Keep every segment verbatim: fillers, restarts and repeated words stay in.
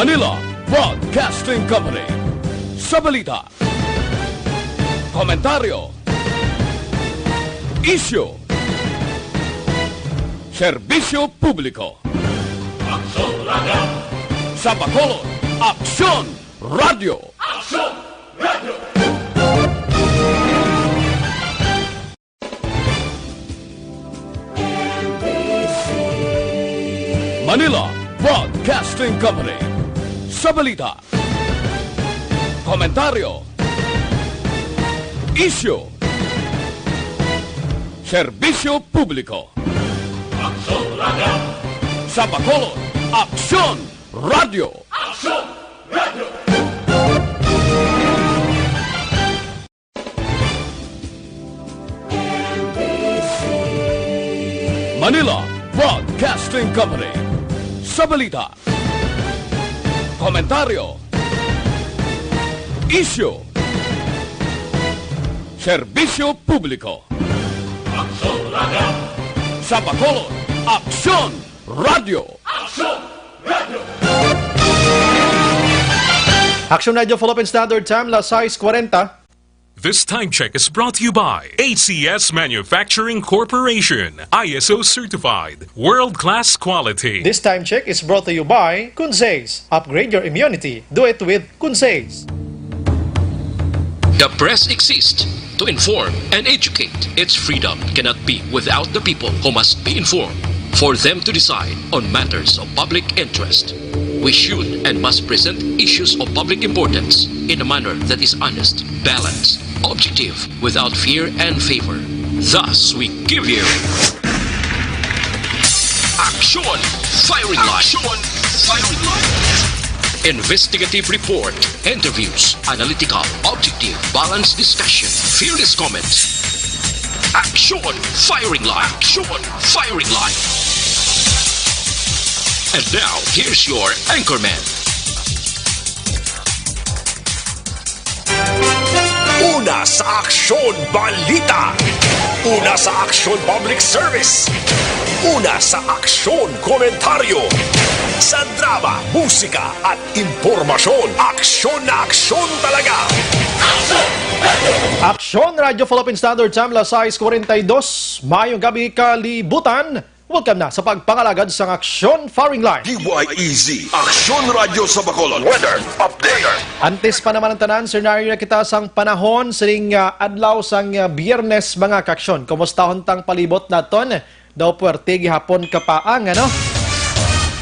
Manila Broadcasting Company. Sa balita, komentaryo, isyu, serbisyo publiko. Aksyon Radio. Sa Bacolod, Aksyon Radio. Aksyon Radio. Manila Broadcasting Company. Sa balita, komentaryo, isyu, serbisyo publiko. Aksyon Radio. Sa Bacolod, Aksyon Radio. Aksyon Radio. Manila Broadcasting Company. Sa balita, komentaryo, isyu, serbisyo publiko. Aksyon Radio. Sa Bacolod, Aksyon Radio. Aksyon Radio. Aksyon Radio Philippine Standard Time, las sais kwarenta. This time check is brought to you by A C S Manufacturing Corporation, I S O certified, world-class quality. This time check is brought to you by Kunsays. Upgrade your immunity. Do it with Kunsays. The press exists to inform and educate. Its freedom cannot be without the people who must be informed for them to decide on matters of public interest. We should and must present issues of public importance in a manner that is honest, balanced, objective, without fear and favor. Thus, we give you Aksyon Firing Line. Aksyon Firing Line. Investigative report, interviews, analytical, objective, balanced discussion, fearless comments. Aksyon Firing Line. Aksyon Firing Line. And now, here's your anchorman. Una sa aksyon, balita. Una sa aksyon, public service. Una sa aksyon, komentaryo. Sa drama, musika, at impormasyon, aksyon na aksyon talaga. Aksyon Radio Philippine Standard Time, las sais kwarenta y dos. Mayong gabi, kalibutan. Welcome na sa pagpangalagad sang Aksyon Firing Line. D Y E Z, Aksyon Radio sa Bacolod. Weather update. Antes pa naman ang tanan, scenario na kita sang panahon sining, ah, adlaw sang, ah, Biyernes, mga kaaksyon. Kumustahon tang palibot naton? Daw puwerte gihapon kapaang, ano?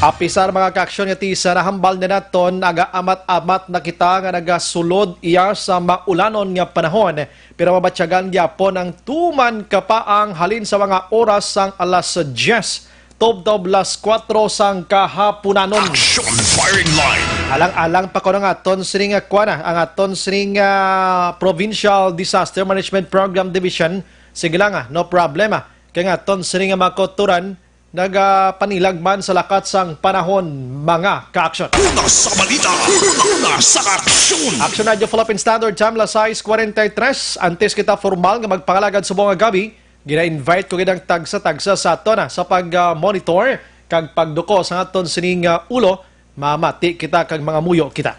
Apisar, mga kaaksyon, nga ti sa nahambal na naton, nagaamat-amat na kita nga nagasulod iya sa maulanon nga panahon. Pero mabatyagan gyapon ang tuman kapaang halin sa mga oras sang alas diyes tubtob las kuwatro sang kahapunanon. Action Firing Line. Alang-alang pa kuno ang aton sining, ah, kuwan, ah, ang aton sining, ah, Provincial Disaster Management Program Division. Sige lang, ah, no problem, ah. Kay ang aton sining, ah, mga kautoran, nagapanilag man sa lakat sang panahon, mga kaaksyon. Una sa balita, una sa aksyon. Aksyon Radio Philippine Standard Time, las sais kwarenta y tres. Antes kita formal nga magpangalagad subong nga gabi, gina-invite ko gid ang tagsa-tagsa sa aton, ah, sa pag, ah, monitor kag pagduko sa aton sining, ah, ulo. Mamati kita kag mangamuyo kita.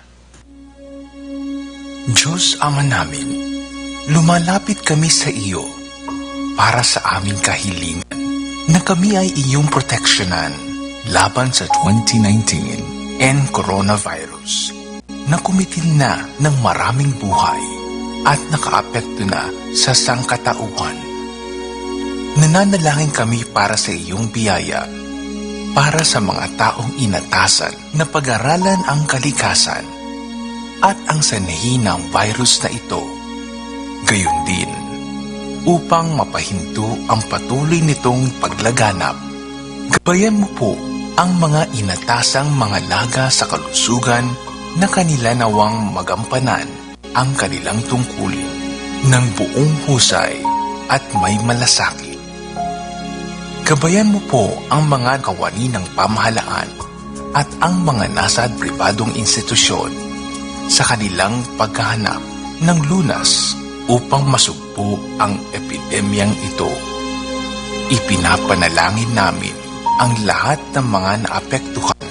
Diyos Ama namin, lumalapit kami sa iyo para sa aming kahilingan na kami ay iyong proteksyonan laban sa twenty nineteen and coronavirus na kumitil na ng maraming buhay at nakaapekto na sa sangkatauhan. Nananalangin kami para sa iyong biyaya para sa mga taong inatasan na pag-aralan ang kalikasan at ang sanhi ng virus na ito. Gayon din, upang mapahinto ang patuloy nitong paglaganap, gabayan mo po ang mga inatasang mga laga sa kalusugan na kanila nawang magampanan ang kanilang tungkulin ng buong husay at may malasakit. Gabayan mo po ang mga kawani ng pamahalaan at ang mga nasa pribadong institusyon sa kanilang paghahanap ng lunas upang masugpo ang epidemyang ito. Ipinapanalangin namin ang lahat ng mga naapektuhan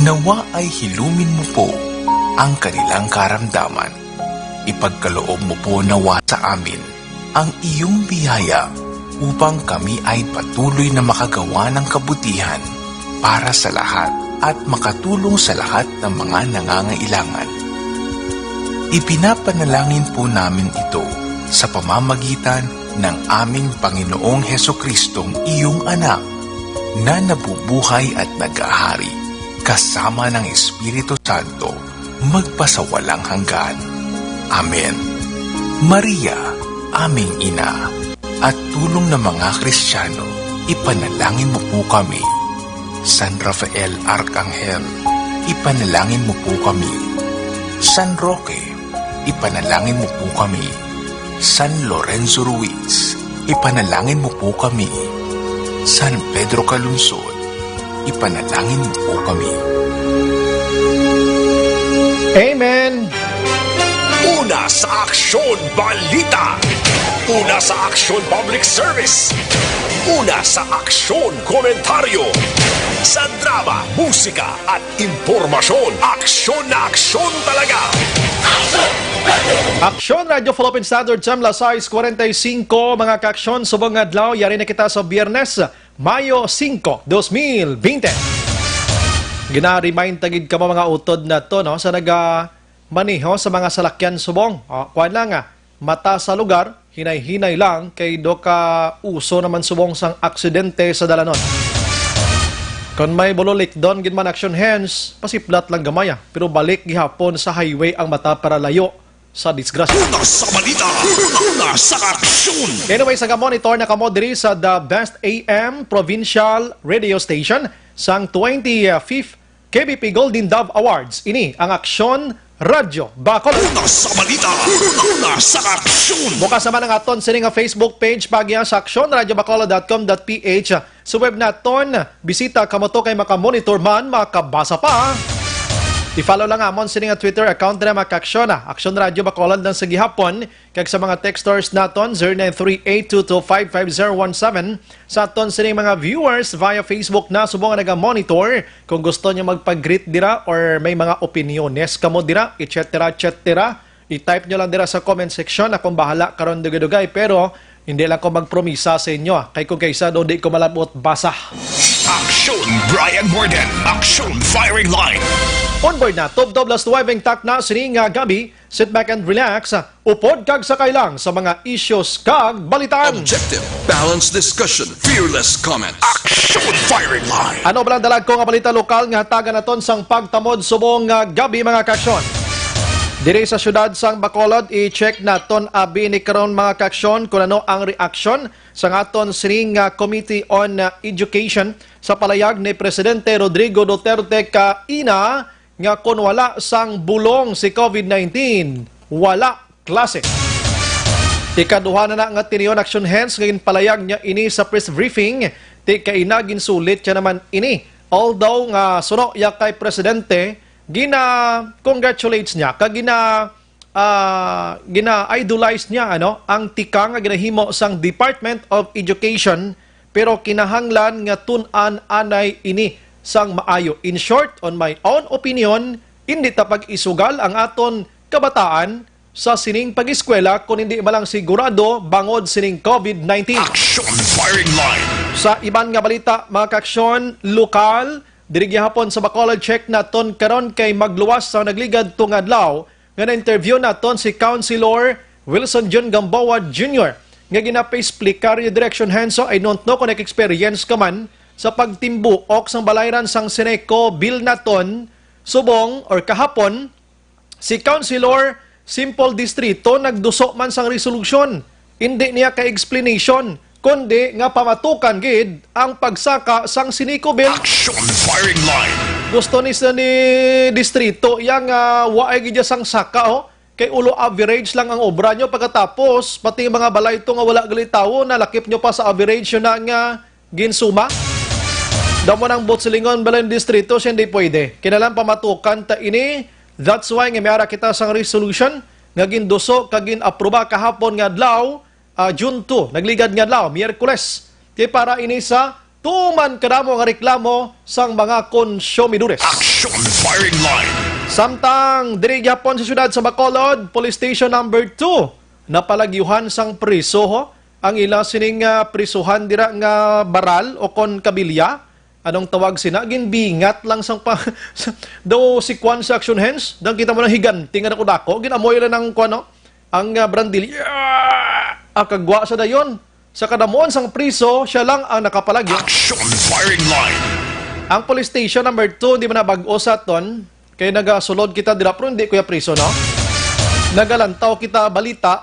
Nawa ay hilumin mo po ang kanilang karamdaman. Ipagkaloob mo po nawa sa amin ang iyong biyaya upang kami ay patuloy na makagawa ng kabutihan para sa lahat at makatulong sa lahat ng mga nangangailangan. Ipinapanalangin po namin ito sa pamamagitan ng aming Panginoong Hesukristong iyong Anak, na nabubuhay at naghahari kasama ng Espiritu Santo, magpasawalang hanggan. Amen. Maria, aming Ina, at tulong ng mga Kristiyano, ipanalangin mo po kami. San Rafael Arkanghel, ipanalangin mo po kami. San Roque, ipanalangin mo po kami. San Lorenzo Ruiz, ipanalangin mo po kami. San Pedro Calungsod, ipanalangin mo po kami. Amen. Una sa Aksyon Balita. Una sa Aksyon Public Service. Una sa Aksyon Komentaryo. Sa drama, musika, at impormasyon. Aksyon na aksyon talaga. Aksyon Radio Philippine Standard Time, las sais cuarenta y cinco, mga kaaksyon, subong nga adlaw, yari na kita sa Biyernes, Mayo singko, dos mil bente. Gina-remind ta gid kamo, mga utod nato, no, sa naga-, maneho sa mga salakyan subong. O, kuwan lang, ah, mata sa lugar, hinay-hinay lang, kay do ka uso naman subong sang aksidente sa dalanon. Kon may bululikdon gid man, action hands, pasiplat lang gamay, ah. Pero balik gihapon sa highway ang mata para layo sa disgrasya. Una sa balita, una sa aksyon. Anyway, sa monitor na kamo diri sa The Best A M Provincial Radio Station sang twenty-fifth K B P Golden Dove Awards. Ini ang Aksyon Radyo Bacolod. Una sa balita, una sa aksyon. Bukas naman ang aton sini nga Facebook page, pagya sa aksyon radyo bacolod dot com dot P H. Sa web naton, bisita kamo to kay makamonitor man, makabasa pa. I-follow lang amon sini nga Twitter account na, mga kaaksyon, ah. Aksyon Radyo Bacolod lang sa gihapon. Kag sa mga texters naton, zero nine three eight two two five five zero one seven. Sa aton sining mga viewers via Facebook na subong nga naga-monitor, kung gusto nyo magpag-greet dira or may mga opiniones kamo dira, et cetera, et cetera, i-type nyo lang dira sa comment section. Akong bahala karon dugay-dugay, pero hindi lang ko magpromisa sa inyo, ah. Kay kung kaysa do, di ko malabot basa. Aksyon Brian Warden, Aksyon Firing Line. Onboard na, tubtob las nuwebe ang takna sining, ah, gabi. Sit back and relax. Upod kag sakay lang sa mga issues kag balitaan. Objective, balanced discussion, fearless comments. Action Firing Line. Ano ba ang dalagko nga balita lokal nga hatagan naton sang pagtamod subong nga gabi, mga kaaksyon? Diri sa siyudad sang Bacolod, i-check naton abi ni karon, mga kaaksyon, kung ano ang reaksyon sang aton sining, ah, Committee on, ah, Education sa palayag ni Presidente Rodrigo Duterte kaina nga kon wala sang bulong si COVID nineteen, wala klase. Ikaduha na na nga tiniyon action hence nga ginpalayag niya ini sa press briefing, ti kaina ginsulit niya naman ini. Although nga suno ya kay Presidente, gina-congratulates niya, kag gina-, ah, gina-idolize niya, ano, ang tikang nga ginahimo sang Department of Education, pero kinahanglan nga tun-an anay ini sang maayo. In short, on my own opinion, indi ta pag-isugal ang aton kabataan sa sining pag-eskwela kon hindi man lang sigurado bangod sining COVID nineteen. Action Firing Line. Sa iban nga balita, mga kaaksyon, lokal, diri gihapon sa Bacolod, check naton karon kay magluwas sa nagligad tong adlaw nga na-interview naton si Councilor Wilson John Gamboa Junior nga ginapaexplikar niya direksyon henso. I don't know kung nag-experience ka man sa pagtimbuok sang balayran sang Seneco bill naton subong or kahapon. Si Councilor, simple distrito, nagduso man sang resolusyon. Indi niya ka explanation, kundi nga pamatukan gid ang pagsaka sang Seneco bill. Action Firing Line. Gusto ni sa ni distrito yang, ah, waay gid sang saka, oh. Kay ulo average lang ang obra nyo, pagkatapos pati mga balay to nga wala gali tawo, nalakip nyo pa sa average na nga ginsuma. Damo nang buot silingon, balay distrito, siya hindi pwede. Kinahanglan pamatukan ta ini. That's why nga may ara kita sang resolution nga ginduso kag gin-aproba kahapon nga adlaw, ah, June two, nagligad nga adlaw, Miyerkules. Kay para ini sa tuman kadamo nga reklamo sang mga konsumidores. Action Firing Line. Samtang diri gyapon sa siyudad sa Bacolod, Police Station Number Two, napalagyuhan sang priso, ho, ang ila sining, ah, prisuhan dira nga baral o kon kabilya. Anong tawag sina? Ginbingat lang sang pa, daw si Kwan sa Action Hands, dang kita mo ng higante nga dako-dako, ginamoy lang ng Kwan, no? Ang, ah, brandilya, akagwa sa dayon. Sa kadamuan sang priso, siya lang ang nakapalagyo. Action Firing Line. Ang police station number two, di man na bag-o sa aton. Kay nagasulod kita dira, pero hindi ko ya priso, no? Nagalantaw kita balita.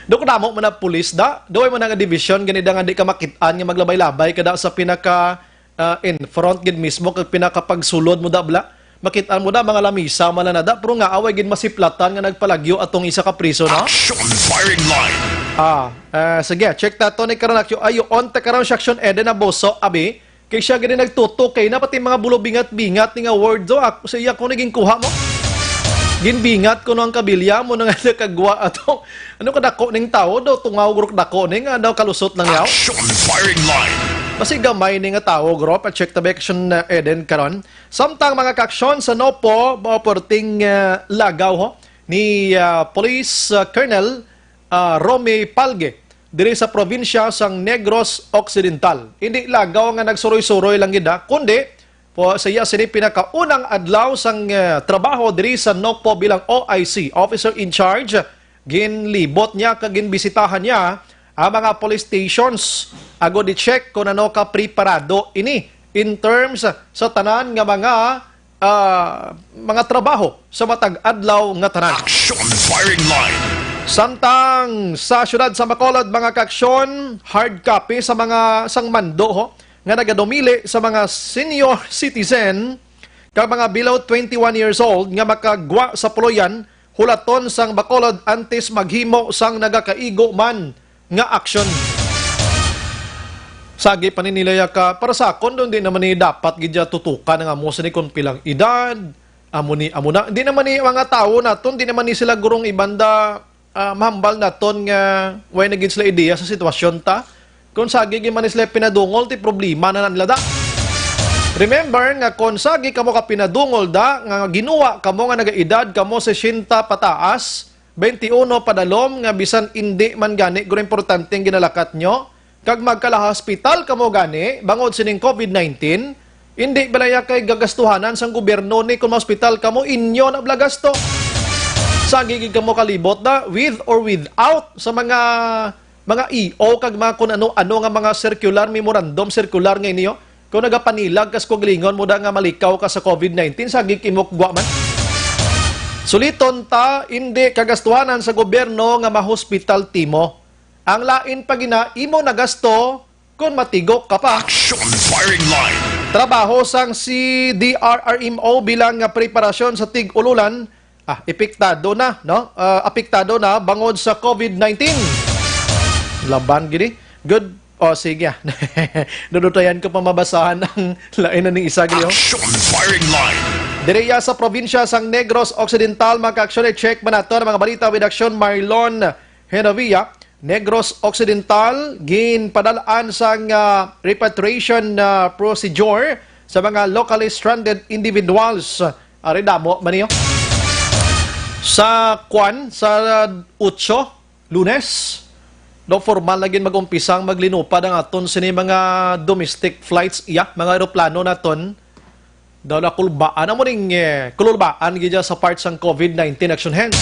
Do ko damo man na pulis da. Duway man nga division, gani da nga di ka makit-an nga maglabay-labay kada sa pinaka, ah, in front gid mismo kag pinakapagsulod mo da bla. Makit-an mo da mga lamisa man na da, pero nga away gid masiplatan nga nagpalagyo atong isa ka priso, no? Action Firing Line. Ah, ah, sige, check ta to ni karon, action. Ay, on ta karon si Action Eden Abuso, abi. Kay siya gani nagtutok kay na pati mga bulo bingat-bingat ni nga word do, ak-, sa iya ko naging kuha mo. Ginbingat ko no ang kabilya mo na nga nakagwa ato. Ano ka dako ning tawo do, tungaw gurok dako ning, ah, daw kalusot lang yaw. Action Firing Line. Basi gamay ni nga tawo, guro, pa-check ta ba Action, ah, Eden karon. Samtang mga kaaksyon sa Nopo, mao perting, ah, lagaw ho ni, ah, Police, ah, Colonel, ah, Romy Palge diri sa probinsya sang Negros Occidental. Hindi lagaw nga nagsuroy-suroy lang gid, ha, kundi po, sa iya sini pinakaunang adlaw sang, eh, trabaho diri sa Nopo bilang O I C, Officer in Charge, ginlibot niya kag ginbisitahan niya ang mga police stations agod i-check kung ano ka preparado ini in terms sa tanan nga mga, ah, mga trabaho sa matag adlaw nga tanan. Action Firing Line. Samtang sa siyudad sa Bacolod, mga kaaksyon, hard copy sa mga sang mando, ho, nga nagadumili sa mga senior citizen kag mga below twenty-one years old nga makagwa sa puloy-an, hulaton sang Bacolod antes maghimo sang nagakaigo man nga aksyon. Sagi pa ni nila ya ka, para sa akon, di naman ni dapat gid ya tutukan nga mo sini kung pilang edad, amo ni, amo na. Di naman ni mga tawo naton, di naman ni sila gurong ibanda, ah, mahambal naton nga way na gid sila ideya sa sitwasyon ta. Kung sagi gid man ni sila pinadungol, ti problema na nila da. Remember nga kung sagi kamo ka pinadungol da, nga ginuwa kamo nga nagaedad kamo sesenta pataas, twenty-one padalom, nga bisan indi man gani guro importante ang ginalakat nyo, kag magkalahospital kamo gani bangod sining COVID nineteen, indi balaya kay gagastuhanan sang gobyerno ni kung ma-hospital kamo, inyo na bala gasto. Sagi gid kamo kalibot na, with or without sa mga, mga E O kag mga kun ano-ano nga mga circular, memorandum, circular nga iniyo. Kung nagapanilag kas kagalingon mo da nga malikaw ka sa COVID nineteen, sagi ka imo gwa man. Suliton ta, indi kagastuhanan sa gobyerno nga mahospital timo. Ang lain pa gina, imo na gasto kung matigok ka pa. Action Firing Line. Trabaho sang C D R R M O bilang nga preparasyon sa tig-ululan, ah, epektado na, no? Ah, apektado na bangod sa COVID nineteen. Laban gini. Good. O, sige. Dudutayan ko pa mabasahan ang lain na ning isa, gini, oh. Action Firing Line. Diriya sa probinsya sang Negros Occidental, mga kaaksyon, i-check man nato ang mga balita with Action Marlon Genovia. Negros Occidental, ginpadalaan sang, ah, repatriation, ah, procedure sa mga locally stranded individuals. Ari damo man niyo. Sa kwan, sa otso, Lunes, no, formal na gid mag-umpisa ang maglinupad ang aton sini mga domestic flights, iya, mga eroplano naton. Daw na kulbaan, amo ning, eh, kululbaan gid sa part sang COVID nineteen action hands.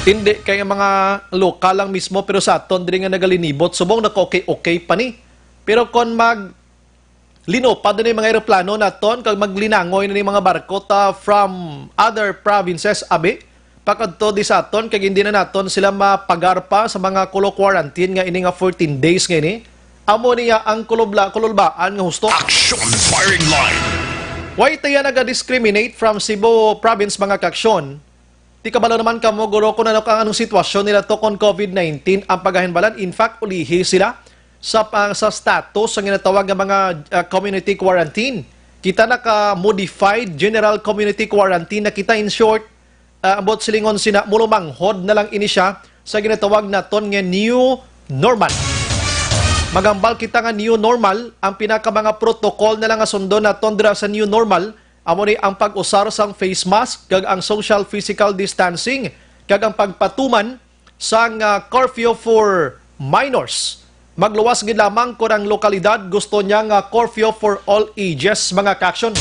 Hindi kay mga lokal lang mismo, pero sa aton diri nga nagalinibot, subong naka-okay-okay pa ni. Pero kon mag linupad na ni mga eroplano naton, kag maglinangoy na ni mga barko ta from other provinces, abi, pakadto di sa aton, kag hindi na naton sila mapagarpa sa mga kulo quarantine nga ini nga fourteen days nga ini. Amo niya ang kulubla-, kululbaan nga husto. Action Firing Line. Why tayo naga-discriminate from Cebu province, mga kaaksyon? Di kabalo naman kamo, guro, kung ano ka, anong sitwasyon nila to kon COVID nineteen ang pagahinbalan. In fact, ulihi sila sa, pa-, sa status sa ginatawag nga mga, ah, community quarantine. Kita naka-modified general community quarantine na kita, in short, ah, ambot silingon sina, mulumanghod na lang ini siya sa ginatawag naton nga new normal. Maghambal kita nga new normal, ang pinaka mga protocol na lang nga sundon naton dira sa new normal, amo ni ang pag-usar sang face mask kag ang social physical distancing kag ang pagpatuman sang, ah, curfew for minors. Magluwas gid lamang kon ang lokalidad gusto niya nga curfew for all ages, mga ka-aksyon.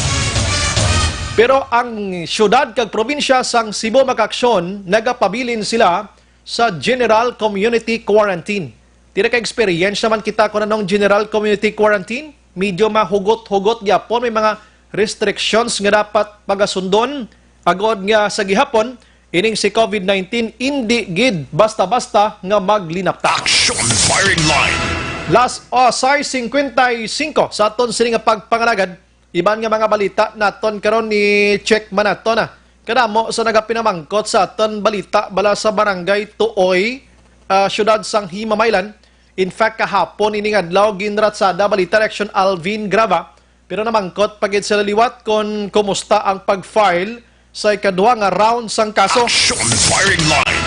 Pero ang siyudad kag probinsya sang Cebu, mga ka-aksyon, nagapabilin sila sa general community quarantine. Tira ka experience naman kita kung anong general community quarantine. Medyo mahugot-hugot gyapon, may mga restrictions nga dapat pagasundon, agod nga sa gihapon, ining si covid nineteen indi gid basta-basta nga maglinapta. Action Firing Line. Las, oh, sais cincuenta y cinco sa aton sini nga pagpangalagad. Iban nga mga balita naton karon, ni check man nato na. Kadamo sa nagapinamangkot sa aton balita bala sa Barangay Tuoy, ah, siyudad sang Himamaylan. In fact, kahapon ining adlaw ginratsada balita ni Action Alvin Grava, pero namangkot pa gid sila liwat kon kumusta ang pag-file sa ikaduha nga round sang kaso. Action Firing Line.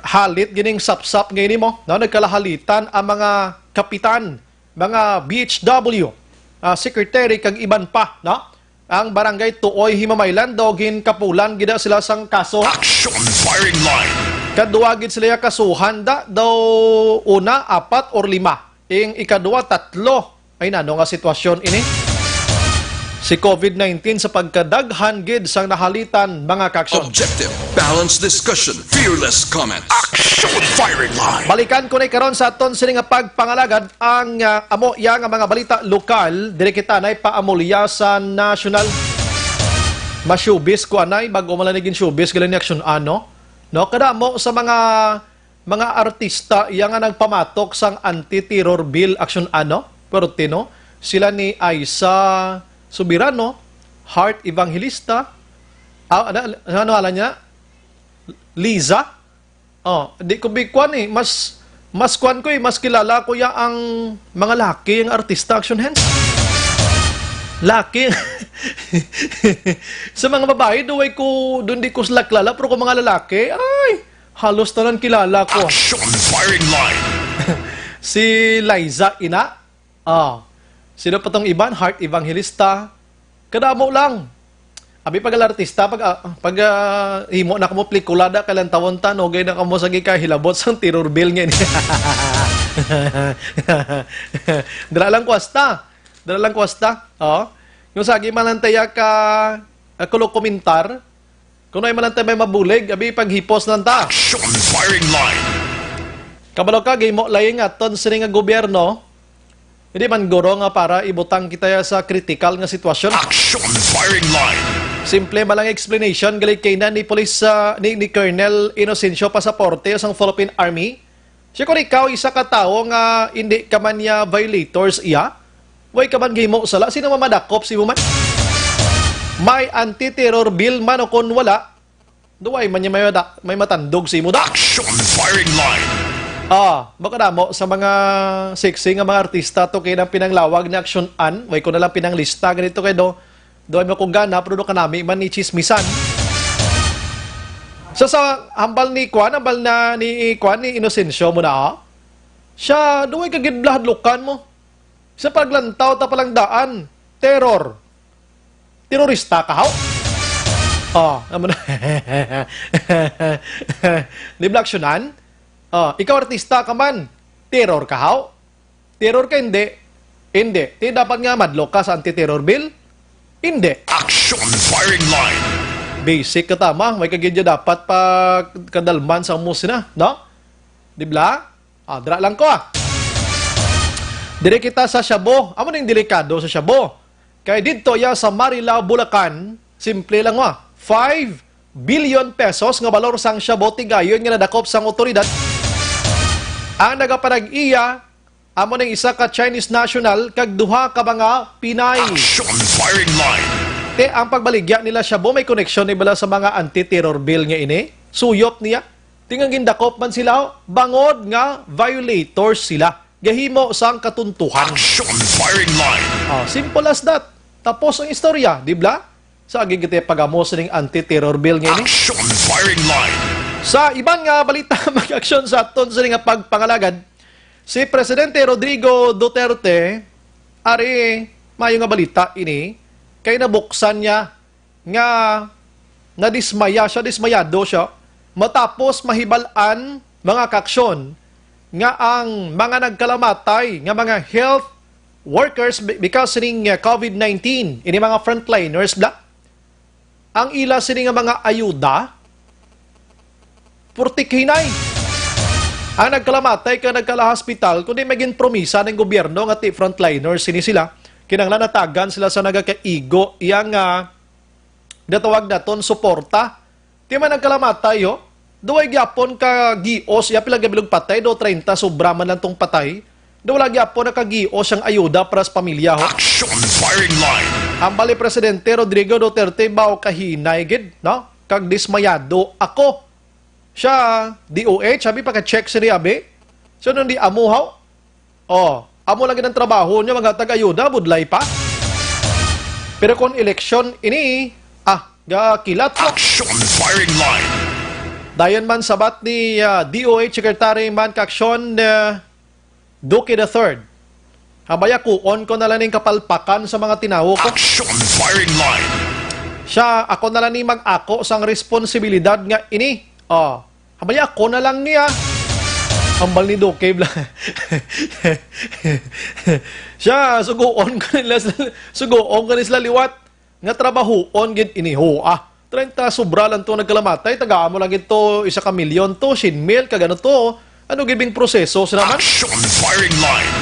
Halit gining sapsap nga ini mo, no? Nagkalahalitan ang mga kapitan, mga B H W, ah, secretary kag iban pa, no? Ang Barangay Tuoy, Himamaylan daw ginkapulan gid sila sang kaso. Action Firing Line. Kadua gid sila ya kasuhan da, daw una, apat or lima. Ing ikadua, tatlo. Ay, nano nga sitwasyon ini? Si covid nineteen sa pagkadaghan gid sang nahalitan, mga ka-aksyon. Objective, balanced discussion, fearless comment. Action Firing Line. Balikan ko na karon sa aton sini nga pagpangalagad ang, ah, amo iya nga mga balita lokal. Diri kita na ipaamulya sa national. Mas showbiz ko anay, bago man lang naging showbiz, galing ni Action Ano. No, kadamo sa mga mga artista iya nga nagpamatok sang anti-terror bill, Action Ano, pero tino, sila ni Aiza Soberano, Heart Evangelista, ah, ano, ano, ano, ala niya? Liza? Oh, di ko big kwan eh. Mas, mas kwan ko eh. Mas kilala ko ya ang mga laki ang artista, Action Hands. Laki. Sa mga babae, do way ko, doon di ko sila kilala, pero kung mga lalaki, ay, halos tanan kilala ko. Action Firing Line. Si Liza, ina. Ah. Sino pa tong iban? Heart Evangelista. Kadamo lang. Abi pag artista, pag, ah, pag, ah, himo na kamo pelikula da, kailan tawon ta, no? Gay na kamo sa gikahilabot sang terror bill nga ini. Dala lang kwasta. Dala lang kwasta. Oh. Yung sagi man lang taya ka, ah, kulo komentar. Kung ay man lang tayo may mabulig, abi paghipos lang ta. Action Firing Line. Kabalo ka, gimo laing aton sini nga gobyerno. Hindi man guro nga para ibutang kita ya sa critical nga sitwasyon. Action Firing Line. Simple man lang explanation, gali kay na ni Police, ah, ni, ni Colonel Inocencio Pasaporte sang Philippine Army. Siya, kung ikaw isa ka tawo nga hindi ka man niya violators iya, way ka man gimo sala, sino mamadakop si mo man? May anti-terror bill man o kon wala, duway man niya may, mada- may matandog si mo da. Action Firing Line. Ah, baka damo sa mga sexy nga mga artista to kay nang pinanglawag ni Action An, way ko na lang pinanglista ganito kay do, do ay mo kung gana, pero do kanami man ni chismisan. Sa, sa hambal ni Kwan, hambal na ni Kwan, ni Inocencio mo na, ah? Siya, duway ka gid lahadlukan mo. Sa paglantaw ta palang daan, terror. Terorista ka, haw? Oh, amo na. Di ba, Action An? Oh, ikaw artista ka man, terror ka, haw? Terror ka, hindi. Hindi. Di dapat nga madlok ka sa anti-terror bill? Hindi. Action Firing Line. Basic ka tama. May kagidya dapat pa kadalman sa musina, no? Di ba? Ah, dira lang ko, ah. Dire kita sa Shabu. Amo ning delikado sa Shabu. Kay didto ya sa Marilao, Bulacan, simple lang wa. Five billion pesos nga balor sang shabu tigayon nga nadakop sang otoridad. Ang nagapanag-iya, amo ning isa ka Chinese national kag duha ka mga Pinay. Action Firing Line. Te, ang pagbaligya nila shabu may koneksyon ni bala sa mga anti-terror bill nga ini? Suyop niya? Tingang gindakop man sila, bangod nga violators sila. Gahimo sang katuntuhan. Action Firing Line. Oh, simple as that. Tapos ang istorya, di ba? Sa agi kita pagamos ning anti-terror bill nga ini. Action Firing Line. Sa iban nga balita, mag-aksyon sa aton sini nga pagpangalagad. Si Presidente Rodrigo Duterte, ari, maayo nga balita ini, kay nabuksan niya nga nadismaya siya, dismayado siya, matapos mahibal-an, mga kaaksyon, nga ang mga nagkalamatay nga mga health workers bi-, because sining, uh, COVID nineteen, ini mga frontliners, bla, ang ila sini nga mga ayuda, purtik hinay. Ang nagkalamatay kag nagkalahospital, kundi may ginpromisa ng gobyerno nga ti frontliners sini sila, kinahanglan natagan sila sa nagakaigo, iya nga gatawag naton suporta. Ti man nagkalamatay, ho? Duway gyapon ka gios, iya pila gabilog patay, do treinta sobra man lang tong patay. Do wala gyapon nakagios ang ayuda para sa pamilya, ho? Action firing line. Ang bali Presidente Rodrigo Duterte, bao kahinay gid, no? Kag dismayado ako. Siya, D O H, sabi, paka-check sini, abi. So, nung di amo, ho? Oh, amo lang gid ang trabaho niya, mga tag-ayuda, budlay pa. Pero kung eleksyon ini, ah, gakilat, no? Action firing line. Dayon man sabat ni, ah, D O H Secretary man kaaksyon, ah, Duque the third. Habaya, kuon ko na lang ning kapalpakan sa mga tinawo ko. Action firing line. Siya, ako na lang ni mag-ako sang responsibilidad nga ini. Oh, habaya, ako na lang niya. Hambal ni Duque, bla. Siya, suguon ko nila, suguon ko nila liwat. Nga trabahoon gid ini, ho, ah. Treinta sobra lang to nagkalamatay, tagaan mo lang gid to isa ka milyon to, syen mil, kag ano to. Ano gid bing proseso sila man? Action firing line.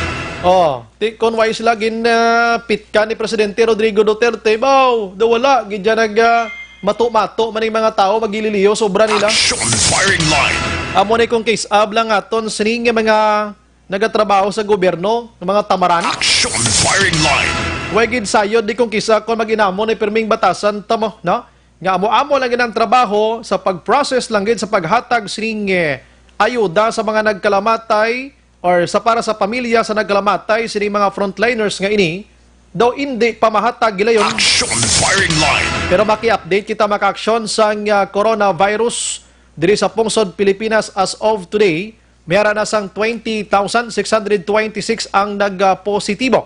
Oh, ti kon way sila gin, ah, pitka ni Presidente Rodrigo Duterte, baw, daw wala gid dyan nag, ah, mato-mato man ang mga tao, magililiyo, sobra nila. Action firing line. Amo ni kung case abla nga aton sining mga nagatrabaho sa gobyerno, ng mga tamaran. Action firing line. Way gid sayod di kung kisa kon mag-inamo ni pirming batasan ta mo, no? Nga amo-amo lang gid ang trabaho sa pag-process lang gid sa paghatag sining, eh, ayuda sa mga nagkalamatay or sa para sa pamilya sa nagkalamatay sining mga frontliners nga ini, daw indi pa mahatag gilayon. Action firing line. Pero maki-update kita, mga kaaksyon, sang, ah, coronavirus diri sa pungsod Pilipinas as of today. May ara na sang twenty thousand six hundred twenty-six ang nagpositibo.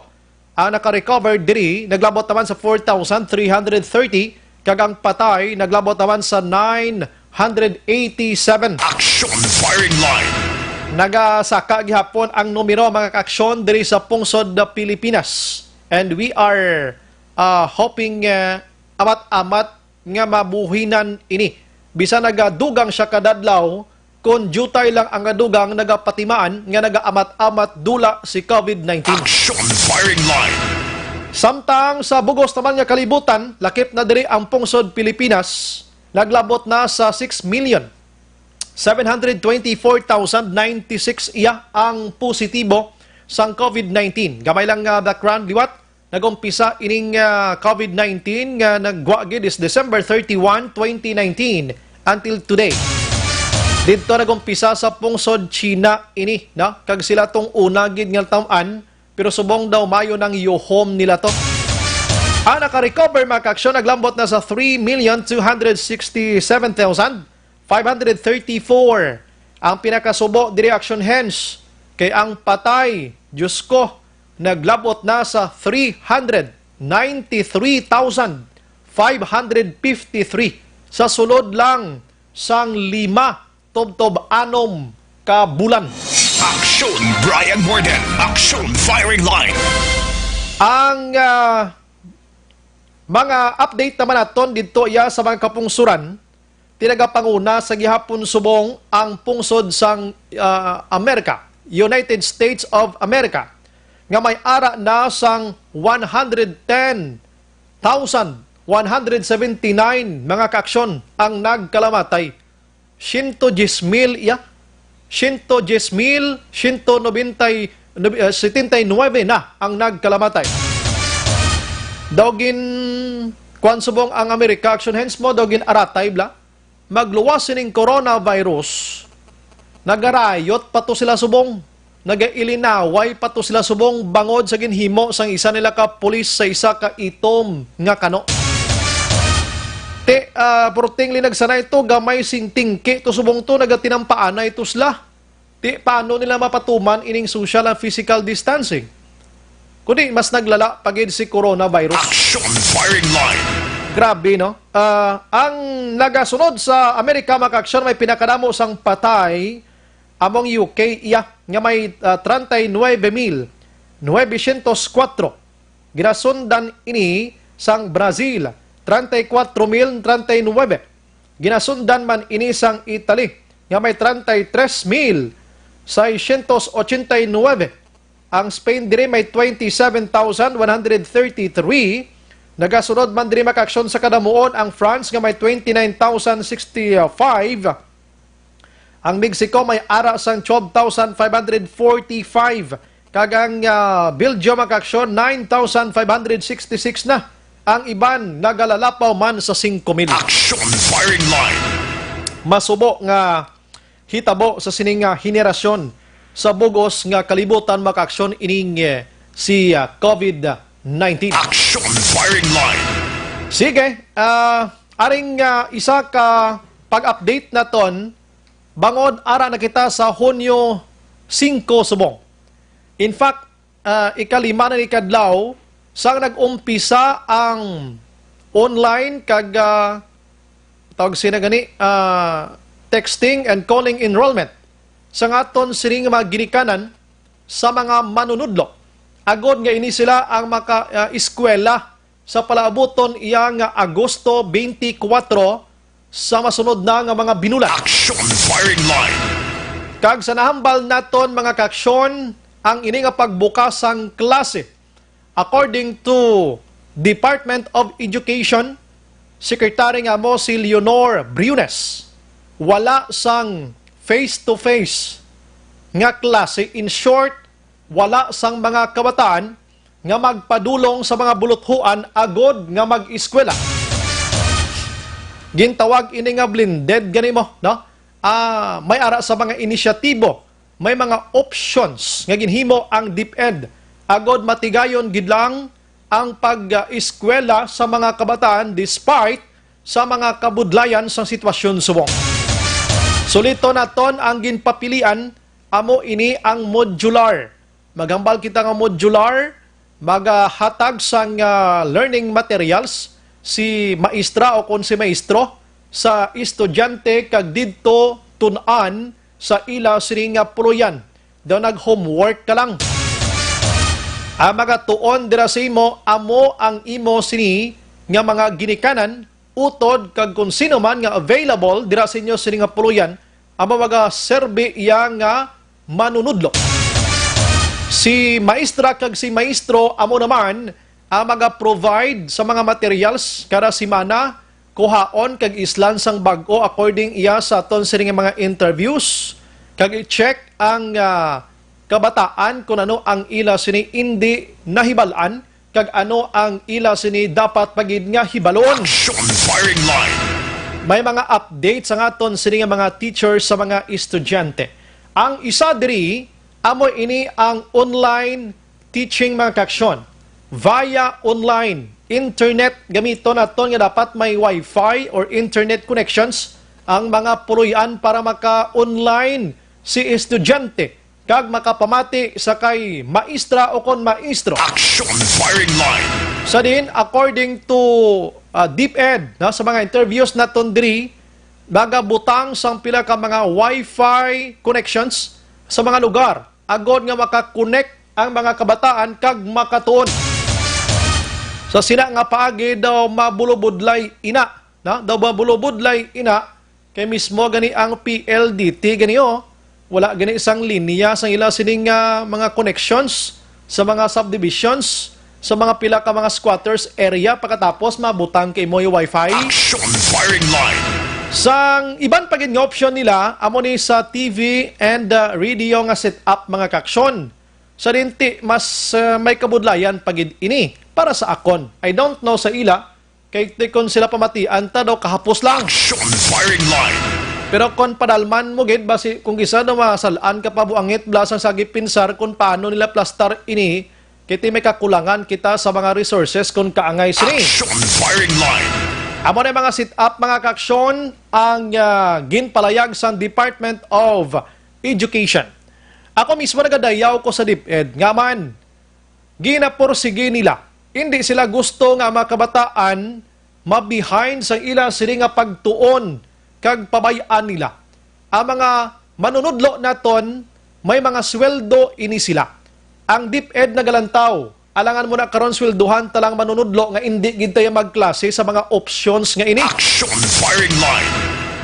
Ang naka-recover diri naglabot naman sa four thousand three hundred thirty, kag ang patay naglabot naman sa nine hundred eighty-seven. Action firing line. Nagasaka gihapon ang numero, mga kaaksyon, diri sa pungsod na Pilipinas. And we are, uh, hoping, uh, amat-amat nga mabuhinan ini. Bisan nagadugang siya kada adlaw, kon diutay lang ang nadugang, nagapatimaan nga nagaamat-amat dula si COVID nineteen. Action firing line. Samtang sa bugos naman nga kalibutan, lakip na diri ang pungsod Pilipinas, naglabot na sa six million seven hundred twenty-four thousand ninety-six iya ang positibo sang COVID nineteen. Gamay lang nga background liwat, nag-umpisa ining, ah, COVID nineteen nga naggwa gid is December thirty-one, twenty nineteen, until today. Didto nag-umpisa sa pungsod China ini, no? Kag sila tong una gid nga tam-an, pero subong daw maayo nang yuhom nila to. Ang naka-recover, mga kaaksyon, naglambot na sa three million two hundred sixty-seven thousand five hundred thirty-four. Ang pinakasubo diri, action hands, kay ang patay, Diyos ko, naglabot na sa three hundred ninety-three thousand five hundred fifty-three sa sulod lang sang lima tubtob anom ka bulan. Action Brian Morden, Action Firing Line. Ang, ah, mga update naman naton didto iya sa mga kapungsuran, tinagapanguna sa gihapon subong ang pungsod sang, ah, Amerika, United States of America, nga may ara na sang one hundred ten thousand one hundred seventy-nine mga kaaksyon ang nagkalamatay. Siyento diyes mil iya. Siyento diyes mil, siyento nobenta y, nobe-, ah, setenta y nuebe na ang nagkalamatay. Daw gin, kuwan subong ang Amerika, action hands mo, daw gin aratay bla. Magluwas sining coronavirus, nagarayot pa to sila subong. Nagailinaway pa to sila subong bangod sa ginhimo sang isa nila ka pulis sa isa ka itom nga kano. Ti, ah, purting linagsanay to, gamay sing tingki to subong to, nagatinampaanay to sila. Ti, paano nila mapatuman ining social and physical distancing? Kundi mas naglala pa gid si coronavirus. Action firing line. Grabe, no? Ah, ang nagasunod sa Amerika, mga kaaksyon, may pinakadamo sang patay among U K, iya nga may, ah, treinta y nueve mil novecientos cuatro. Ginasundan ini sang Brazil, treinta y cuatro mil treinta y nueve. Ginasundan man ini sang Italy, nga may treinta y tres mil seiscientos ochenta y nueve. Ang Spain diri may twenty-seven thousand one hundred thirty-three. Nagasunod man diri, mga kaaksyon, sa kadamuon ang France, nga may twenty-nine thousand sixty-five. Ang Mexico may ara sang twelve thousand five hundred forty-five, kag ang, ah, Belgium, mga kaaksyon, nine thousand five hundred sixty-six na. Ang iban nagalalapaw man sa singko mil. Action firing line. Masubo nga hitabo sa sining, ah, henerasyon sa bug-os nga kalibutan, mga kaaksyon, ining, eh, si, ah, covid nineteen. Action firing line. Sige, ah, aring, ah, isa ka pag-update naton, bangod ara na kita sa Hunyo singko subong. In fact, ah, ikalima na ni kadlaw sang nag-umpisa ang online kag, ah, tawag sina gani, ah, texting and calling enrollment sa aton sining mga ginikanan sa mga manunudlo, agod nga ini sila ang maka, ah, eskwela sa palaabuton iya nga Agosto twenty-four sa masunod na nga mga binulan. Action firing line. Kag sa nahambal naton, mga kaaksyon, ang ini nga pagbukas sang klase, according to Department of Education Secretary nga mo si Leonor Briones, wala sang face-to-face nga klase. In short, wala sang mga kabataan nga magpadulong sa mga buluthuan agod nga mag-eskwela. Gintawag ini nga blended gani mo, no? Ah, may ara sa mga inisyatibo, may mga options nga ginhimo ang DepEd agod matigayon gid lang ang pag-eskwela sa mga kabataan despite sa mga kabudlayan sang sitwasyon subong. Sulito naton ang ginpapilian, amo ini ang modular. Maghambal kita nga modular, magahatag sang, ah, learning materials si maestra o kon si maestro sa estudyante kag didto tun-an sa ila sini nga puloy-an. Daw nag-homework ka lang. Ang magatuon dira sa imo, amo ang imo sini nga mga ginikanan, utod kag kon sino man nga available dira sa inyo sini nga puloy-an, amo magaserbi iya nga manunudlo. Si maestra kag si maestro amo naman ang maga-provide sa mga materials kada semana, kuhaon kag islan sang bag-o according iya sa aton sini nga mga interviews, kag i-check ang, ah, kabataan kon ano ang ila sini indi nahibal-an kag ano ang ila sini dapat pa gid nga hibalon. Action firing line. May mga updates ang aton sini nga mga teachers sa mga estudyante. Ang isa diri, amo ini ang online teaching, mga kaaksyon. Via online, internet, gamiton naton nga dapat may wifi or internet connections ang mga puloy-an para maka-online si estudyante kag makapamati sa kay maestra o kon maestro. Action firing line. Sa din, according to, ah, DepEd, na, sa mga interviews naton diri, nagabutang sang pila ka mga wifi connections sa mga lugar agod nga maka-connect ang mga kabataan kag makatuon. Sa sina nga paagi daw mabulobudlay ina, na? Daw mabulobudlay ina kay mismo gani ang P L D T gani, oh, wala gani sang linya sang ila sining, ah, mga connections sa mga subdivisions, sa mga pila ka mga squatters area, pagkatapos mabutang kay mo'y wifi. Action firing line. Sang iban pa gid nga option nila, amo ni sa T V and, ah, radio nga setup, mga kaaksyon. Sa dinti, mas, ah, may kabudlayan pa gid ini para sa akon. I don't know sa ila, kay ti kon sila pamatian ta daw kahapos lang. Action firing line. Pero kon padalman mo gid, basi kung isa daw masal-an ka pa buangit, blasang sa gipinsar kung paano nila plastar ini, kay ti may kakulangan kita sa mga resources kung kaangay sini. Action firing line. Amo na mga sit-up, mga kaaksyon, ang, ah, ginpalayag sa Department of education. Ako mismo nagadayaw ko sa DepEd nga man ginapursige nila. Hindi sila gusto nga ang mga kabataan ma-behind sa ila sini nga pagtuon kag pabay-an nila. Ang mga manunudlo naton may mga sweldo ini sila. Ang DepEd nagalantaw, alangan mo na karon swelduhan talang manunudlo nga indi gid tayo magklase sa mga options nga ini. Action firing line.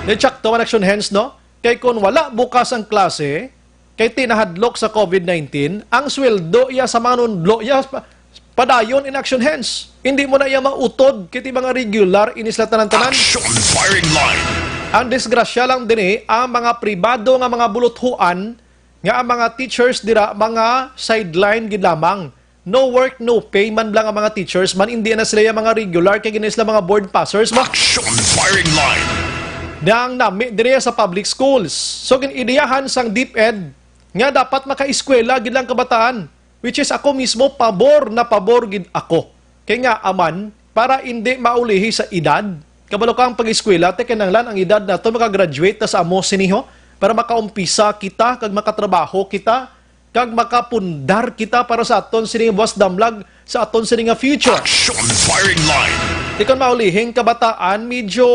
Ni Chakto man action hands, no? Kay kung wala bukas ang klase, kay tinahadlok sa COVID nineteen, ang sweldo iya sa manunudlo iya pa- padayon in action hands. Hindi mo na iya mautod kay ti mga regular ini sila tanan-tanan. Action firing line. Ang disgrasya lang diri, ang mga pribado nga mga buluthuan nga ang mga teachers dira mga sideline gid lamang. No work, no pay man lang ang mga teachers man, hindi na sila yung mga regular kay gini sila mga board passers man. Action firing line. Nang nami diri sa public schools. So gin-ideyahan sang DepEd nga dapat makaeskwela gid lang kabataan, which is ako mismo pabor na pabor gid ako. Kay nga aman, para hindi maulihi sa edad, kabalo ka ang pag-eskwela, te kinahanglan ang edad nato makagraduate na sa amo siniho para makaumpisa kita kag makatrabaho kita kag makapundar kita para sa aton sining buwas damlag sa aton sini nga future. Action firing line. Di kon maulihing kabataan, medyo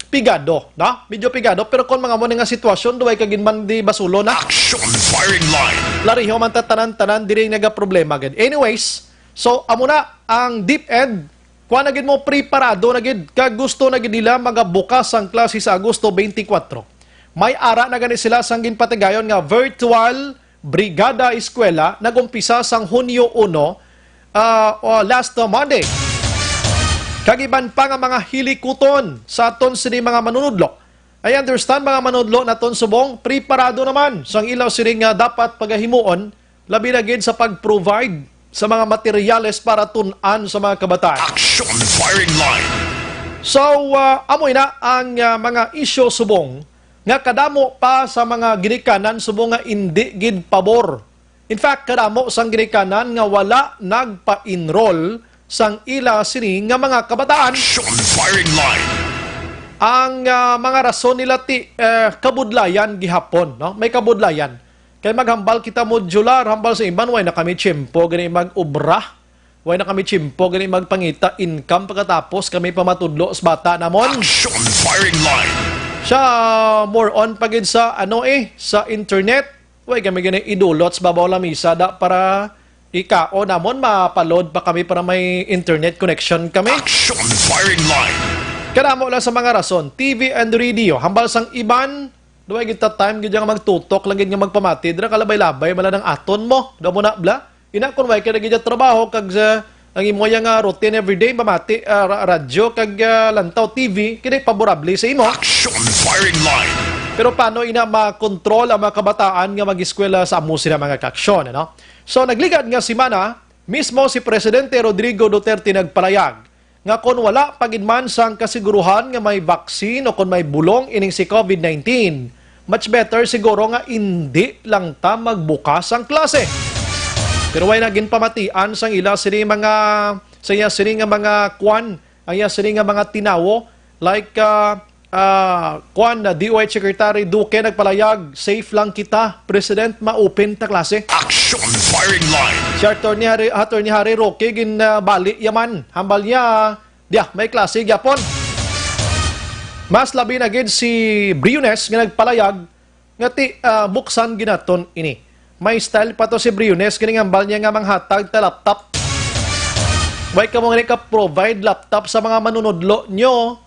pigado, no? Medyo pigado, pero kon mga mo nga sitwasyon, duway ka gid man di basulo na. Action firing line. Lariho man ta tanan-tanan diri nagaproblema gid. Anyways, so amo na ang DepEd, kuan na gid mo, preparado na gid, kag gusto na gid nila magabukas ang klase sa Agosto twenty-four. May ara na gani sila sang ginpatigayon nga virtual Brigada Eskwela nag-umpisa sang Hunyo uno, ah, o last Monday. Kag iban pa nga mga hilikuton sa aton sini mga manunudlo. I understand, mga manunudlo naton subong, preparado naman sang ilaw sini nga dapat pagahimuon, labi na gid sa pag-provide sa mga materyales para tun-an sa mga kabataan. Action firing line. So, ah, amo ina ang, ah, mga isyu subong nga kadamo pa sa mga ginikanan subong nga indi gid pabor. In fact, kadamo sang ginikanan nga wala nagpa-enroll sang ila sini nga mga kabataan. Action firing line. Ang, ah, mga rason nila ti, eh, kabudlayan gihapon, no? May kabudlayan. Kay maghambal kita modular, hambal sa iban, way na kami tiyempo gani mag-obra. Way na kami tiyempo gani magpangita income pagkatapos kami pamatudlo sa bata namon. Action firing line. Siya, more on pa gid sa, ano eh, sa internet. Way kami gani idulot sa babaw lamisa da para ikaon namon, mapaload pa kami para may internet connection kami. Action firing line. Kadamo lang sa mga rason, T V and radio, hambal sang iban, duway gid ta time gid nga magtutok lang gid nga magpamati, dira kalabay-labay man lang ang aton mo, daw mo na bla. Ina, kung way ka na gid trabaho kag sa ang imo ya nga routine everyday, mamati, ah, ra-, radyo kag, ah, lantaw T V, kini paborable sa imo. Action firing line. Pero paano ina makontrol ang mga kabataan nga mag-eskwela sa amo sila mga kaaksyon, ano? So, nagligad nga semana, mismo si Presidente Rodrigo Duterte nagpalayag nga kon wala pa gid man sang kasiguruhan nga may vaccine o kon may bulong ining si COVID nineteen, much better siguro nga indi lang ta magbukas ang klase. Pero way na ginpamatian sang ila sini mga, sa iya sini nga mga kwan, ang iya sini nga mga tinawo, like, ah, ah, kwan na D O H Secretary Duque nagpalayag, "Safe lang kita, President, ma-open ta klase." Action firing line. Si Attorney Harry, Attorney Harry Roque gin, ah, bali yaman. Hambal niya, diya, may klase gyapon. Mas labi na gid si Briones nga nagpalayag nga ti, ah, buksan ginaton ini. May style pa to si Briones, kining hambal niya nga manghatag ta laptop. Way ka mo nga ka-provide laptop sa mga manunudlo nyo.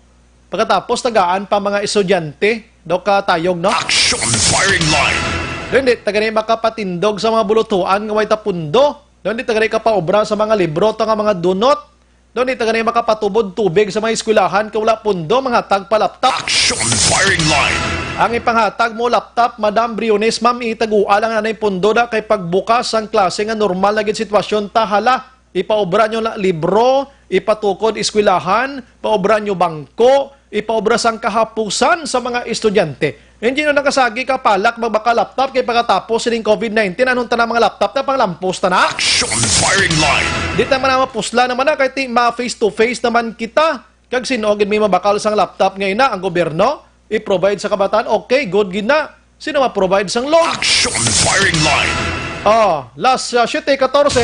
Pagkatapos, tagaan pa mga estudyante, daw ka tayog, no? Action firing line. Daw hindi ta gani makapatindog sa mga bulutuan nga way ta pundo. Daw hindi ta gani kapaobra sa mga libro, ta nga mga dunot. Daw hindi ta gani makapatubod tubig sa mga eskwelahan kay wala pundo, manghatag pa laptop. Action firing line. Ang ipanghatag mo laptop, Madam Briones, ma'am, itagua lang anay pundo da kay pagbukas ang klase nga normal na gid sitwasyon ta, hala. Ipaobra nyo la libro, ipatukod eskwelahan, paobra nyo bangko, ipaobra sang kahapusan sa mga estudyante. Hindi nyo nakasagi ka palak magbaka laptop kay pagkatapos sining COVID nineteen, anong tanang mga laptop na panglampos ta na? Action firing line. Di ta man na mapusla naman na kay ti ma face to face naman kita. Kag sin-o gid may mabakal sang laptop nga ina ang gobyerno i-provide sa kabataan? Okay, good gid na. Sino ma-provide sang load? Action Firing Line. Oh, last uh, siyete katorse.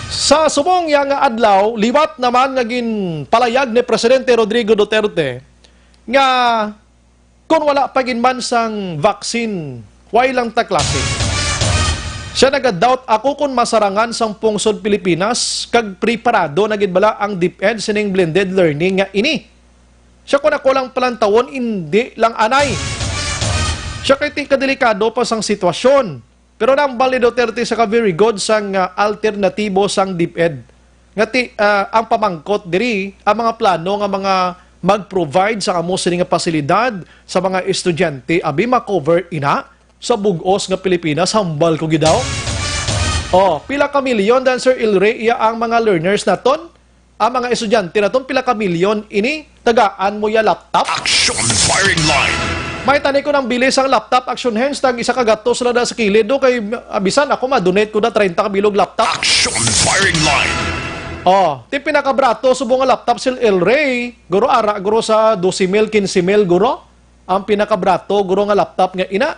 Sa subong ya nga adlaw, liwat naman nga ginpalayag ni Presidente Rodrigo Duterte nga kung wala pa gid man sang vaccine, why lang ta klase? Siya naga-doubt ako kung masarangan sang pungsod Pilipinas kag preparado na gid bala ang DepEd sining blended learning nga ini. Siya, kung ako lang palantawon, hindi lang anay. Siya, kay ti kadelikado pa sang sitwasyon. Pero nambal ni Duterte sa ka very good sang ah, alternatibo sang DepEd. Nga ti, ah, ang pamangkot diri, ang mga plano nga mga mag-provide sa amo sini nga pasilidad sa mga estudyante, abi ma-cover ina sa bug-os nga Pilipinas, hambal ko gid daw. Oh, pila ka milyon dan, Sir Ilre, iya ang mga learners naton? Ang mga estudyante naton, pila ka milyon ini? Tagaan mo ya laptop? Action Firing Line. May tani ko nang bili sang laptop, Action Hands, tag isa ka gatos sila da sa kilid do, kay ah, bisan ako ma-donate ko na treinta ka bilog laptop. Action Firing Line. Oh, ti pinakabrato subong nga laptop, Sir Ilre, guro, ara guro sa doce mil, quince mil guro. Ang pinakabrato guro nga laptop nga ina.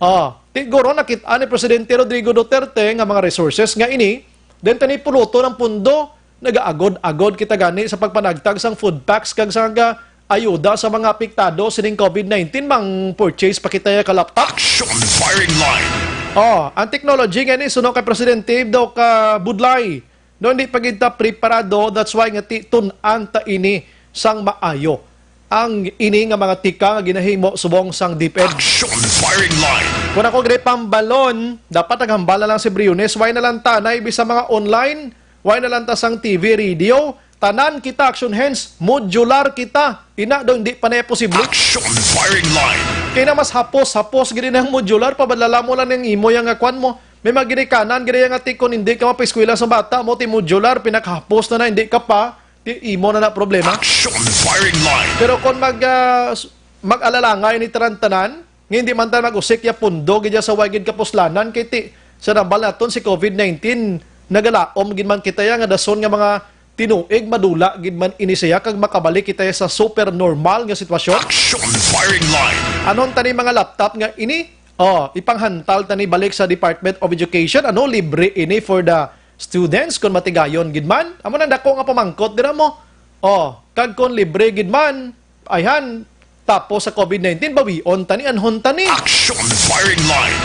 Oh, ti guro nakit-an ni Presidente Rodrigo Duterte nga mga resources nga ini, then tani puluton ang pundo, nagaagod-agod kita gani sa pagpanagtag sang food packs kag sa nga ayuda sa mga apektado sining COVID nineteen, mang-purchase pa kita ka laptop. Action Firing Line. Oh, ang technology nga ini, suno kay Presidente, daw ka budlay. No, hindi pa gid ta preparado, that's why nga ti tun-an ta ini sang maayo. Ang ini nga mga tika nga ginahimo subong sang DepEd. Action Firing Line. Kung ako gid pambalon, dapat naghambal na lang si Briones, why na lang ta na ibisa mga online, why na lang ta sang T V, radio, tanan kita, Action Hands, modular kita. Ina daw hindi pa na posible. Action Firing Line. Kay na mas hapos-hapos gid ang modular, pabadlala mo lang ang imo yang kwan mo. May mga ginikanan gid nga ti kon hindi ka mapaeskwela sa bata mo, ti modular, pinakahapos na na, hindi ka pa, ti imo na na problema. Action Firing Line. Pero kung mag, ah, s- mag-alalangay ni tanan-tanan, nga hindi man tayo mag-usik ya pundo gid sa way gid kapuslanan, kay ti sa nambal naton si COVID nineteen, nagalaom gid man kita ya nga dason nga mga tinuig, madula gid man ini siya kag makabalik kita sa super normal nga sitwasyon. Action Firing Line. Anhon tani mga laptop nga ini? Oh, ipanghantal tani balik sa Department of Education. Ano, libre ini for the students kung matigayon gid man? Amo nang dako nga pamangkot dira mo. Oh, kag kung libre gid man, ayhan, tapos sa COVID nineteen, bawion tani, anhon tani. Action Firing Line.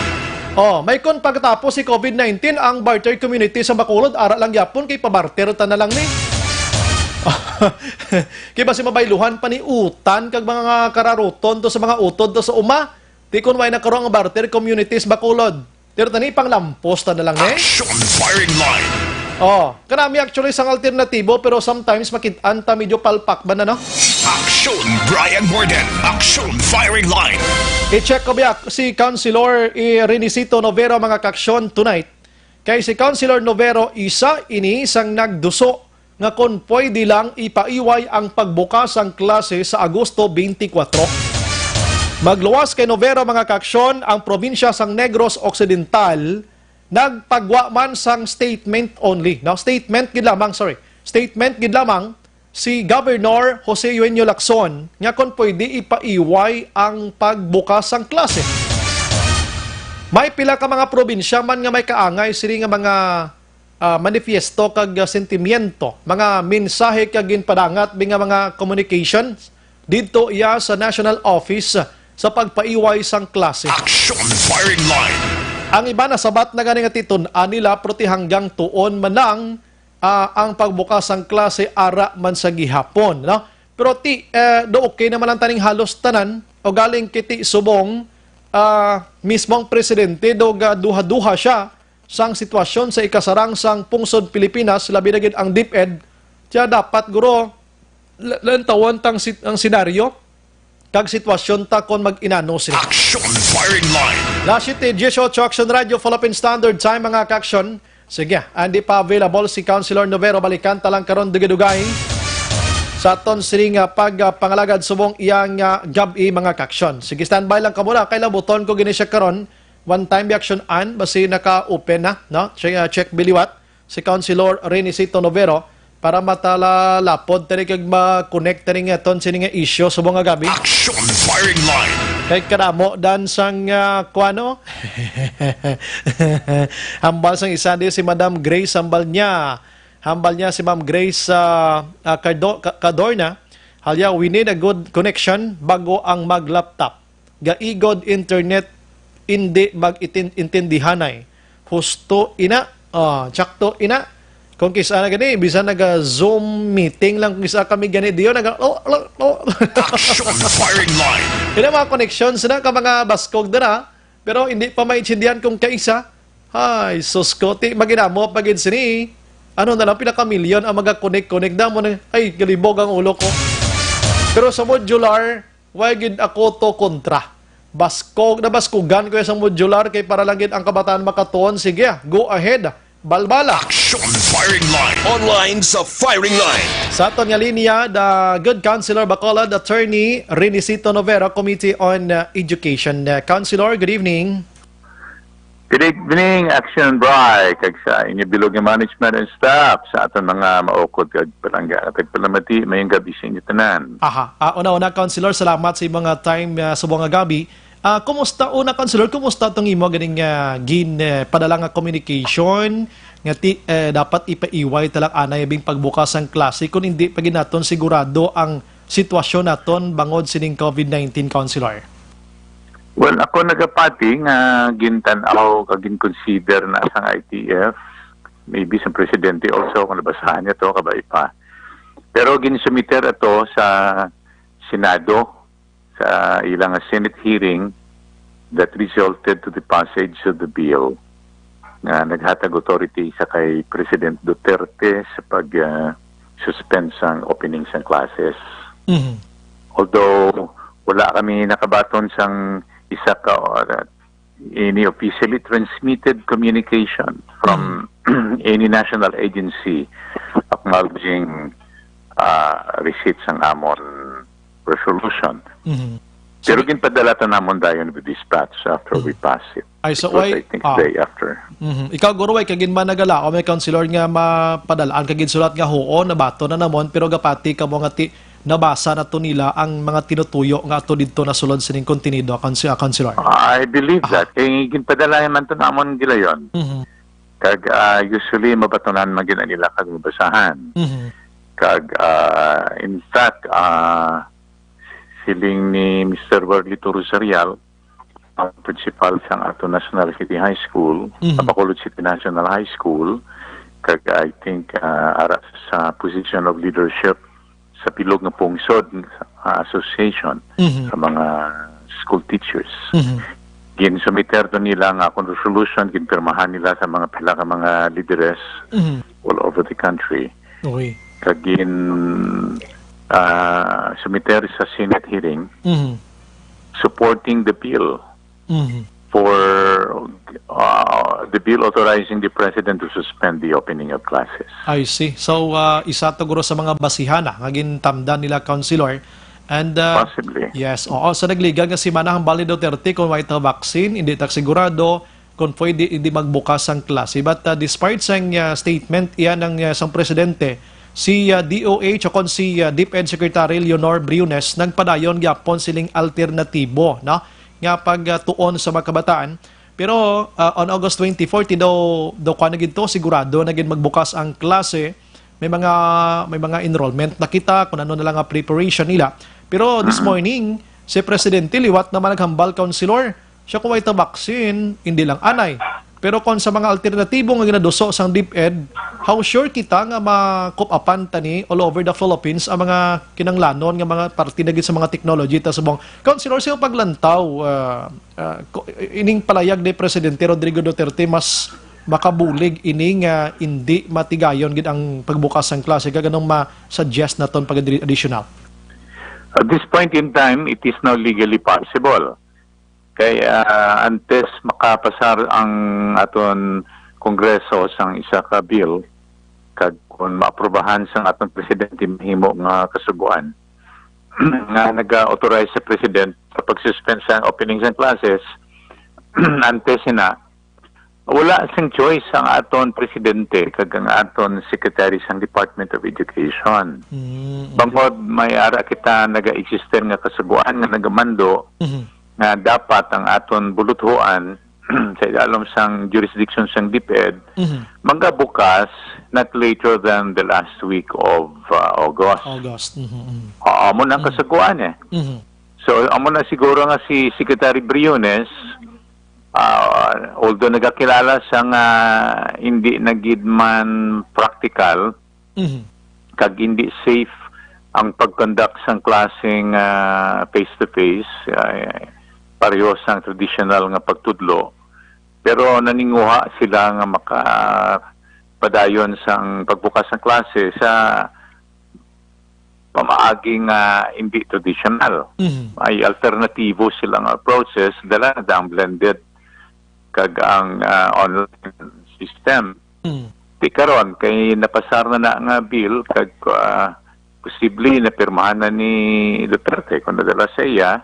Oh, may kon pagkatapos si COVID nineteen, ang barter community sa Bacolod, ara lang gyapon, kay pabarter ta na lang ni. Kay basi mabayluhan pa ni utan kag mga kararuton to sa mga utod to sa uma. Ti kon way na karo ang barter community sa Bacolod. Pero tani, panglampos ta na lang ni. Action Firing Line. Oh, kanami actually sang alternatibo, pero sometimes makit-an ta medyo palpak man na, no? Action Brian Morden. Action Firing Line. I-check ko biya si Councilor i Renisito Novero, mga kaaksyon, tonight. Kay si Councilor Novero isa ini sang nagduso nga kon pwede lang ipaiway ang pagbukas sang klase sa Agosto twenty-four. Magluwas kay Novero, mga kaaksyon, ang probinsya sang Negros Occidental nagpagwa man sang statement only. No, statement gid lamang, sorry. Statement gid lamang si Governor Jose Eugenio Lacson nga kon pwede ipaiway ang pagbukas sang klase. May pila ka mga probinsya man nga may kaangay sini nga mga ah, manifiesto kag ah, sentimiento, mga mensahe kag ginpadangat bi nga mga communications didto iya sa National Office sa pagpaiway sang klase. Action Firing Line. Ang iba nasabat na gani nga titun-an nila, pero ti hanggang tuon man lang ah, ang pagbukas sang klase ara man sa gihapon, no? Pero ti eh, do okay naman lang taning halos tanan, o galing kiti subong ah, mismo ang presidente do ga duha-duha siya sang sitwasyon sa ikasarang sang pungsod Pilipinas, labi na gid ang DepEd. Kaya dapat, guro, la- lantawon tang sit- ang senaryo kag sitwasyon ta kon mag-inano sila. Action Firing Line. Las siete dieciocho, Action Radio, Philippine Standard Time, mga ka-action. Sige, hindi pa available si Councilor Novero. Balikan ta lang karon dugay-dugay sa aton sining ah, pag ah, pangalagad subong iyang ah, gab-i, mga ka-action. Sige, standby lang ka muna. Kay labuton ko gini siya karon. One time reaction an, basi naka-open na, no? Check, ah, check biliwat si Councilor Renisito Novero para matalalapod tani kag ma-connect tani nga ton sini nga issue subong nga gab-i. Action Firing Line. Kay kadamo dan sang, ah, kuano? Hambal sang isa di si Madam Grace, hambal niya. Hambal niya si Ma'am Grace, ah, ah, Cardo-, Ca-, Cadorna. Halya, "We need a good connection bago ang mag-laptop. Gaigod internet, indi mag-itin-, intindihanay." Husto ina. Ah, tsakto ina. Kung kisa na gani, bisan naga-Zoom meeting lang, kung kisa kami gani, diyo naga, oh, oh, oh. Action firing line. Ina mga connections na ka mga baskog dira, pero hindi pa maintindihan kung kaisa. Ay, sus ko, ti maginamo pa gid sini. Ano na lang, pila ka milyon ang mga connect-connect na mo na, ay, galibog ang ulo ko. Pero sa modular, why gid ako to kontra? Baskog na baskugan ko sa modular kay para lang gid ang kabataan makatuon. Sige, ah, go ahead. Balbala. Action firing line. Online sa firing line. Sa aton nga linya, the good counselor Bacolod, Attorney Renisito Novera, Committee on, uh, Education. Uh, Counselor, good evening. Good evening, Action Bry, kag sa inyo bilog nga management and staff, sa aton mga maukod kag palangga. Tagpalamati, mayong gabi sa inyo tanan. Aha. Ah, una-una, Counselor, salamat sa imong, ah, time, ah, subong nga gabi. Ah, kumusta, una, Counselor, kumusta tong imo ganing, ah, gin, eh, padala nga communication nga ti, eh, dapat ipaiway ta lang anay abing pagbukas ang klase kung hindi pa gid naton sigurado ang sitwasyon naton bangod sining covid nineteen, Counselor? Well, ako nagapati nga gintan-aw kag gin-consider na sang I T F, maybe sa presidente also, kung nabasahan niya to, kabay pa. Pero ginsumiter ato sa Senado, sa ilang Senate hearing that resulted to the passage of the bill nga naghatag authority sa kay President Duterte sa pag, ah, suspend sang opening sang classes. Mhm. Although wala kami nakabaton sang isa ka, uh, any officially transmitted communication from any national agency acknowledging, uh, receipt sang amon resolution. Mhm. So, pero ginpadala ta namon dayon with dispatch after we pass it. Ay, so it was, why, I think, ah, day after. Mhm. Ikaw, guro, ay kagin man nagala o may counselor nga mapadalaan kagin sulat nga, "Huon, nabaton na namon," pero gapati kamo nga ti-, nabasa na to nila ang mga tinutuyo nga ato didto nasulod sining kontenido, Counsel-, ah, Counselor? I believe that. Kay ginpadala man to namon gilayon. Mhm. Kag, ah, usually, mabatunan man gid nila kag mabasahan. Mhm. Kag, ah, in fact, ah, siling ni Mister Warlito Rosarial, ang principal sang ato National City High School, Mhm. sa Bacolod City National High School, kag I think, ah, ara sa position of leadership sa bilog nga pungsod, ah, association Mhm. sa mga school teachers. Mhm. Ginsumiter to nila nga akong resolution, ginpirmahan nila sa mga pila ka mga lideres Mhm. all over the country. Okay. Kag gin, ah, sumiter sa Senate hearing Mhm. supporting the bill Mhm. for, uh, the bill authorizing the president to suspend the opening of classes. I see. So, uh, isa to guro sa mga basihana nga gintamdan nila, Councilor. And, uh, possibly. Yes, oo. Sa nagligad nga semana, hambal ni Duterte, kung may ta vaccine, hindi ta sigurado kung pwede hindi magbukas ang klase. But, uh, despite sang, uh, statement, iyan ang, uh, sang presidente, si, uh, D O H o kon si, uh, DepEd Secretary Leonor Briones nagpadayon gyapon siling alternatibo, no? nga pagtuon sa mga kabataan. Pero, ah, on August twenty-four, ti daw, daw kuwan na gid to, sigurado na gid magbukas ang klase. May mga, may mga enrollment na kita, kung ano na lang ang preparation nila. Pero this morning, si Presidente liwat naman naghambal, Councilor, siya kung may ta vaccine, hindi lang anay. Pero kung sa mga alternatibo nga ginaduso sang DepEd, how sure kita nga makup-apan tani all over the Philippines ang mga kinanglanon nga mga parte na gid sa mga technology ta subong? Councilor, sa imong paglantaw, ah, ah, ko-, ining palayag ni Presidente Rodrigo Duterte mas makabulig ini nga indi matigayon gid ang pagbukas sang klase, kag anong ma-suggest naton pag additional? At this point in time, it is now legally possible. Kay, ah, antes makapasar ang aton Kongreso sang isa ka bill, kag kung maaprubahan sang aton presidente mahimo nga kasugoan nga naga-authorize sa president sa pag-suspend sa opening sang classes, antes sina, wala sing choice ang aton presidente kag ang aton secretary sang Department of Education. Mm, okay. Bangod may ara kita naga-existen nga kasugoan nga nagamando Mhm. nga dapat ang aton buluthuan sa idalom sang jurisdiction sang DepEd Mhm. magabukas not later than the last week of, uh, August. August. Mhm, mhm. Oo, amo na ang Mhm. kasaguan eh. Mhm. So, amo na siguro nga si Secretary Briones, ah, although nagakilala sa nga hindi na gid man practical, Mhm. kag hindi safe ang pag-conduct sang klaseng, ah, face-to-face, ah, pareho sang traditional nga pagtudlo. Pero naninguha sila nga makapadayon sang pagbukas sang klase sa pamaagi nga hindi traditional. Mhm. May alternatibo sila nga approaches, dala na ang blended kag ang, ah, online system. Mhm. Ti karon, kay napasar na na nga bill, kag, ah, posible napirmahan na ni Duterte kung nadala sa iya,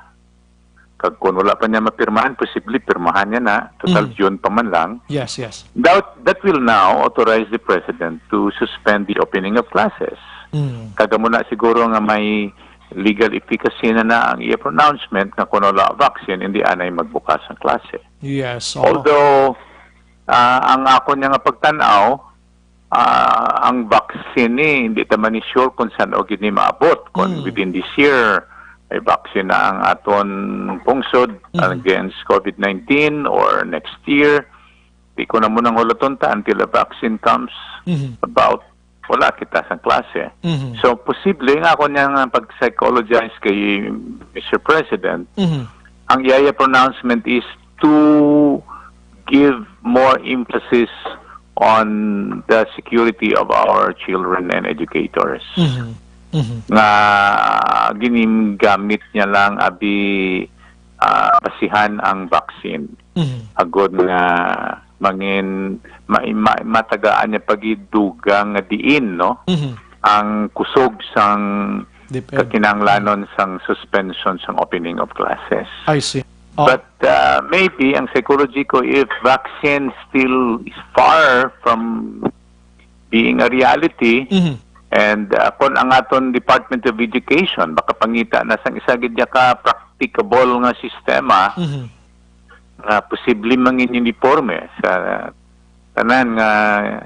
kag kung wala pa niya mapirmahan, posible pirmahan niya na, total Mhm. June pa man lang. Yes, yes. That, that will now authorize the president to suspend the opening of classes. Mhm. Kag amo na siguro nga may legal efficacy na na ang iya pronouncement nga kung wala vaccine, hindi anay magbukas ang klase. Yes, oo. Although, ah, ang ako niya nga pagtan-aw, ah, ang vaccine ni, hindi ta man ni sure kung san-o gid ni maabot. Kung Mm. within this year, may vaccine na ang aton pungsod Mm. against COVID nineteen or next year. Di ko na mo nang hulaton ta until a vaccine comes Mhm. about. Wala kita sa klase. Mhm. So, posible nga ako niya nga pag-psychologize kay Mister President, Mhm. ang iya pronouncement is to give more emphasis on the security of our children and educators. Mhm. Mhm. Nga ginagamit niya lang abi, ah, basihan ang vaccine. Mhm. Agod nga mangin ma-, ma-, matagaan niya pagidugang nga diin, no? Mhm. Ang kusog sang Depende. kakinahanglanon sang suspension sang opening of classes. I see. Oh. But, uh, maybe ang psychology ko, if vaccine still is far from being a reality, Mhm. and, uh, kung ang aton Department of Education makapangita na sang isa gid niya ka practicable nga sistema, Mhm. nga posible mangin uniforme sa tanan nga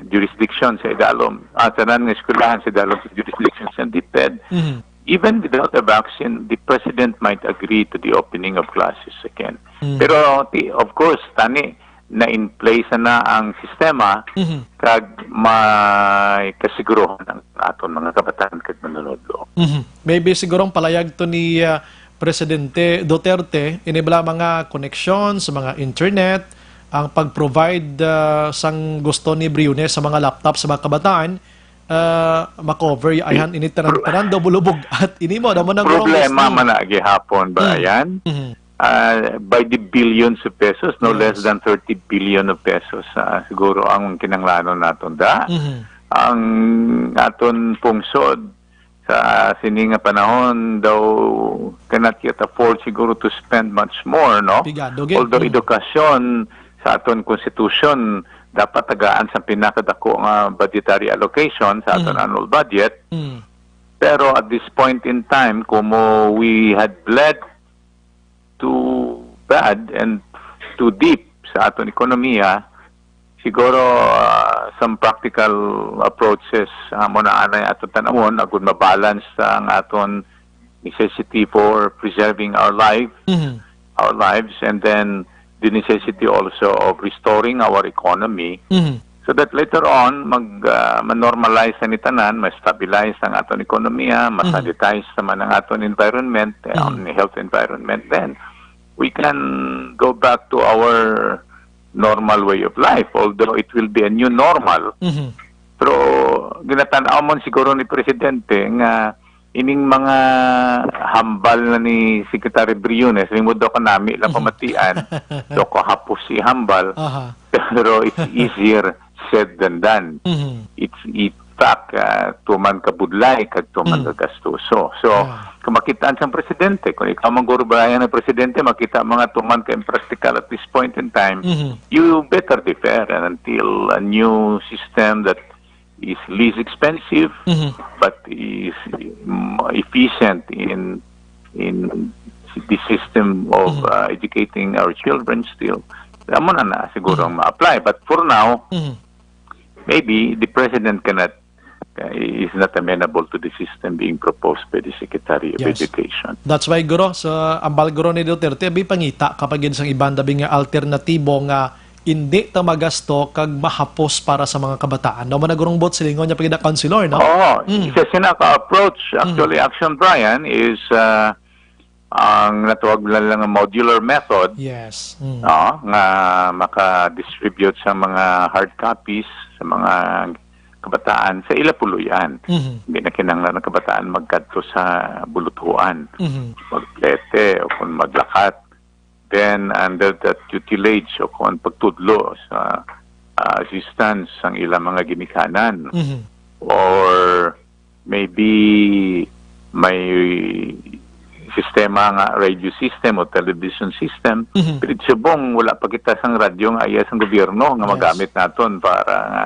jurisdiction sa idalom, ah, tanan nga eskwelahan sa idalom sa jurisdiction sa DepEd. Mhm. Even without a vaccine, the president might agree to the opening of classes again. Mhm. Pero, ti-, of course, tani, na in place na ang sistema, Mhm. kag may kasiguruhan ang aton mga kabataan kag manunodlo. Mhm. Maybe siguro ang palayag to ni, ah, Presidente Duterte, ini bala mga connections, mga internet, ang pag-provide, ah, sang gusto ni Briones sa mga laptop sa mga kabataan, ah, ma-cover ya-, ayhan ini tanan, tanan daw bulubog. At ini mo, damo nang gurong Problema listening. man na gihapon, Mm. Brian. Mhm. Ah, by the billions of pesos, no Yes. less than thirty billion of pesos, ah, siguro ang kinanglanon naton da. Mhm. Ang aton pungsod sa sini nga panahon daw cannot yet afford siguro to spend much more, no? Pigado gid. Although Mm. edukasyon sa aton constitution dapat tagaan sa pinakadako nga budgetary allocation sa aton Mm. annual budget. Mm. Pero at this point in time, como we had bled too bad and too deep sa aton ekonomiya, siguro, ah, some practical approaches, ah, mo na anay aton tan-awon agud mabalance ang aton necessity for preserving our life, Mhm. our lives, and then the necessity also of restoring our economy Mhm. so that later on, mag, ah, ma-normalize na ni tanan, ma-stabilize ang aton ekonomiya, Mhm. ma-sanitize naman ang aton environment, eh, Mhm. ang health environment, then we can go back to our normal way of life, although it will be a new normal. Mhm. Pero ginatan-aw man siguro ni Presidente nga ining mga hambal na ni Secretary Briones, limod daw kanami lang Mhm. pamatian, daw kahapos si hambal, Aha. pero it's easier said than done. Mhm. It's, in fact, ah, tuman ka budlay, kag tuman Mhm. ka gastuso. So, Ah. kung makitaan sang presidente, kung ikaw man guro, Brian, ang presidente, makita mga tuman ka impractical at this point in time, Mhm. you better defer until a new system that is least expensive, Mhm. but is, mm, efficient in, in the system of Mhm. uh, educating our children still. Amo na na siguro ang ma-apply. But for now, Mhm. maybe the president cannot, uh, is not amenable to the system being proposed by the Secretary of Yes. Education. That's why, Guro, sa ambal, Guro, ni Duterte, abi pangita ka pa gid sang iban dabi nga alternatibo nga indi ta magasto kag mahapos para sa mga kabataan. Daw managurong bot silingon niya pagida councilor, no? Oo, Mm. isa sina ka approach. Mm. Actually, Action Brian is uh, ang natawag nila nga modular method, Yes. Mm. no, nga maka-distribute sa mga hard copies sa mga kabataan sa ila puloy-an. Mhm. Hindi na kinahanglan ang kabataan magkadto sa buluthuan, Mhm. magplete o kung maglakat. Then, under that tutelage o kung pagtudlo sa, ah, assistance sang ilang mga ginikanan. Mhm. Or maybe may sistema nga radio system o television system. Mhm. Pero subong, wala pa kita sang radyo nga iya sang gobyerno nga Yes. magamit naton para nga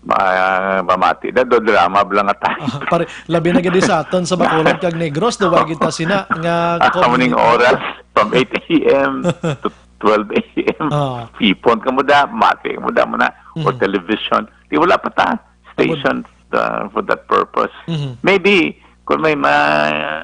ma-, mamati. Da, do drama bala nga tayo. Ah, pare, labi na gid sa aton sa Bacolod kag Negros, do wa gid ta sina nga Ah, community. Morning oras, from eight a m to twelve a m. Ah. Ipon ka mo da, mati ka mo da mo na, or Mhm. television. Di wala pa ta station uh, for that purpose. Mhm. Maybe, kung may ma-,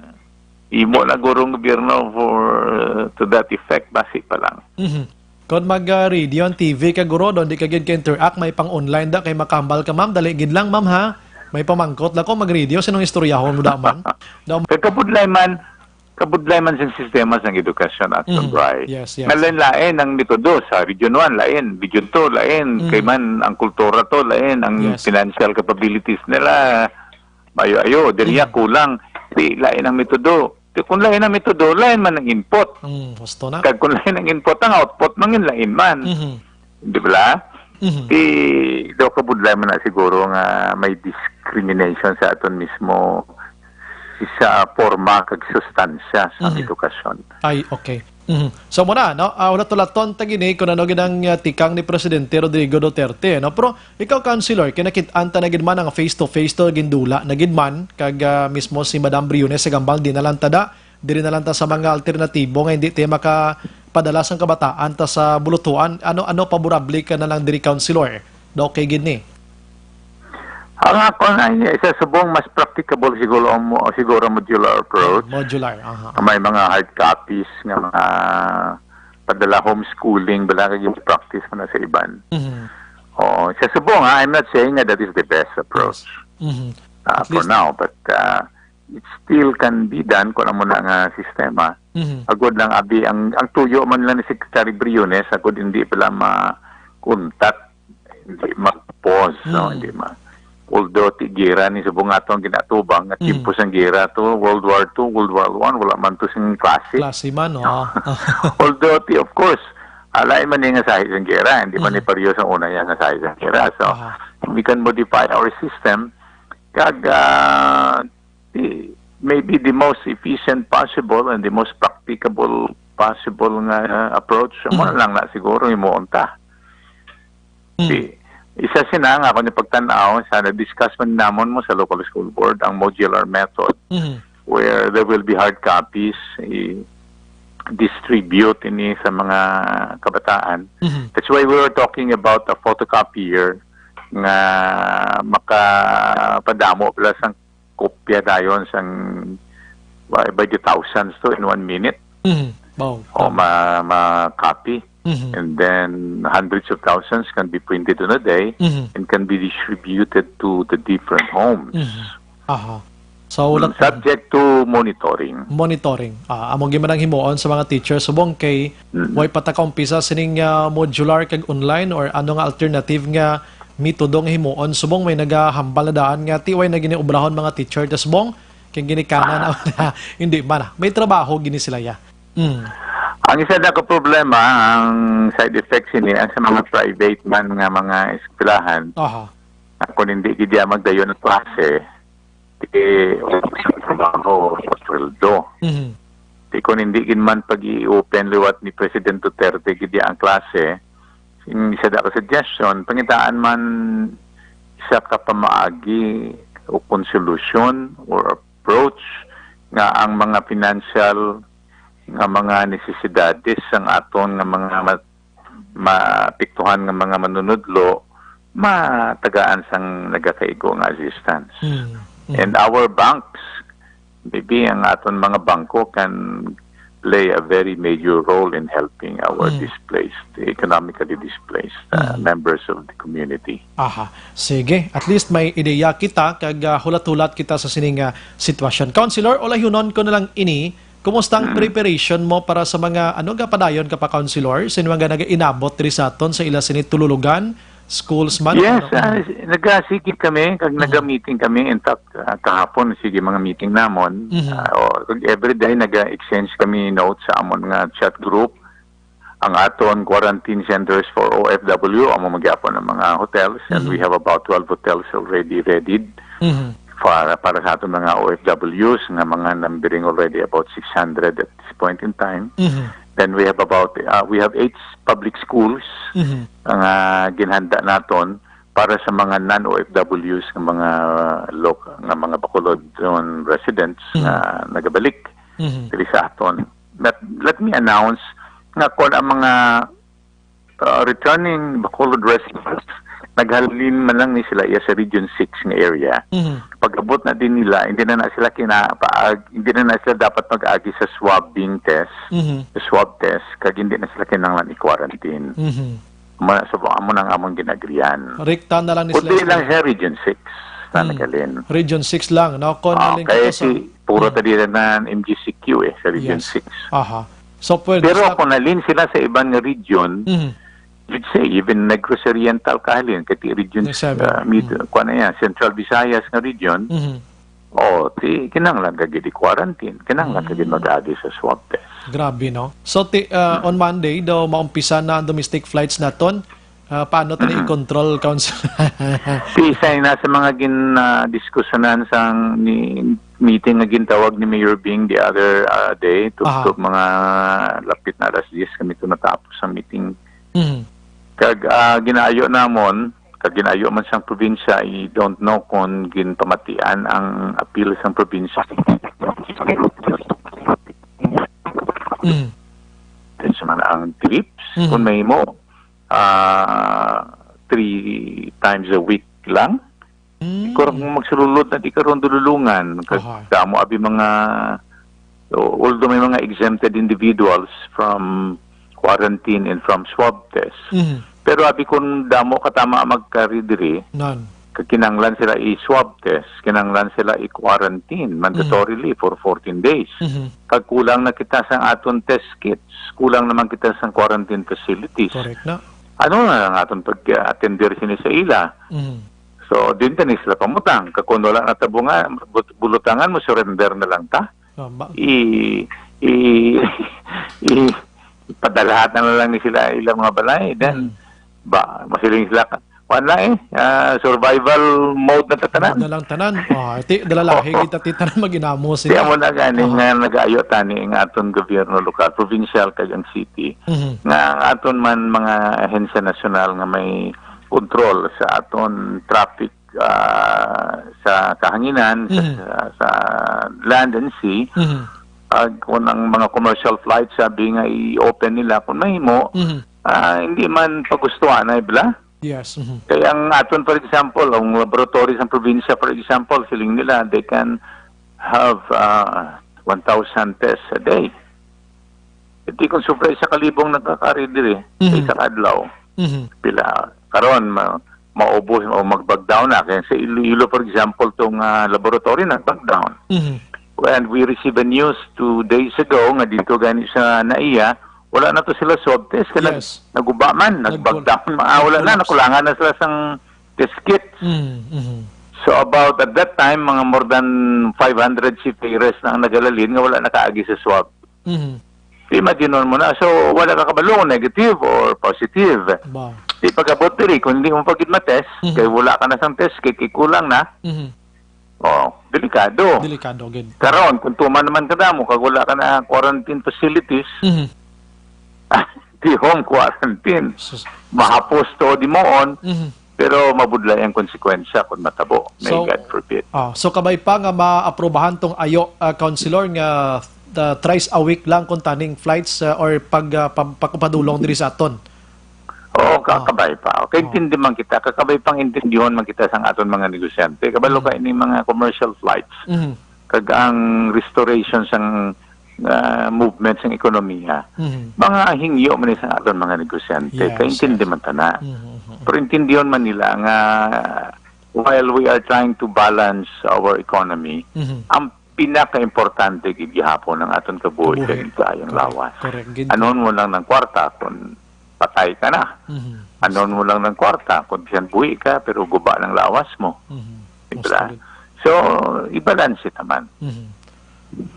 imo na gurong gobyerno for, uh, to that effect, basi pa lang. Mhm. Kon mag, ah, radio ang T V ka, Guro, daw di ka gid ka-interact, may pang-online da, kay makahambal ka, ma'am. Dali gid lang, ma'am, ha? May pamangkot lang ko, mag-radio, sinong istoryahon mo da man? Daw Kay kabudlay man, kabudlay man sing sistema sang edukasyon, Action Mhm. Bri. Yes, yes. Nga lain-lain ang metodo sa Region one, lain, Region two, lain, Mhm. kay man ang kultura to, lain, ang Yes. financial capabilities nila, maayo-ayo, diri Mhm. kulang, di lain ang metodo. Di, kung lain ang metodo, lain man ang input. Mm, husto na. Kag kung lain ang input, ang output, mangin lain man. Mhm. Di ba? Mhm. Di, daw kabudlay man na siguro nga may discrimination sa aton mismo sa forma kag sustansya sa Mhm. edukasyon. Ay, okay. Mhm. So, muna, no? Ah, ulat-ulaton ta gini kung ano gid ang, ah, tikang ni Presidente Rodrigo Duterte, no? Pero ikaw, Councilor, kay nakit-an ta na gid man ang face-to-face to, gindula na gid man, kag, ah, mismo si Madam Briones sa Gambang, di na lang ta da, diri na lang ta sa mga alternatibo nga hindi tayo makapadala sang kabataan ta sa bulutuan. Ano, ano, paborable ka na lang diri, Councilor? Do okay gid ni? Ang ako na niya, isa subong mas practicable siguro ang mo-, siguro modular approach. Modular, aha. May mga hard copies nga mga padala homeschooling, bala kag practice mo na sa iban. Mhm. Oh, sa subong, ha, I'm not saying nga that is the best approach. Yes. Mhm. Ah, At for least now, but, ah, it still can be done kung amo na nga sistema. Mhm. Agod lang, abi, ang, ang tuyo man lang ni Secretary Briones, agod hindi pala ma-contact, hindi mag-pause, no? Mhm. Hindi ma-, although ti gira ni subong ato ang ginatubang, nga Mhm. timpo sang gira to, World War Two, World War One, wala man to sing klase. Klase man, oh. Although ti, of course, alay man ni nga sahi sang gira, hindi man Mhm. ni pareho sa una yan nga sahi sang gira. So, Aha. we can modify our system, kag, ah, the, maybe the most efficient possible and the most practicable possible nga, uh, approach, amo Mhm. lang na siguro himuon ta. Mm. Di, isa sina nga ako ni pagtan-aw sa na-discuss man namon mo sa local school board ang modular method Mhm. where there will be hard copies, i-distribute ini sa mga kabataan. Mhm. That's why we were talking about a photocopier nga makapadamo pala sang kopya dayon sang by, by the thousands to in one minute. Mhm. Wow. O ma, ma-copy. Mhm. And then hundreds of thousands can be printed on a day Mhm. and can be distributed to the different homes. Mhm. Aha. So, Mm, wala subject to monitoring. Monitoring. Ah, amo gyud man ang himuon sa mga teacher subong kay Mm. way pa ta kaumpisa sining, ah, modular kag online or ano nga alternative nga metodo nga himuon subong may nagahambal na daan nga ti way na gini obrahon mga teacher ta subong kay ginikanan na hindi man, ah. May trabaho gini sila ya. Mm. Ang isa na ka problema, ang side effects ini, ang sa mga private man nga mga eskwelahan, Aha. kung hindi gid ya magdayon ang klase, di, wala siyang trabaho o sweldo. Mhm. Di, kung hindi gid man pag-i-open liwat ni President Duterte gid ya ang klase, sing isa da ka suggestion, pangitaan man isa ka pamaagi o konsolusyon or approach nga ang mga financial nga mga necesidades sang aton nga mga ma-, maapektuhan nga mga manunudlo matagaan sang nagakaigo nga assistance. Mm. Mm. And our banks, maybe ang aton mga bangko can play a very major role in helping our Mm. displaced, economically displaced, uh, Mm. members of the community. Aha. Sige, at least may ideya kita kag, ah, hulat-hulat kita sa sining, ah, sitwasyon. Councilor, ulayonon ko na lang ini. Kumusta ang Mm. preparation mo para sa mga, ano, gapadayon ka pa, Councilor? Sino ang nagainabot diri sa aton sa ila sini tululugan, schools man, Yes, ano? ah, nagasigi kami, kag Mm. naga-meeting kami. In fact, ah, kahapon, sige, mga meeting namon. Mhm. Ah, o, kag every day, naga-exchange kami notes sa amon nga chat group. Ang aton quarantine centers for O F W, amo man gyapon ang mga hotels, and Mhm. we have about twelve hotels already readied Mhm. para, para sa aton mga O F Ws, nga mga numbering already about six hundred at this point in time. Mhm. Then we have about, uh, we have eight public schools Mhm. nga ginhanda naton para sa mga non-O F Ws nga mga loc-, nga mga Bacolod residents Mhm. nga nagabalik Mhm. diri sa aton. Let, let me announce nga kon ang mga, uh, returning Bacolod residents, naghalin man lang ni sila iya sa Region six nga area. Mhm. Pag-abot na din nila, hindi na na sila kina-, paag-, hindi na na sila dapat mag-agi sa swabbing test, Mhm. sa swab test, kag hindi na sila kinahanglan i-quarantine. Mhm. Amo na, so, amo nang among ginagrian. Rekta na lang ni Kundi sila lang sa siya, Region six na Mm. naghalin. Region six lang, no? Kung Ah, nalingkod kaya to sa si, puro Mm. ta dira na M G C Q eh, sa Region Yes. six. Aha. So, pwede Pero sila kung nalin sila sa iban nga region, Mhm. let's say, even Negros Oriental kahalin, kay ti Region Region seven. uh, mid, Mm. kuwan na yan, Central Visayas nga region, Mhm. oh, ti, kinahanglan ka gid i-quarantine, kinahanglan ka gid Mm. mag-agi sa swab test. Grabe, no? So, ti, uh, Mm. on Monday, daw maumpisa na ang domestic flights naton. Uh, paano tani Mm. i-control, Council? Ti, isa na sa mga gin, uh, diskusyonan sang ni, meeting nga gintawag ni Mayor Bing the other, uh, day, to, Aha. to mga lapit na alas diyes kami to natapos ang meeting. Mhm. Kag, ah, ginaayo namon, kag ginaayo man sang probinsya, I don't know kung ginpamatian ang appeal sang probinsya. Mm. Then sa mga ang trips, Mhm. kung mahimo, ah, three times a week lang. Mm. Kung magsululod na di karon dululungan, kag Aha. damo abi mga, so, although may mga exempted individuals from quarantine and from swab test, Mhm. pero abi kung damo katama ang magkari diri, Nan. kag kinahanglan sila i-swab test, kinahanglan sila i-quarantine mandatorily Mhm. for fourteen days. Mhm. Kag kulang na kita sa aton test kits, kulang naman kita sa quarantine facilities. Correct na. Ano na ang aton pag-attender sini sa ila? Mhm. So, din tani sila pamutang. Kag kung wala na tabungan, but-, bulutangan mo, surrender na lang ta. Tama. I, i, i, padalhatan na lang ni sila ilang mga balay. Then, Mm. ba, masiling sila, ka-, kuwan na eh, ah, survival mode na tatanan. Mode na lang tanan. Oh, ti, dalalahi Oo. kita, ti, tanan mag-inamo sila. Kaya mo na gani Aha. nga nag-ayo tani ang aton gobyerno lokal, provincial, kag ang city, Mhm. nga ang aton man mga ahensya nasyonal nga may kontrol sa aton traffic, ah, sa kahanginan, sa, Mhm. sa, sa land and sea, Mhm. ag kung ang mga commercial flights, sabi nga, i-open nila kung mahimo, Mhm. ah, hindi man pagustuhan, ay bala? Yes, mhm. Kaya ang aton, for example, ang laboratory sa probinsya, for example, feeling nila, they can have, ah, one thousand tests a day. Hindi kung sobra isa ka libong nagkakari diri sa Mhm. isa ka adlaw. Mhm. Pila, karon, ma-, maubos o mag-back down na. Kaya sa Iloilo, for example, tong, ah, laboratory nag-back down. Mhm. And we received a news two days ago nga dito gani sa NAIA, wala na to sila swab test. Kaya nag-, Yes. naguba man, nag-back Nag-, down. Ah, wala na, nag-collapse. Nakulangan na sila sang test kits. Mm, mhm. So about at that time, mga more than five hundred seafarers na ang nagahalin nga wala nakaagi sa swab. Mhm. Di madinon mo na. So, wala ka kabalo kung negative or positive. Ba. Di pag-abot diri, kung hindi mo pa gid matest, Mhm. kay wala ka na sang test, kay, kay kulang na. Mhm. Oh, delikado. Delikado gid. Karon, kung tuman naman ka damo, kag wala ka na quarantine facilities, Mhm. di home quarantine. Sus. Mahapos to di moon, Mhm. pero mabudlay ang konsekwensya kung matabo. May So, God forbid. Ah, so kabay pa nga maaprubahan tong ayo, ah, Councilor, nga uh, thrice a week lang kung taning flights, uh, or pag, uh, pag, pagpadulong diri sa aton. Oo, Oh. kakabay pa. Okay, Oh. intindi man kita. Kakabay pang intindihon man kita sang aton mga negosyante. Kabalo Mm. ka ini mga commercial flights. Mhm. Kag ang restoration sang, ah, movement sang ekonomiya. Mhm. Mga hingyo man ni sang aton mga negosyante. Yes, Kay intindi yes. man tana. Mhm, mhm. Pero intindihon man nila nga while we are trying to balance our economy, Mhm. ang pinaka-importante gid gihapon ang aton kabuhi Kabuhi. kag kaayong Correct. lawas. Correct gid. Anuon mo lang ng kwarta kung patay ka na. Mhm. Anuon mo lang ng kwarta kung bisan buhi ka pero guba ng lawas mo. Mhm. Di ba? Gusto gid. So, ibalanse naman. Mhm.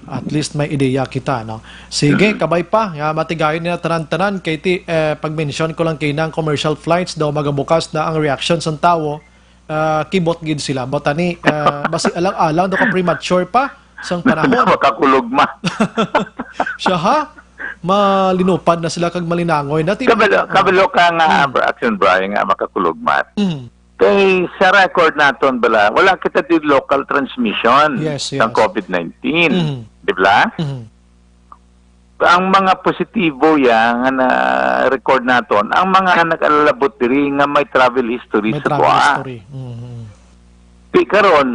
At least may ideya kita, no? Sige, Mhm. kabay pa, nga matigayon na tanan-tanan. Kay ti, eh, pag-mention ko lang kay nang commercial flights daw magabukas na ang reaction sang tawo, ah, kibot gid sila. But ani, ah, basi alang-alang daw ka premature pa sang panahon. Makakulog ma. Siya, ha? Malinupad na sila kag malinangoy. Dati Kabalo, kabalo ka nga, Mm. Bra-, Action Brian, nga makakulog ma. Mm. Kay sa record naton bala, wala kita di local transmission Yes, sang yes. covid nineteen. Mm. Di ba? Mm. Ang mga positibo ya nga na-record naton, ang mga nag-alabot diri nga may travel history May sa travel Goa. history. Mhm. Di karon,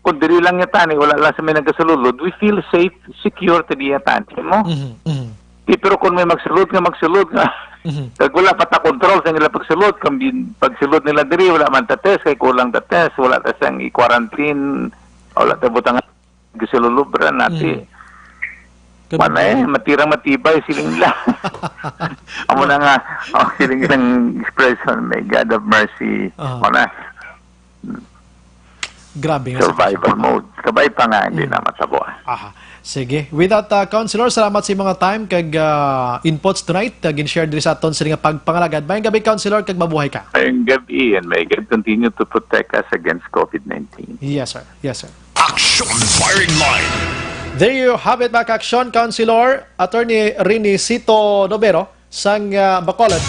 kung diri lang niya tani, wala lang sa may nagasulod, we feel safe, secure ta diya tani mo. Mhm, mhm. Di, pero kung may magsulod nga, magsulod nga, Mhm. kag wala pa ta control sa nila pagsulod, kung bin-, pagsulod nila diri, wala man ta test, kay kulang ta test, wala ta sang i-quarantine, wala ta butang gasululubra nati. Mm. Wala eh, Kabig-, matirang matibay, siling nila. Amo na nga, oh, siling ilang expression, "May God have mercy." Aha. Wala. Grabe nga Survival sitwasyon. mode. Kabay pa nga, hindi Mm. na matabo, ah. Aha. Sige. With that, uh, Councilor, salamat sa mga time kag, uh, inputs tonight. Uh, gin-share diri sa aton sa nga pagpangalagad. Mayong gabi, Councilor, kag mabuhay ka. Mayong gabi, and may God continue to protect us against covid nineteen. Yes, sir. Yes, sir. Action Firing Line. There you have it, mga ka-aksyon, Councilor Attorney Renicito Novero sang, ah, Bacolod.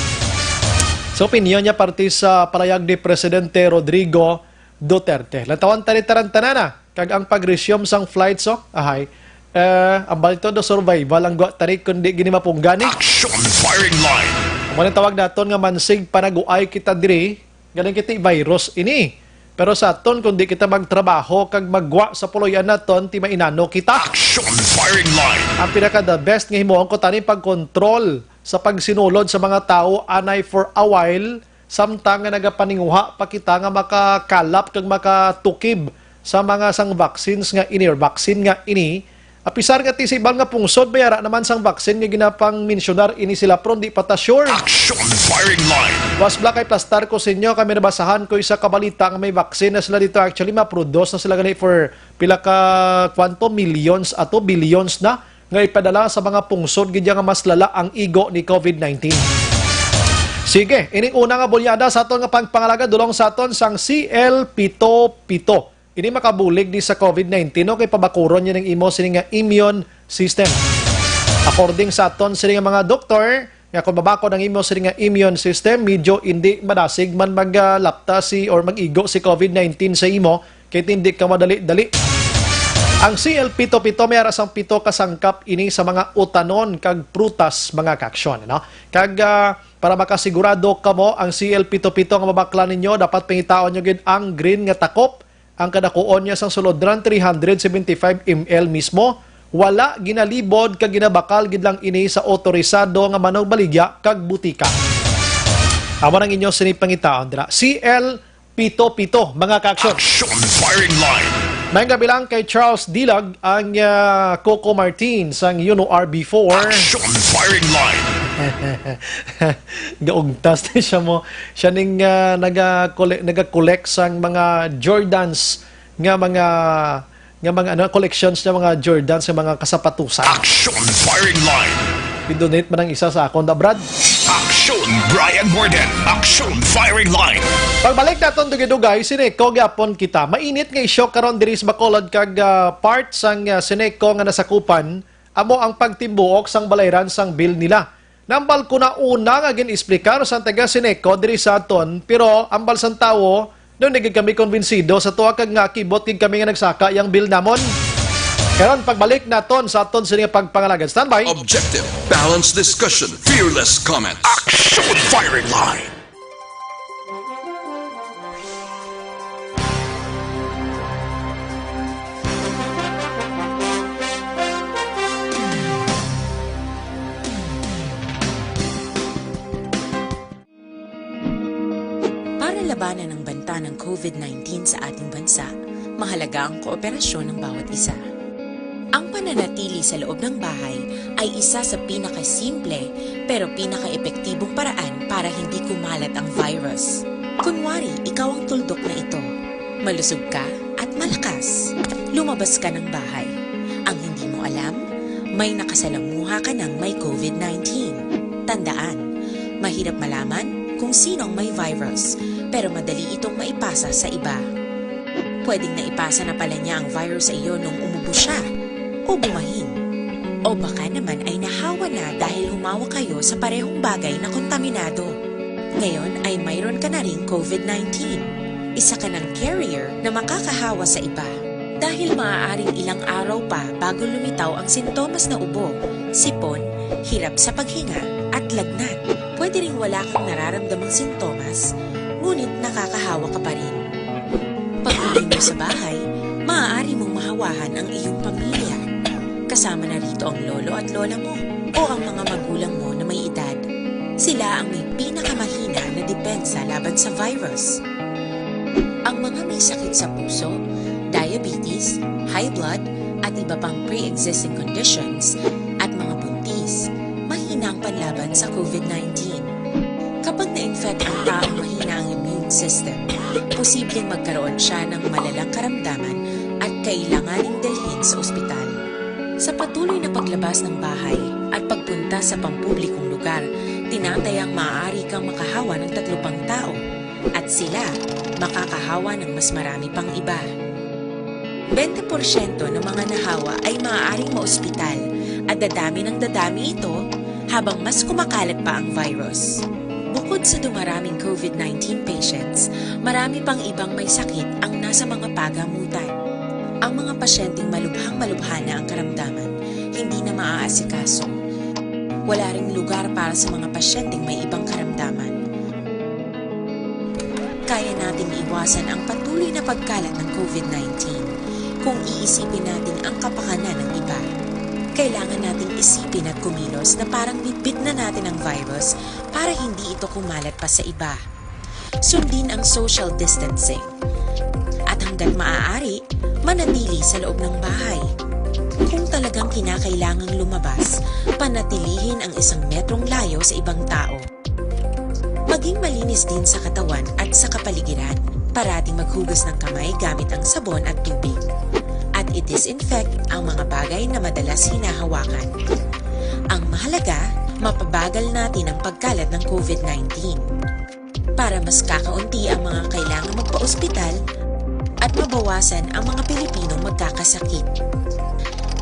Sa opinyon niya, parte sa palayag ni Presidente Rodrigo Duterte. Lantawan ta ni tanan-tanan na, kag ang pag-resume sang flights, oh, ahay. Eh, ang balito do survival ang gwa tari kundi gini mapunggan ni. Action Firing Line. Amo nang tawag naton nga mansig panaguay kita diri, galing kiti virus ini. Pero sa aton, kung di kita magtrabaho kag maggwa sa puloy-an naton, ti mainano kita. Action Firing Line. Ang pinaka the best nga himuon ko tani pagkontrol sa pagsinulod sa mga tawo anay for a while, samtang nga nagapaninguha pa kita nga makakalap kag makatukib sa mga sang vaccines nga ini or vaccine nga ini. Apisar nga ti sa iban nga pungsod, may ara naman sang vaccine nga ginapangmensyonar ini sila, pero di pa ta sure. Action Firing Line. Mas bla kay plastar ko sa inyo, kay may nabasahan ko isa ka balita nga may vaccine na sila dito. Actually, ma-produce na sila gani for pila ka, kwanto, millions ato, billions na, nga ipadala sa mga pungsod gid nga mas lala ang igo ni covid nineteen. Sige, ining una nga bulyada sa aton nga pagpangalagad, dulong sa aton sang C L pito pito. Ini makabulig ni sa covid nineteen, no? Kay pabakuron niya ning imo sini nga immune system. According sa aton sini nga mga doktor, nga kung mabakod ang imo sini nga immune system, medyo hindi madasig man mag, ah, lapta si or mag-igo si covid nineteen sa imo, kay hindi ka madali-dali. Ang C L pito pito may ara sang pito ka sangkap ini sa mga utanon kag prutas, mga kaaksyon, no? Kag, ah, para makasigurado kamo, ang C L pito pito nga mabaklan ninyo, dapat pangitaon nyo gid ang green nga takop. Ang kadakuon niya sang sulodran, three hundred seventy-five M L mismo. Wala ginalibod kag ginabakal gid lang ini sa otorisado nga manugbaligya kag butika. Amo nang inyo sini pangitaon dira. C L pito pito, mga kaaksyon. Action Firing Line. May gabi lang kay Charles Dilag ang, ah, Coco Martin sang Yuno R B four. Action Firing Line. Gaugtas na siya mo. Siya ning, ah, naga-colle-, naga-collect sang mga Jordans nga mga, nga mga, ano, collections niya, mga Jordans nga mga kasapatusan. Action Firing Line. I-donate man ang isa sa akon, da, Brad. Action Brian Morden. Action Firing Line. Pagbalik naton dugay-dugay, Sineco gyapon kita. Mainit nga isyu karon diri sa Bacolod kag, ah, part sang, ah, Sineco nga nasakupan amo ang pagtimbuok sang balayran sang bill nila. Nambal ko na una nga gin-explicar sa taga Sineco diri sa aton, pero ambal sang tawo, nung di gid kami kumbinsido sa tuwa kag nga kibot gid kami nga nagsaka yang bill namon. Karon, pagbalik naton sa aton sini nga pagpangalagad. Standby. Objective, balanced discussion, fearless comment. Action firing line. Para labanan ang banta ng COVID nineteen sa ating bansa, mahalaga ang kooperasyon ng bawat isa. Ang pananatili sa loob ng bahay ay isa sa pinakasimple pero pinakaepektibong paraan para hindi kumalat ang virus. Kunwari, ikaw ang tuldok na ito. Malusog ka at malakas. Lumabas ka ng bahay. Ang hindi mo alam, may nakasalamuha ka ng may COVID nineteen. Tandaan, mahirap malaman kung sino ang may virus, pero madali itong maipasa sa iba. Pwedeng naipasa na pala niya ang virus sa iyo nung umubo siya o bumahin. O baka naman ay nahawa na dahil humawak kayo sa parehong bagay na kontaminado. Ngayon ay mayroon ka na ring COVID nineteen. Isa ka ng carrier na makakahawa sa iba. Dahil maaaring ilang araw pa bago lumitaw ang sintomas na ubo, sipon, hirap sa paghinga, at lagnat. Pwede ring wala kang nararamdamang sintomas, ngunit nakakahawa ka pa rin. Pag-uwi mo sa bahay, maaari mong mahawahan ang iyong pamilya. Kasama na rito ang lolo at lola mo o ang mga magulang mo na may edad. Sila ang may pinakamahina na depensa laban sa virus. Ang mga may sakit sa puso, diabetes, high blood, at iba pang pre-existing conditions, at mga buntis, mahina ang panlaban sa COVID nineteen. Kapag na-infect ang taong mahina ang immune system, posibleng magkaroon siya ng malalang karamdaman at kailanganing dalhin sa ospital. Sa patuloy na paglabas ng bahay at pagpunta sa pampublikong lugar, tinatayang maaari kang makahawa ng tatlo pang tao, at sila makakahawa ng mas marami pang iba. Bente porsyento ng mga nahawa ay maaaring maospital, at dadami ng dadami ito habang mas kumakalat pa ang virus. Bukod sa dumaraming COVID nineteen patients, marami pang ibang may sakit ang nasa mga pagamutan. Ang mga pasyenteng malubhang-malubha na ang karamdaman, hindi na maaasikaso. Wala ring lugar para sa mga pasyenteng may ibang karamdaman. Kaya nating iwasan ang patuloy na pagkalat ng COVID nineteen kung iisipin natin ang kapakanan ng iba. Kailangan nating isipin at kumilos na parang bitbit na natin ang virus para hindi ito kumalat pa sa iba. Sundin ang social distancing. At hanggat maaari, manatili sa loob ng bahay. Kung talagang kinakailangang lumabas, panatilihin ang isang metrong layo sa ibang tao. Maging malinis din sa katawan at sa kapaligiran. Parating maghugas ng kamay gamit ang sabon at tubig. At i-disinfect ang mga bagay na madalas hinahawakan. Ang mahalaga, mapabagal natin ang pagkalat ng COVID nineteen. Para mas kakaunti ang mga kailangang magpaospital at mabawasan ang mga Pilipinong magkakasakit.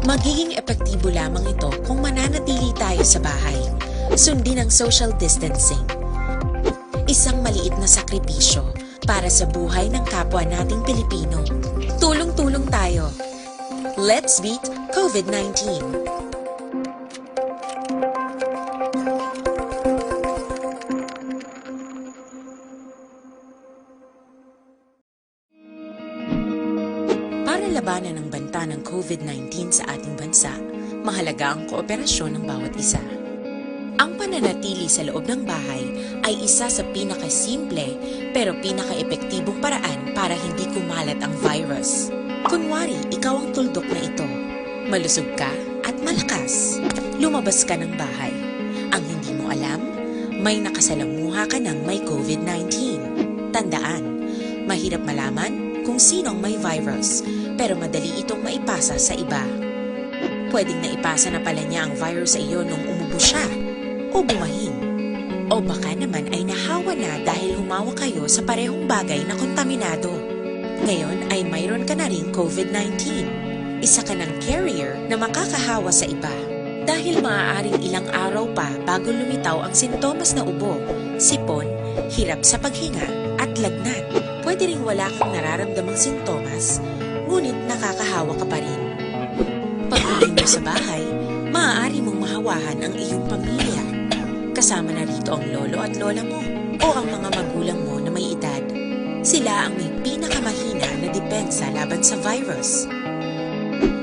Magiging epektibo lamang ito kung mananatili tayo sa bahay. Sundin ang social distancing. Isang maliit na sakripisyo para sa buhay ng kapwa nating Pilipino. Tulong-tulong tayo. Let's beat COVID nineteen. Para labanan ang banta ng COVID nineteen sa ating bansa, mahalaga ang kooperasyon ng bawat isa. Ang pananatili sa loob ng bahay ay isa sa pinakasimple pero pinakaepektibong paraan para hindi kumalat ang virus. Kunwari, ikaw ang tuldok na ito. Malusog ka at malakas. Lumabas ka ng bahay. Ang hindi mo alam, may nakasalamuha ka ng may COVID nineteen. Tandaan, mahirap malaman kung sino ang may virus, pero madali itong maipasa sa iba. Pwedeng naipasa na pala niya ang virus sa iyo nung umubo siya o bumahin. O baka naman ay nahawa na dahil humawak kayo sa parehong bagay na kontaminado. Ngayon ay mayroon ka na ring COVID nineteen. Isa ka ng carrier na makakahawa sa iba. Dahil maaaring ilang araw pa bago lumitaw ang sintomas na ubo, sipon, hirap sa paghinga, at lagnat. Pwede ring wala kang nararamdamang sintomas, ngunit nakakahawa ka pa rin. Sa bahay, maaari mong mahawahan ang iyong pamilya. Kasama na rito ang lolo at lola mo o ang mga magulang mo na may edad. Sila ang may pinakamahina na depensa laban sa virus.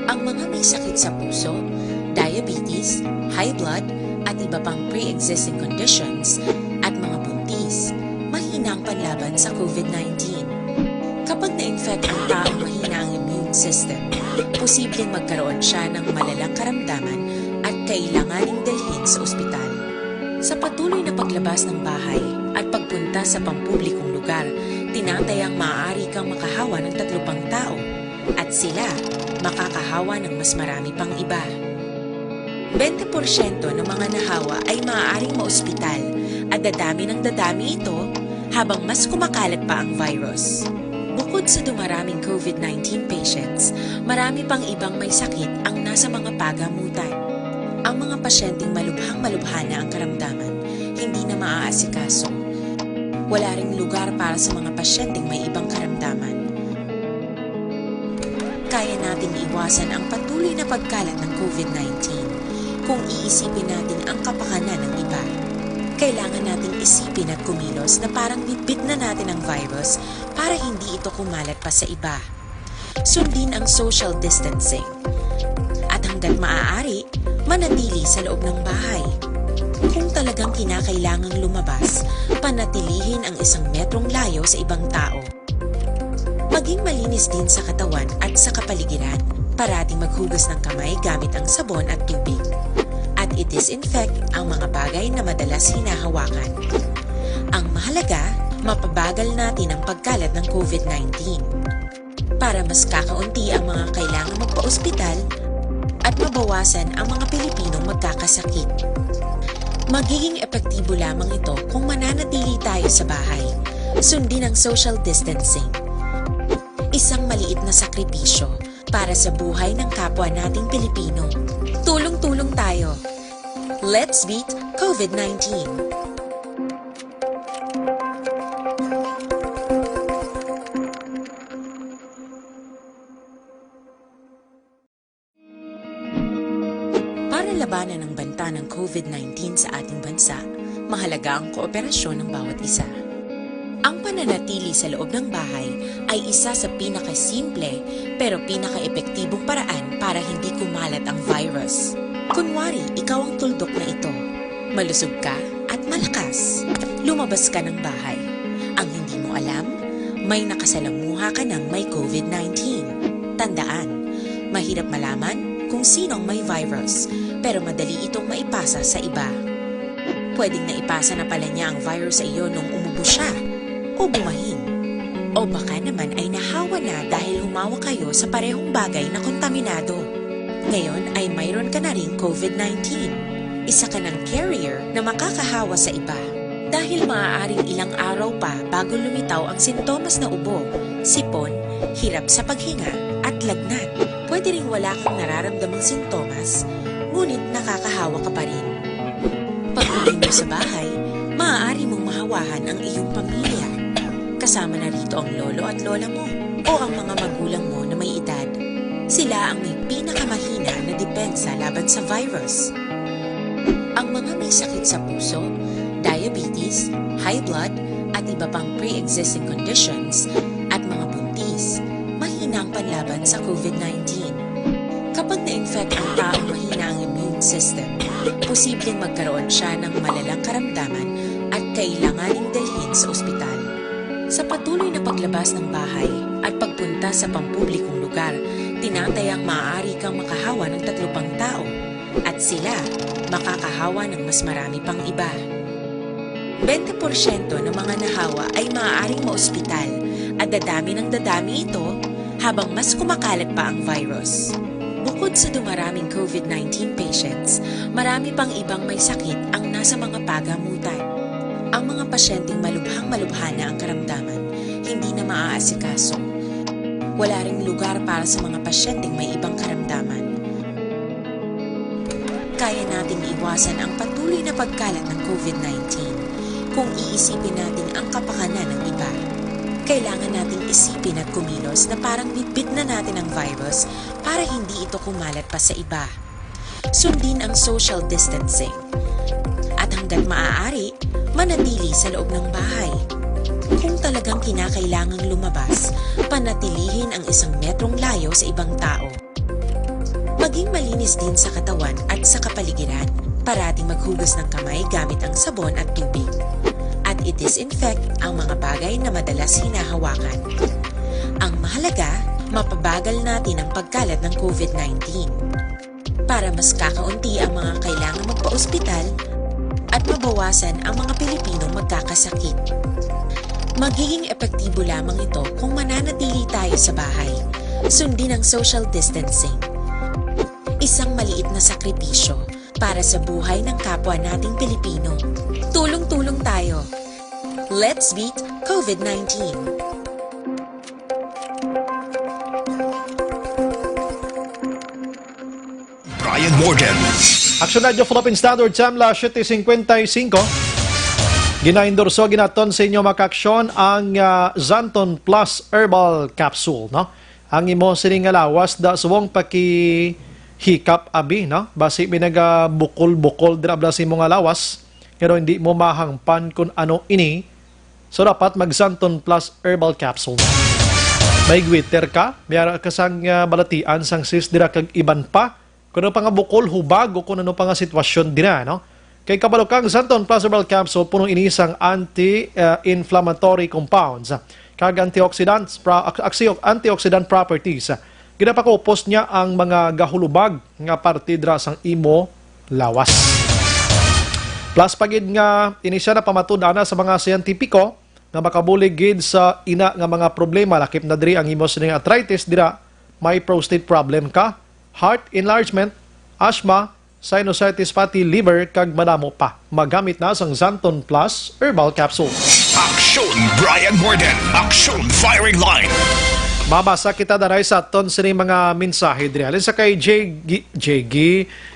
Ang mga may sakit sa puso, diabetes, high blood, at iba pang pre-existing conditions, at mga buntis, mahina ang panlaban sa COVID nineteen. Kapag na-infect ang taong mahina ang immune system, posibleng magkaroon siya ng malalang karamdaman at kailanganing dalhin sa ospital. Sa patuloy na paglabas ng bahay at pagpunta sa pampublikong lugar, tinatayang maaari kang makahawa ng tatlo pang tao, at sila makakahawa ng mas marami pang iba. Bente porsyento ng mga nahawa ay maaaring maospital, at dadami ng dadami ito habang mas kumakalat pa ang virus. Bukod sa dumaraming COVID nineteen patients, marami pang ibang may sakit ang nasa mga pagamutan. Ang mga pasyenteng malubhang-malubha na ang karamdaman, hindi na maaasikaso. Wala ring lugar para sa mga pasyenteng may ibang karamdaman. Kaya nating iwasan ang patuloy na pagkalat ng COVID nineteen kung iisipin natin ang kapakanan ng iba. Kailangan nating isipin at kumilos na parang bitbit na natin ang virus para hindi ito kumalat pa sa iba. Sundin ang social distancing. At hanggat maaari, manatili sa loob ng bahay. Kung talagang kinakailangang lumabas, panatilihin ang isang metrong layo sa ibang tao. Maging malinis din sa katawan at sa kapaligiran. Parating maghugas ng kamay gamit ang sabon at tubig. At i-disinfect ang mga bagay na madalas hinahawakan. Ang mahalaga, mapabagal natin ang pagkalat ng COVID nineteen. Para mas kakaunti ang mga kailangang magpa-ospital at mabawasan ang mga Pilipinong magkakasakit. Magiging epektibo lamang ito kung mananatili tayo sa bahay. Sundin ang social distancing. Isang maliit na sakripisyo para sa buhay ng kapwa nating Pilipino. Tulong-tulong tayo. Let's beat COVID nineteen. Para labanan ang banta ng COVID nineteen sa ating bansa, mahalaga ang kooperasyon ng bawat isa. Ang pananatili sa loob ng bahay ay isa sa pinakasimple pero pinakaepektibong paraan para hindi kumalat ang virus. Kunwari, ikaw ang tuldok na ito. Malusog ka at malakas. Lumabas ka ng bahay. Ang hindi mo alam, may nakasalamuha ka ng may COVID nineteen. Tandaan, mahirap malaman kung sino ang may virus, pero madali itong maipasa sa iba. Pwedeng naipasa na pala niya ang virus sa iyo nung umubo siya o bumahin. O baka naman ay nahawa na dahil humawa kayo sa parehong bagay na kontaminado. Ngayon ay mayroon ka na ring COVID nineteen. Isa ka ng carrier na makakahawa sa iba. Dahil maaaring ilang araw pa bago lumitaw ang sintomas na ubo, sipon, hirap sa paghinga, at lagnat. Pwede ring wala kang nararamdamang sintomas, ngunit nakakahawa ka pa rin. Pag-uwi mo sa bahay, maaari mong mahawahan ang iyong pamilya. Kasama na rito ang lolo at lola mo o ang mga magulang mo na may edad. Sila ang may pinakamahina na depensa laban sa virus. Ang mga may sakit sa puso, diabetes, high blood, at iba pang pre-existing conditions, at mga buntis, mahina ang panlaban sa COVID nineteen. Kapag na-infect ang taong mahina ang immune system, posibleng magkaroon siya ng malalang karamdaman at kailanganing dalhin sa ospital. Sa patuloy na paglabas ng bahay at pagpunta sa pampublikong lugar, tinatayang maaari kang makahawa ng tatlo pang tao, at sila makakahawa ng mas marami pang iba. Bente porsyento ng mga nahawa ay maaaring maospital, at dadami ng dadami ito habang mas kumakalat pa ang virus. Bukod sa dumaraming COVID nineteen patients, marami pang ibang may sakit ang nasa mga pagamutan. Ang mga pasyenteng malubhang-malubha na ang karamdaman, hindi na maaasikaso. Wala ring lugar para sa mga pasyenteng may ibang karamdaman. Kaya nating iwasan ang patuloy na pagkalat ng COVID nineteen kung iisipin natin ang kapakanan ng iba. Kailangan nating isipin at kumilos na parang bitbit na natin ang virus para hindi ito kumalat pa sa iba. Sundin ang social distancing. At hanggat maaari, manatili sa loob ng bahay. Kung talagang kinakailangang lumabas, panatilihin ang isang metrong layo sa ibang tao. Maging malinis din sa katawan at sa kapaligiran. Parating maghugas ng kamay gamit ang sabon at tubig. At i-disinfect ang mga bagay na madalas hinahawakan. Ang mahalaga, mapabagal natin ang pagkalat ng COVID nineteen. Para mas kakaunti ang mga kailangang magpa-ospital at mabawasan ang mga Pilipinong magkakasakit. Magiging epektibo lamang ito kung mananatili tayo sa bahay. Sundin ang social distancing. Isang maliit na sakripisyo para sa buhay ng kapwa nating Pilipino. Tulong-tulong tayo. Let's beat COVID nineteen. Brian Morgan. Action Radio Philippine Standard Time, las siete cincuenta y cinco. Ginaendorso ginaton sa inyo, mga kaaksyon, ang ah, Xanthone Plus Herbal Capsule, no? Ang imo sining nga lawas da subong pakihikap abi, no? Basi may nagabukol-bukol dira abla sa imo nga lawas, pero hindi mo mahangpan kung ano ini. So dapat mag Xanthone Plus Herbal Capsule. May goiter ka, may ara ka sang ah, balatian sang cyst dira kag iban pa. Kung ano pa nga bukol, hubag o kung ano pa nga sitwasyon dira, no? Kay kabalo kang Xanthone Plus Herbal Capsule puno ini sang anti-inflammatory compounds kag antioxidants pra, aksio- antioxidant properties. Ginapakupos niya ang mga gahulubag nga parte dira sang imo lawas. Plus pa gid nga ini siya napamatud-ana sa mga siyentipiko nga makabulig gid sa ina nga mga problema, lakip na diri ang imo sining arthritis dira, may prostate problem ka, heart enlargement, asthma, sinusitis, fatty liver, kag madamo pa. Magamit na sang Xanthone Plus Herbal Capsule. Aksyon Brian Morgan, Aksyon Firing Line. Mabasa kita daray sa aton sini mga mensahe diri. Alin sa kay J G, J G,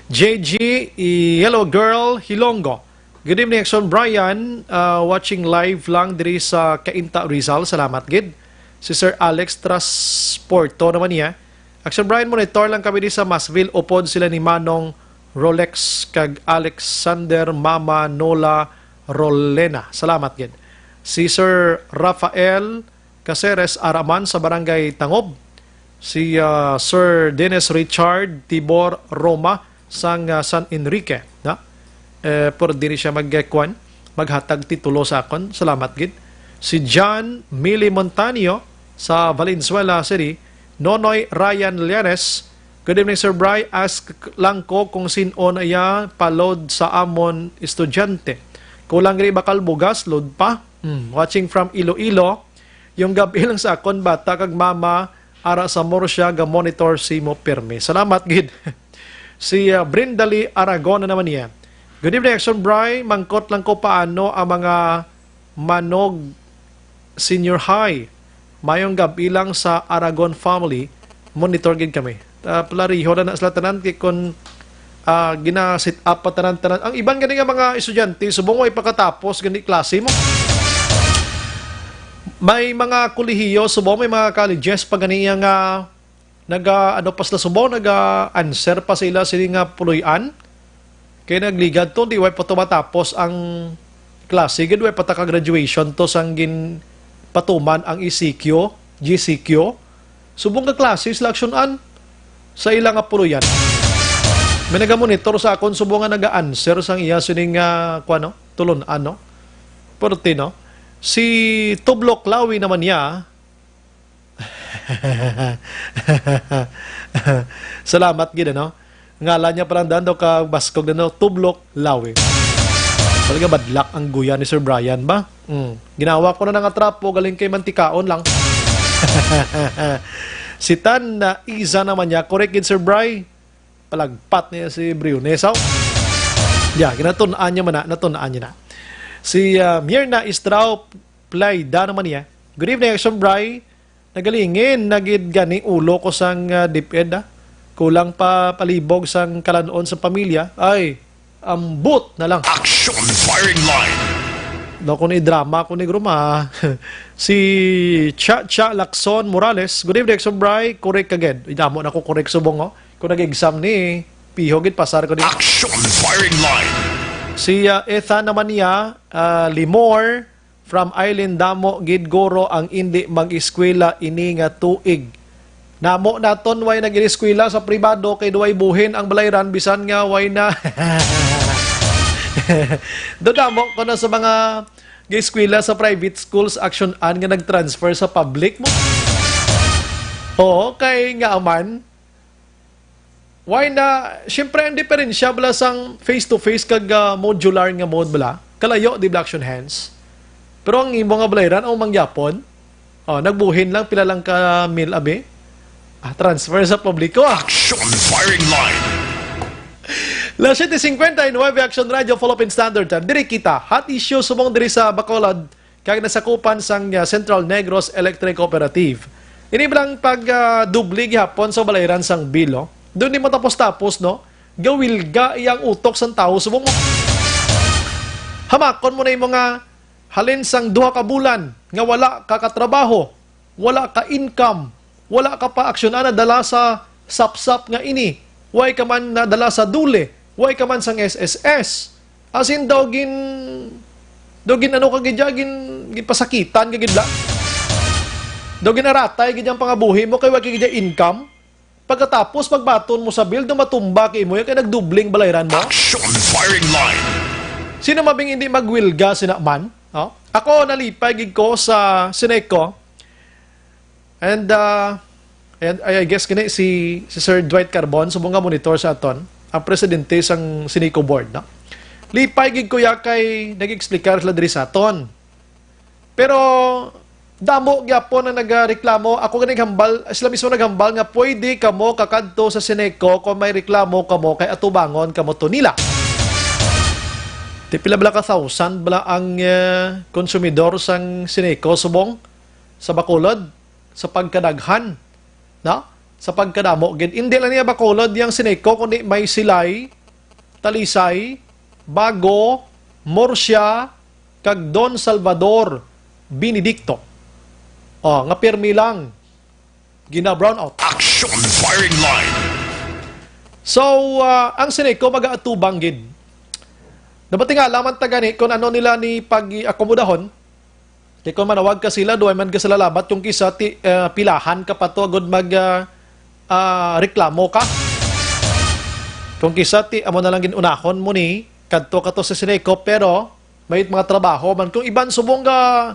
J G, i Yellow Girl Hilonggo. Good evening, Action Brian. Uh, watching live lang diri sa Cainta, Rizal. Salamat gid. Si Sir Alex Transporto naman niya. Action Brian, monitor lang kami di sa Masville. Upod sila ni Manong Rolex kag Alexander, Mama Nola Rolena. Salamat gid. Si Sir Rafael Caceres Araman sa Barangay Tangob, si ah, Sir Dennis Richard Tibor Roma sang ah, San Enrique, na? Eh, pero diri siya magkuan, maghatag titulo sa akon. Salamat gid. Si John Mili Montaño sa Valenzuela City, Nonoy Ryan Llanes, good evening, Sir Bry. Ask lang ko kung sin-o na iya pa-load sa amon estudyante. Kulang gani bakal bugas, load pa. Hmm, watching from Iloilo. Yung gab-i lang sa akon bata kag mama, ara sa Murcia, ga-monitor simo pirmi. Salamat gid. Si ah, Brindali Aragon na naman niya. Good evening, Action Bry. Mangkot lang ko paano ang mga manog senior high. Mayong gab-i lang sa Aragon family. Monitor gid kami. Ah, palariho na na sila tanan kay kun ah, gina-set up pa tanan-tanan. Ang iban gani nga mga estudyante, subong way pakatapos gani klase mo. May mga kolehiyo, subong may mga colleges pa gani nga naga, ano pa sila subong, naga-answer pa sila sini nga puloy-an. Kay nagligad to, di way pa to matapos ang klase, gid way pa ta ka graduation to sang ginpatuman ang E C Q, G C Q. Subong ka klase sila aksyonan sa ila nga puloyan. May nagamonitor sa akon subong nga naga-answer sang iya sining nga kuan, no? Tulon-an, no? Perti, no? Si Tublok Lawi naman niya. Salamat gid, ano? Ngalan niya palang daan daw ka baskog na, no? Tublok Lawi. Talaga badlak ang guya ni Sir Brian ba? Mm. Ginawa ko na nga trapo, galing kay mantikaon lang. Si Tan na Iza naman niya, correct gid, Sir Bry. Palagpat niya si Briones, aw. Yeah, ginatun-an niya man na, natun-an niya na. Si ah, Mirna Istrao Playda naman niya. Good evening, Action Bry. Nagalingin na gid gani ulo ko sang ah, DepEd, ah. Kulang pa palibog sang kalan-on sa pamilya. Ay, ambot na lang. Action Firing Line. No, kung idrama ko ni Gruma. Si Cha Cha Lacson Morales. Good evening, Action Bry. Correct ka gid. Idamo na ko correct subong, oh. Kung nag-exam ni Piho gid pasar ko ni. Action firing line. Si, ah, Ethan naman niya, ah, Limor, from Island, damo gid guro ang indi mag-eskwela ini nga tuig. Namo naton way nag-eskwela sa pribado kay duway buhin ang balayran bisan nga way na. Do damo ko na sa mga gi-eskwela sa private schools, action an nga nag-transfer sa public mo. Oo, kay nga man, why na, siyempre, ang diferensya bala sang face-to-face kag, ah, modular nga mode bala, kalayo, di bala, action hands. Pero ang imo nga balayran, ang mangyapon, oh, nagbuhin lang, pila lang ka mil, abi? Ah, transfer sa publiko, ah. Action firing line. Las siete cincuenta y nueve, Action Radio, Philippine Standard Time. Diri kita, hot issue subong diri sa Bacolod, kag nasakupan sang, ah, Central Negros Electric Cooperative. Ini bala ang pag, ah, dubli gihapon sa balayran sang bill, oh. Doon di matapos-tapos, no? Gawilga iyang utok sang tawo subong mo. Hamakon mo na yung mga halin sang duha ka bulan nga wala ka katrabaho, wala ka income, wala ka pa aksyon na dala sa sapsap nga ini, way ka man nadala sa dule, way ka man sang S S S. As in, daw gin-, daw gin-, ano ka gid ya, gin-, ginpasakitan ka gid la. Daw ginaratay gid ang pangabuhi mo kay wa ka gid ya income. Pagkatapos, pagbaton mo sa bill, daw matumba kay mo ya kay nagdubling balayran mo. Action firing line. Sino mabing hindi magwilga sina man? No? Ako, nalipay gid ko sa Sineco. And, uh, and I, I guess kini si, si Sir Dwight Carbon, subong nga monitor sa aton, ang presidente sang Sineco board, no? Lipay gid ko ya kay nag-explicar sila diri sa aton. Pero damo gyapon ang nagareklamo. Ako gani naghambal, sila mismo naghambal nga pwede kamo kakadto sa Sineco kung may reklamo kamo kay atubangon kamo to nila. Ti pila bala ka thousand bala ang, eh, konsumidor sang Sineco subong sa Bacolod sa pagkadaghan, no? Sa pagkadamo gid. Hindi lang niya Bacolod yang Sineco, kundi may Silay, Talisay, Bago, Murcia, kag Don Salvador Benedicto. Oh, nga pirmi lang gina-brownout. Action firing line. So, ah, ang Sineco magaatubang gid. Nabatingala man ta gani kung ano nila ni pag-akomodahon. Kay kung manawag ka sila, duway man ka sila labat, kung kisa ti, ah, pilahan ka pa to, agud mag, ah, ah, reklamo ka. Kung kisa ti, amo na lang gin-unahon mo ni, kadto ka to sa Sineco, pero may mga trabaho man. Kung iban subong nga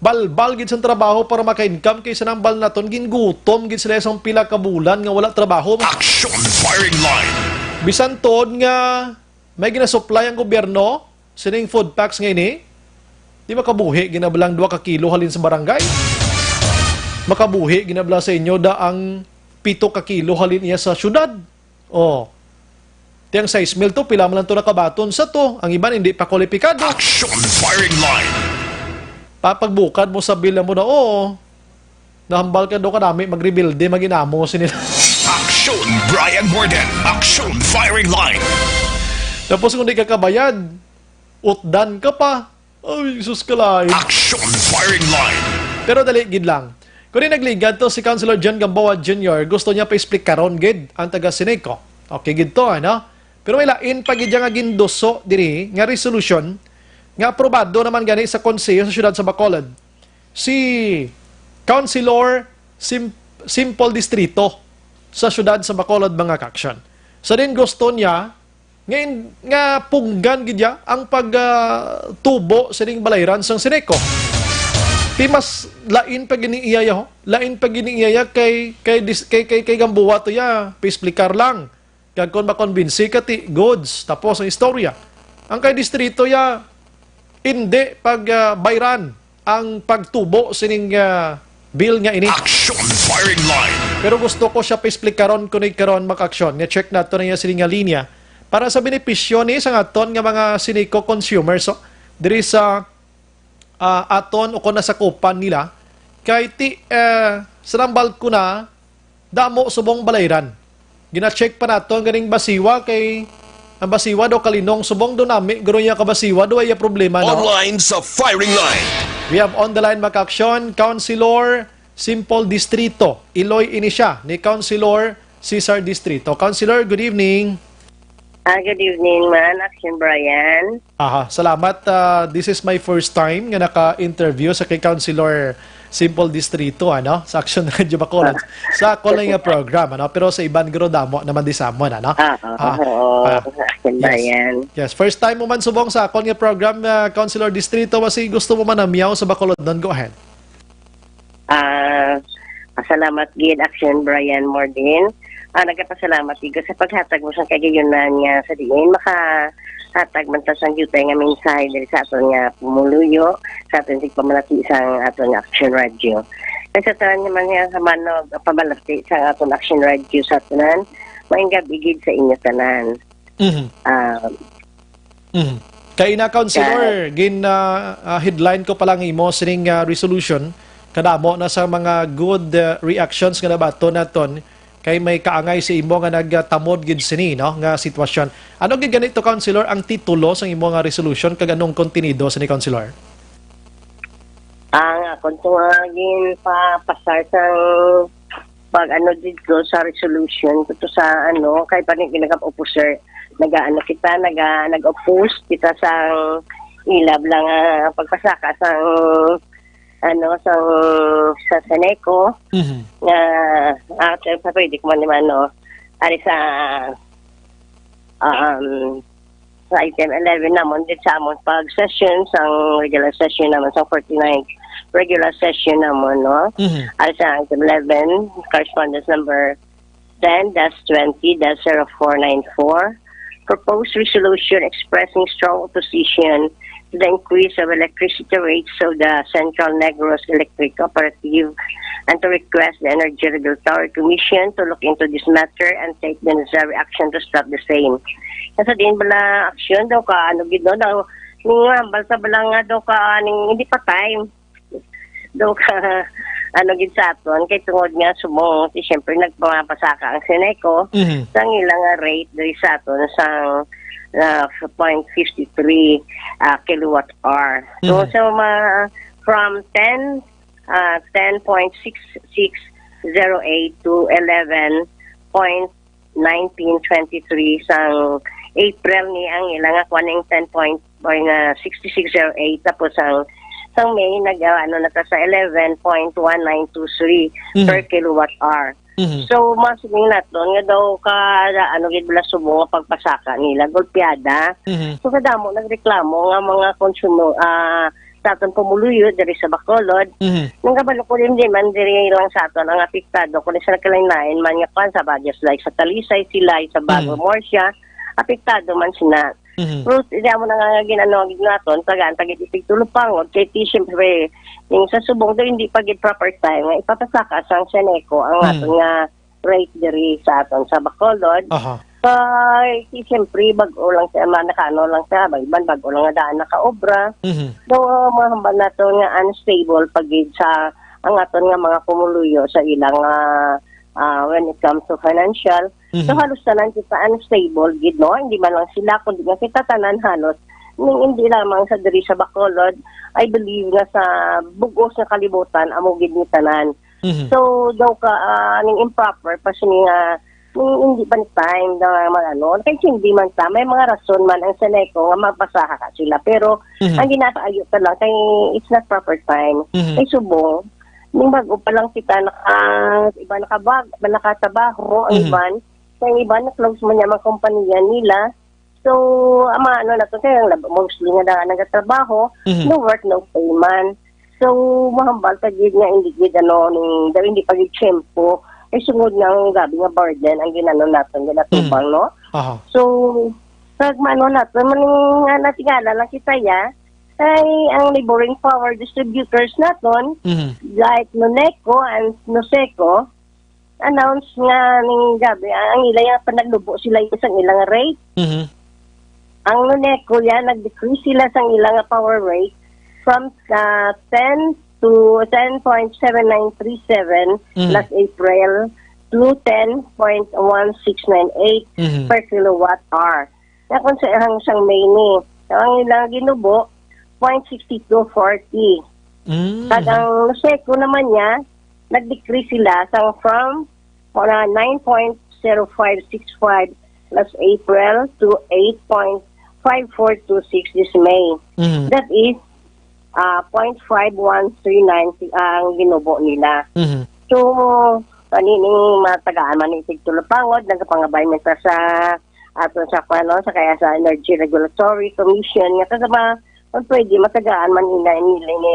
balbal gid sang trabaho para maka-income, kay sa nambal naton, gingutom gid sila sang pila ka bulan nga wala trabaho. Action firing line. Bisan tuod nga may ginasupply ang gobyerno sining food packs nga ini, di makabuhi ginabalang dua ka kilo halin sa barangay. Makabuhi ginabala sa inyo da ang pito ka kilo halin iya sa syudad. Oh. Ti ang sais mil to, pila man lang to nakabaton sa to. Ang iban hindi pa kwalipikado. Action firing line. Papagbukad mo sa bill mo na, oo. Nahambal ka daw kanami, magrebelde, maginamo sini. Action, Brian Morden. Action firing line. Tapos kung di ka kabayad, utdan ka pa. Ay, sus, kalay. Action firing line. Pero dali gid lang. Kung di nagligad to si Councilor John Gamboa Junior, gusto niya pa-explicaron gid ang taga Sineco. Okay gid to, ano? Pero may lain pa gid nga ginduso diri nga resolution nga aprobado naman gani sa Konseho sa Siyudad sa Bacolod. Si Councilor Sim-, Simple Distrito sa Siyudad sa Bacolod, mga ka-action. Sa din gusto niya nga in-, nga punggan gid ya ang pag, ah, tubo sining balayran sang Sineco. Ti mas lain pa gini iya ya, ho? Lain pa gini iya ya kay, kay dis-, kay, kay, kay Gamboa to ya, pa-explicar lang. Kag kon makonbinsi ka ti goods, tapos ang istorya. Ang kay distrito ya, indi pag, ah, bayran ang pagtubo sining, ah, bill nga ini. Action firing line. Pero gusto ko siya pa-explikaron kuno karon, mga ka-action. Nga check nato na iya sini nga linya para sa benepisyo ni sa aton nga mga Sineco consumers, so, diri sa, ah, aton o kon nasakupan nila. Kay ti, eh, sa nambal ko na, damo subong balayran. Gina-check pa nato ang ganing basiwa kay ang basiwa daw kalinong subong do nami, guro niya ka basiwa, do ay problema, no? Online sa firing line. We have on the line, mga ka-action, Councilor Simple Distrito. Iloy ini siya ni Councilor Cesar Distrito. Councilor, good evening. Ah, good evening, man. Action Brian. Aha, salamat. Ah, this is my first time nga naka-interview sa kay Councilor Simple Distrito, ano, sa Action Radio Bacolod. Sa ako lang nga program, ano, pero sa iban guro damo naman di samon, ano. Ah, ah, Ah, oo. ah, Action yes. Brian. Yes, first time mo man subong sa akon nga program, ah, Councilor Distrito, basi gusto mo man namiyaw sa Bacolod, then go ahead. Ah, salamat gid, Action Brian Mordin. Ah, nagapasalamat gid ko sa paghatag mo sa kagayunan nga sa diin makahatag man ta sang diutay nga mensahe diri sa aton nga pumuluyo, sa aton tigpamalati sang aton nga Action Radio. Kay sa tanan naman nga manog pamalati sa aton Action Radio sa tanan, maayong gabi gid sa inyo tanan. Mhm. Ah, Mhm. Kay ina, Councilor, gin ah, ah, headline ko pa lang imo sining ah, resolution, kadamo na sa mga good ah, reactions nga nabaton naton kay may kaangay sa imo nga nagtamod gid sini, no, nga sitwasyon. Ano gid ganito, Councilor, ang titulo sang imo nga resolution kag anong kontenido sini, Councilor? Ang akon to nga ginpapasar sang pag ano dito sa resolution ko to sa ano kay pa rin nag-oppose, nag-ano kita, naga nag-oppose kita sa ilab lang ah, pagpasaka sa ano sa sa Seneco Mhm. nga ate sa pwede ko man naman no ari sa um, sa item eleven namon, di sa amon pag-session, sang regular session namon, sang forty-ninth regular session namon, no? Mhm. Ay sa item eleven, correspondence number ten dash twenty dash zero four nine four, proposed resolution expressing strong opposition to the increase of electricity rates of the Central Negros Electric Cooperative and to request the Energy Regulatory Commission to look into this matter and take the necessary action to stop the same. Kasi din bala action daw ka, ano gid no, daw, ning hambal sa bala nga daw ka, ning hindi pa time. Daw ka, ano gid sa aton, kay tungod nga subong, si siyempre nagpapasaka ang Seneco, Mhm. sang ila nga rate diri sa aton sa uh, point fifty three uh, kilowatt hour. So, Mhm. so ma, from ten, uh, ten point six six zero eight to eleven point nineteen twenty three sang April ni ang ila nga kuan ning ten point point sixty six zero eight tapos ang sang May nag uh, ano na ta sa eleven point one nine two three Mhm. per kilowatt hour. Mhm. So, mas naton nga daw ka ano gid bala subong nga pagpasaka nila gulpiada. Mhm. So kadamo nagreklamo nga mga consumer ah sa aton pumuluyo diri sa Bacolod. Mhm. Nang kabalo ko din di man diri lang sa aton ang apektado kundi sa nagkalain-lain man nga kwan sa Bajas like sa Talisay, Silay, sa Bago, Mhm. Murcia, apektado man sina. Mhm. Pero hindi mo na nga ginano gid naton tagaan tagit itig tulupangod kay ti siyempre yung sa subong do hindi pa gid proper time nga ipapasaka sang Seneco ang Mhm. aton nga rate diri sa aton sa Bacolod. Aha. Kay ti siyempre bag-o lang sa man nakaano lang sa iban bag-o lang nga daan nakaobra. Mhm. So, uh, mahambal nato nga unstable pa gid sa ang aton nga mga pumuluyo sa ilang ah, ah, when it comes to financial. So Mhm. halos tanan kita unstable gid no, hindi man lang sila kundi nga kita tanan halos ning hindi lamang sa diri sa Bacolod, I believe nga sa bugos nga kalibutan amo gid ni tanan. Mhm. So daw ka ah, ning improper pa sini nga ning hindi pa ni time daw nga mag-ano. Kay hindi man ta may mga rason man ang Seneco nga magpasaha ka sila pero Mhm. ang ginakaayo ta lang kay it's not proper time. Mhm. Kay subong ning bag-o pa lang kita naka iba nakabag, iba nakatrabaho ang Mhm. iban. Kay iba na close man niya mga kompanya nila. So, ama ano na to kay ang lab- mostly nga na nagatrabaho, Mhm. no work no pay man. So, mahambal ka gid nga hindi gid ano ning daw hindi pa gid tiyempo. Kay sungod nga ang grabe nga burden ang ginano naton ginatubang, no? Aha. So, pag maano naton man nga natingala lang kita ya, kay ang neighboring power distributors naton, Mhm. like Noneco and Noseco, announce nga ning gabi ang ila yung panaglubo sila yung isang ilang rate. Mhm. Ang Noneco yan, nag-decrease sila sa ilang power rate from uh, ten to ten point seven nine three seven Mhm. last April to ten point one six nine eight Mhm. per kilowatt hour. Na kung sa ihang isang May ni, ang ilang ginubo, point six two forty. Mm. Kag ang Seco naman niya, nag-decrease sila sa from uh, nine point zero five six five last April to eight point five four two six this May. Mhm. That is, ah, point five one three nine ang ginubo nila. Mhm. So, kani ni matagaan man ni Tigtulupangod, nagapangabay man ta sa ato sa, ano, sa kaya sa Energy Regulatory Commission, nga kada ma-, kung pwede, matagaan man ina nila ni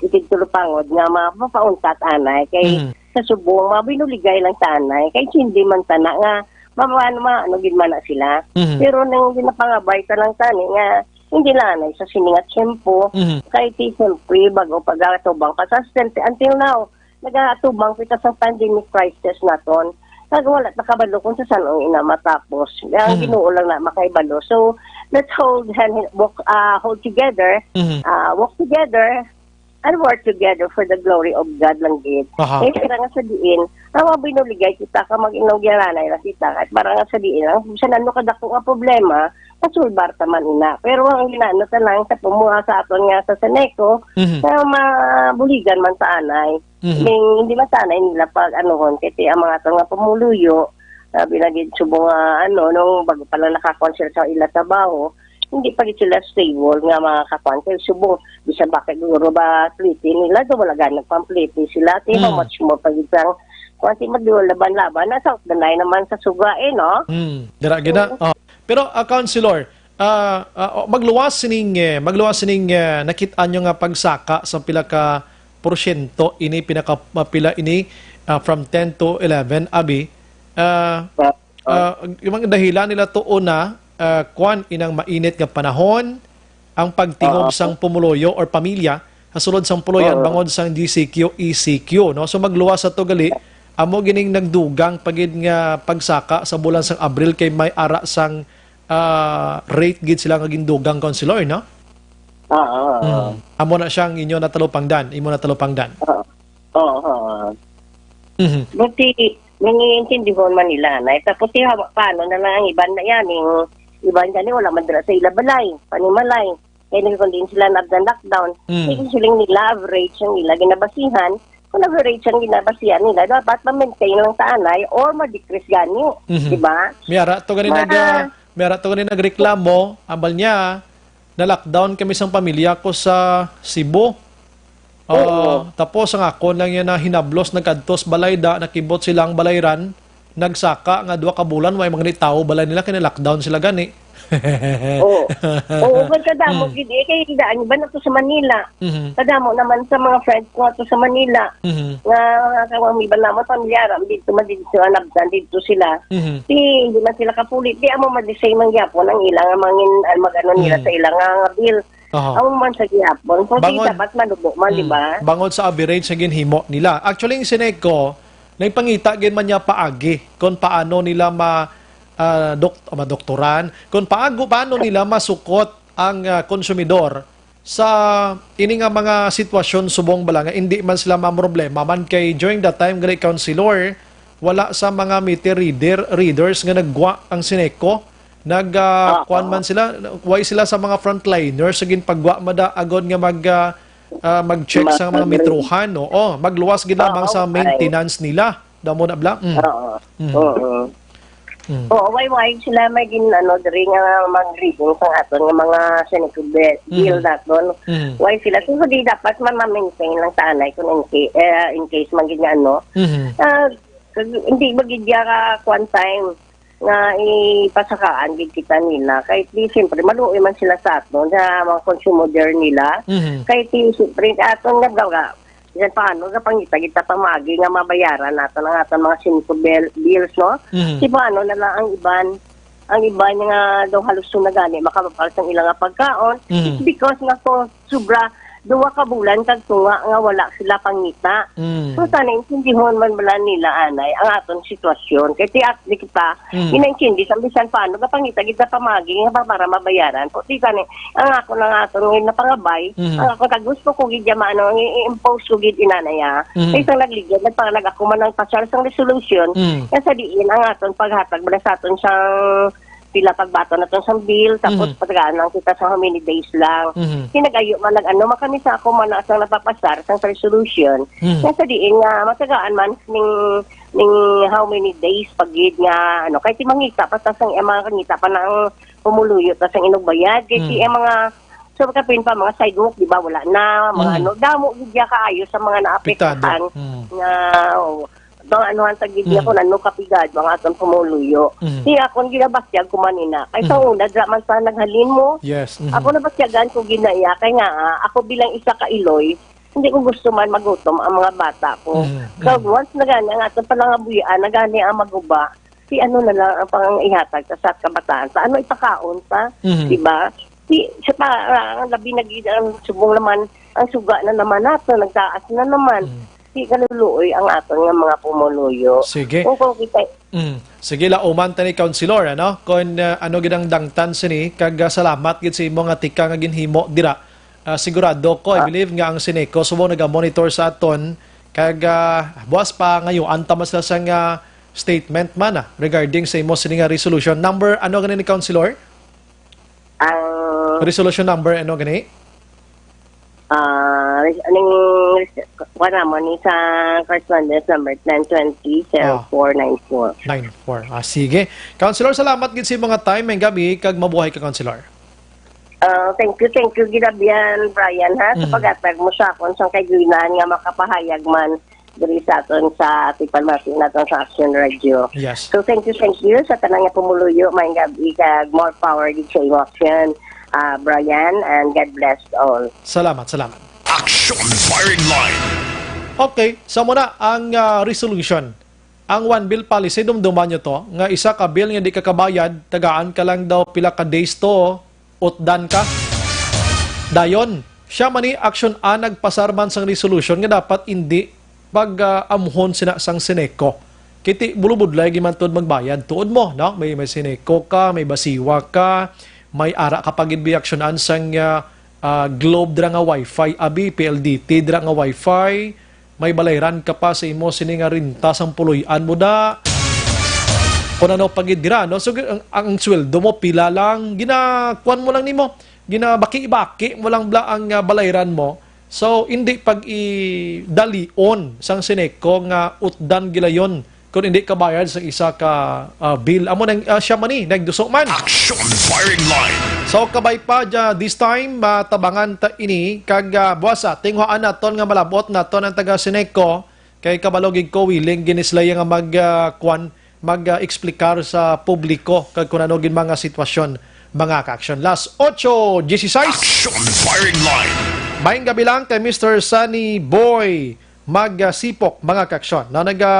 Tigtulupangod nga mapapauntat anay kay Mhm. sa subong, mabinuligay lang ta anay kay hindi man tana nga mapaano, maano gid man na sila. Mhm. Pero nang ginapangabay ta lang tani nga hindi lang anay sa sini nga tiyempo, Mhm. kay ti siyempre bago pagatubang pa sa sente-, until now, nagatubang kita sa pandemic crisis naton. Kag wala ta kabalo kung sa san-o ina matapos. Ang Mhm. Ginoo lang na makaibalo. So, let's hold hand, walk, ah, hold together, Mhm. ah, walk together, and work together for the glory of God lang gid. Aha. Kay para nga sa diin, ang mga binuligay kita ka mag-inugyaranay lang kita. Kay para nga sa diin, ang sa nano kadako nga problema, masulbar ta man ina. Pero ang ginano ta lang sa pumuha sa aton nga sa Seneco, Mhm. na mabuligan man ta anay. Mhm. Ning, hindi man ta anay nila pag-anuhon, kay ti ang mga aton nga pumuluyo, sabi na gid subong nga, ano, nung bago pa lang nakakuan sila sa ila trabaho, hindi pa gid sila stable nga mga kakuan. Kay subong, bisan ba kay guro ba pliti nila, do wala gani nagpampliti sila. Ti, how Mm. much more pa gid sang, kuan, ti, magdiwang laban-laban, na sa utdanay naman sa suga, eh, no? Mm, dira gid na. Oo. Oh. Pero, ah, Councilor, ah, ah, oh, magluwas sining, eh, magluwas sining, eh, nakit-an nyo nga pagsaka sa pila ka porsyento ini pinaka, ah, pila ini, ah, from ten to eleven, abi? Ah, Ah, ah, yung mga dahilan nila tuon na, ah, kwan, inang mainit nga panahon, ang pagtingob Oo. sang pumuluyo or pamilya, sa sulod sang puloy-an Oo. bangod sang G C Q, E C Q, no? So, magluwas sa to gali, amo gining nagdugang pa gid nga pagsaka sa bulan sang Abril kay may ara sang, ah, rate gid sila nga gindugang, Councilor, no? Oo, oo. Mm. Amo na siyang inyo natalupangdan, imo natalupangdan. Oo. Oo, oo. Mhm. Buti, nangiintindihon man nila, nay. Tapos, si hawa, paano na lang ang iban na yan, yung iban gani, wala man dira sa ila balay, panimalay. Kaya nagkakundin sila na lockdown. Mm. Kaya siling nila, average ang ila ginabasihan. Kung average ang ginabasihan nila, dapat ma-maintain lang sa anay or ma-decrease gani. Mhm. Di ba? May ara to gani Ma- nag, ah, may ara to gani nagreklamo, ambal niya, na-lockdown kami sang pamilya ko sa Cebu. Oo. Ah, tapos ang akon lang yan na hinablos, nagkadtos balay da, nakibot sila ang balayran, nagsaka nga duha ka bulan, way mga ni tawo balay nila, kay na-lockdown sila gani. Oo. Oo, kay kadamo Mm. gid eh, kay daan iba na to sa Manila. Mhm. Kadamo naman sa mga friends ko ato sa Manila. Mhm. Nga, nga kang mga iba naman, pamilyar, ang dito man dito, ang nabtan dito sila. Mhm. Di, hindi man sila kapulit. Di, amo man di sa imang gyapon, ang ilang, ang mangin-, ang mag-ano nila Mm. sa ilang nga bill. Aha. Amo man sa gihapon. So, di Bangod dapat malubo man, di Mm. ba? Bangod sa average sa ginhimo nila. Actually, ang Seneco, nagpangita gid man niya paagi kung paano nila ma, ah, dok-, madoktoran, kung paago, paano nila masukot ang, ah, konsumidor sa ini nga mga sitwasyon subong bala nga hindi man sila mamroblema man kay during that time, gali, Councilor, wala sa mga meter reader, readers nga naggwa ang Seneco. Nag, ah, Ah, kuwan ah. man sila, way sila sa mga frontliners sa ginpagwa mada agod nga mag, ah, ah, mag-check sa mga Mag-, metrohan, no? Oh, magluwas gid lamang Oo, sa ay. maintenance nila. Damo na bla? Mm. Oo. Mm. Oo. Mm. Oo, way, way sila may gin-, ano, diri nga mag-reading sa aton nga mga Seneco bi-, bill Mm. naton. Mm. Way sila. So, di dapat ma-, ma-maintain lang sa anay kung in ca-, eh, in case man gid nga, ano. Mm. Ah, kag-, hindi ba gid ya ka kuwan time nga ipasakaan gid kita nila. Kay di, siyempre, maluoy man sila sa aton, sa mga consumer nila. Mhm. Kay di, siyempre, aton nga baga, bisan paano, nga pangita kita pamagi nga mabayaran naton ang aton mga Seneco bill, bills, no? Mhm. Di ba, ano na lang ang iban, ang iban nga daw halos na gani, makababal sang ilang nga pagkaon. Mhm. It's because nga ko, sobra duwa ka bulan kag tunga nga wala sila pangita. Mm. So, sana intindihon man bala nila, anay, ang aton sitwasyon. Kay ti at di kita Mm. inaintindi sa bisan paano nga pangita gid sa pamagi nga pa-, para mabayaran. Kung di gani, ang ako na nga aton nga napangabay, Mhm. ang ako ka gusto ko gid ya maano, ang i-, i-impose ko gid inanaya. Mhm. Kay isang nagligad, nagpangalag ako man ang pasyal sang resolution, Mm. nga sa diin ang aton paghatag bala sa aton sang pila pagbaton naton sang bill, tapos Mhm. patagaan lang kita sa how many days lang. Mhm. Kinagayo man nag-ano man kami sa ako man na sang napapasar sang resolution. Mhm. Nga sa diin nga matagaan man ning, ning how many days pagid nga ano, kay ti mangita pa ta sang iya mga kangita pa na ang pumuluyo ta sang inugbayad. Kay ti Mhm. iya mga, so kapin pa mga sidewalk, di ba, wala na, mga Mhm. ano, damo gid ya kaayo sa mga Apektado. naapektahan Mhm. nga, oh, Bang anuhan sa gid niya Mm. kung ano kapigado ang aton pumuluyo. Mm. Kaya akon ginabatyag ko man ina. Kay sa Mm. una, dra man sa naghalin mo. Yes. Mhm. Ako nabatyagan ko gid na iya. Kay nga, ah, ako bilang isa ka iloy, hindi ko gusto man magutom ang mga bata ko. Mm. So, Mm. once na gani ang aton palangabuhian, na gani ang maguba, si ano na lang ang pang ihatag sa, sa kabataan. Sa ano ipakaon pa? Mhm. Di ba? Si, sa pa, ah, ang labi na gid ang subong naman, ang suga na naman nato, nagtaas na naman. Mhm. Di kaluluoy ang aton nga mga pumuluyo. Sige. Kung, kung kita Mm. Sige, lauman ta ni Councilor, ano? Kung, ah, ano gid ang dangtan sini, kag, ah, salamat gid sa imo nga tika nga ginhimo dira. Ah, sigurado ko, I Ah. believe nga ang Sineco subong naga-monitor sa aton, kag, ah, buwas pa ngayoan ta man sila sang, ah, statement man, ah, regarding sa imo sini nga resolution. Number, ano gani ni Councilor? Ang Resolution number, ano gani? Ah, res-, aning res-, kuha namon ni sa correspondence number ten twenty, zero four nine four. Nine four. Ah, sige. Councilor, salamat gid sa mga time. May gabi, kag mabuhay ka, Councilor. Ah, thank you, thank you, Ginabian, Brian, ha, sa Mm. paghatag mo sa akon sang kaiginan nga makapahayag man diri sa aton sa ating pamati naton sa Action Radio. Yes. So, thank you, thank you sa tanan nga pumuluyo. Maayong gabi kag more power gid sa imo, Action, ah, Brian, and God bless all. Salamat, salamat. Action Firing Line. Okay, sa muna ang, ah, resolution. Ang one bill policy, dumduman nyo to, nga isa ka bill nga di ka kabayad, tagaan ka lang daw pila ka days to, utdan ka. Dayon, siya man ni Action A nagpasar man sang resolution nga dapat indi pag-amhon sina sang Sineco. Kiti bulubudlay gimantud magbayad. Tuod mo, no? May, may Sineco ka, may Basiwa ka, may ara ka pag-, Action An sang, ah, ah, Globe dira nga wifi, abi, P L D T dira nga wifi, may balayran ka pa sa imo sini nga renta sang puloy-an mo da. Kung ano pa gid dira, no? So, ang, ang sweldo mo, pila lang, ginakuan mo lang nimo, ginabaki-baki mo lang bla ang, ah, balayran mo. So, hindi pag-idalion sang Sineco nga utdan gilayon kung hindi kabayad sa isa ka, ah, bill. Amo nang, ah, siya man ni, nagduso man. Action Firing Line. So, kabay pa, ja, this time, matabangan ta ini, kag, ah, buwasa, tinguhaan naton nga malabot naton ang taga Sineco, kay kabalo gid ko, willing gid ni sila nga mag, ah, kwan, mag, ah, explicar sa publiko kag kung ano gid mga sitwasyon, mga ka-action. Last ocho dieciséis. Action Firing Line. Maayong gabi lang kay Mister Sunny Boy Magasipok, mga ka-action. Na naga,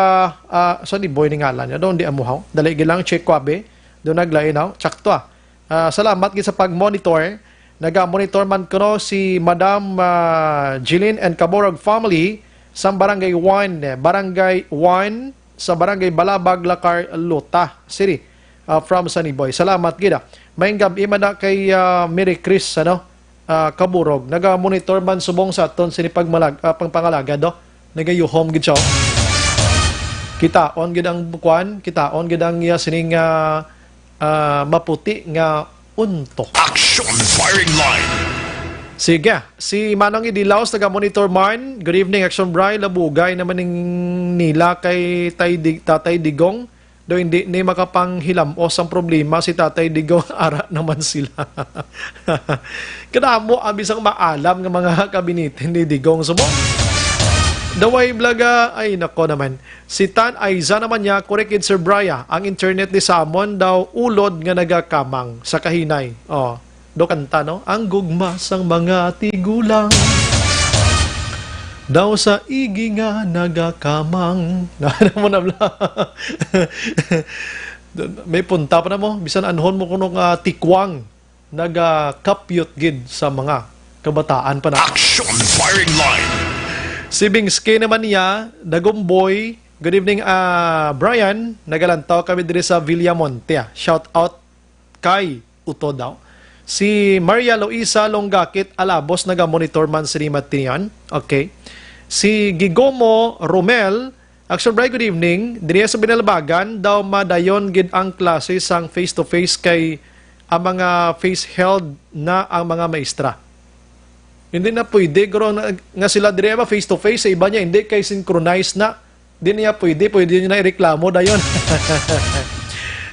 ah, Sunny Boy ni ngalan niya. Doon di amuhaw. Dali gid lang, check ko, abi. Doon naglain, no? Tsakto, ah. Ah, salamat gid sa pag-monitor. Naga-monitor man kuno si Madam, ah, Jeline and Caborog family sa Barangay one, eh, Barangay one, sa Barangay Balabag, Lacar, Lota City, ah, from Sunny Boy. Salamat gid, ah. Maayong gab-i man na kay, ah, Mary Chris, ano, ah, Caborog. Naga-monitor man subong sa aton sini pagmalag-, ah, pagpangalagad, no? Nagayuhom gid siya, oh. Kitaon gid ang kuan, kitaon gid ang iya sining, ah, ah, maputi nga unto. Action Firing Line. Sige, si Manong Idilaos, taga Monitor man. Good evening, Action Bri. Labugay naman ning nila kay Tay Di-, Tatay Digong. Do hindi ni makapanghilam-os ang problema si Tatay Digong, ara naman sila. Kadamo ang bisang maalam nga mga kabinete ni Digong. Sumo. Daway blaga, ay nako naman. Si Tan Aiza naman niya, correct gid, Sir Bria, ang internet ni Samon daw ulod nga nagakamang sa kahinay. Oh, do kanta, no? Ang gugma sang mga tigulang daw sa igi nga nagakamang. Ano mo na bla? May punta pa na mo. Bisan anhon mo kuno nga tikwang, nagakapyot gid sa mga kabataan pa na. Action Firing Line. Si Bingske naman niya, Dagumboy, good evening, ah, Brian. Nagalantaw kami diri sa Villamonte, ah. Shout out kay Uto daw. Si Maria Luisa Longakit Alabos, naga-monitor man sini Matinian. Okay. Si Gigomo Romel, Action Bright, good evening. Diri sa Binalbagan daw madayon gid ang klase sang face-to-face kay ang mga face held na ang mga maestra. Hindi na pwede, guro, na, nga sila diri ba face-to-face, sa iba niya hindi kay synchronized na. Di niya pwede, pwede niya na ireklamo dayon.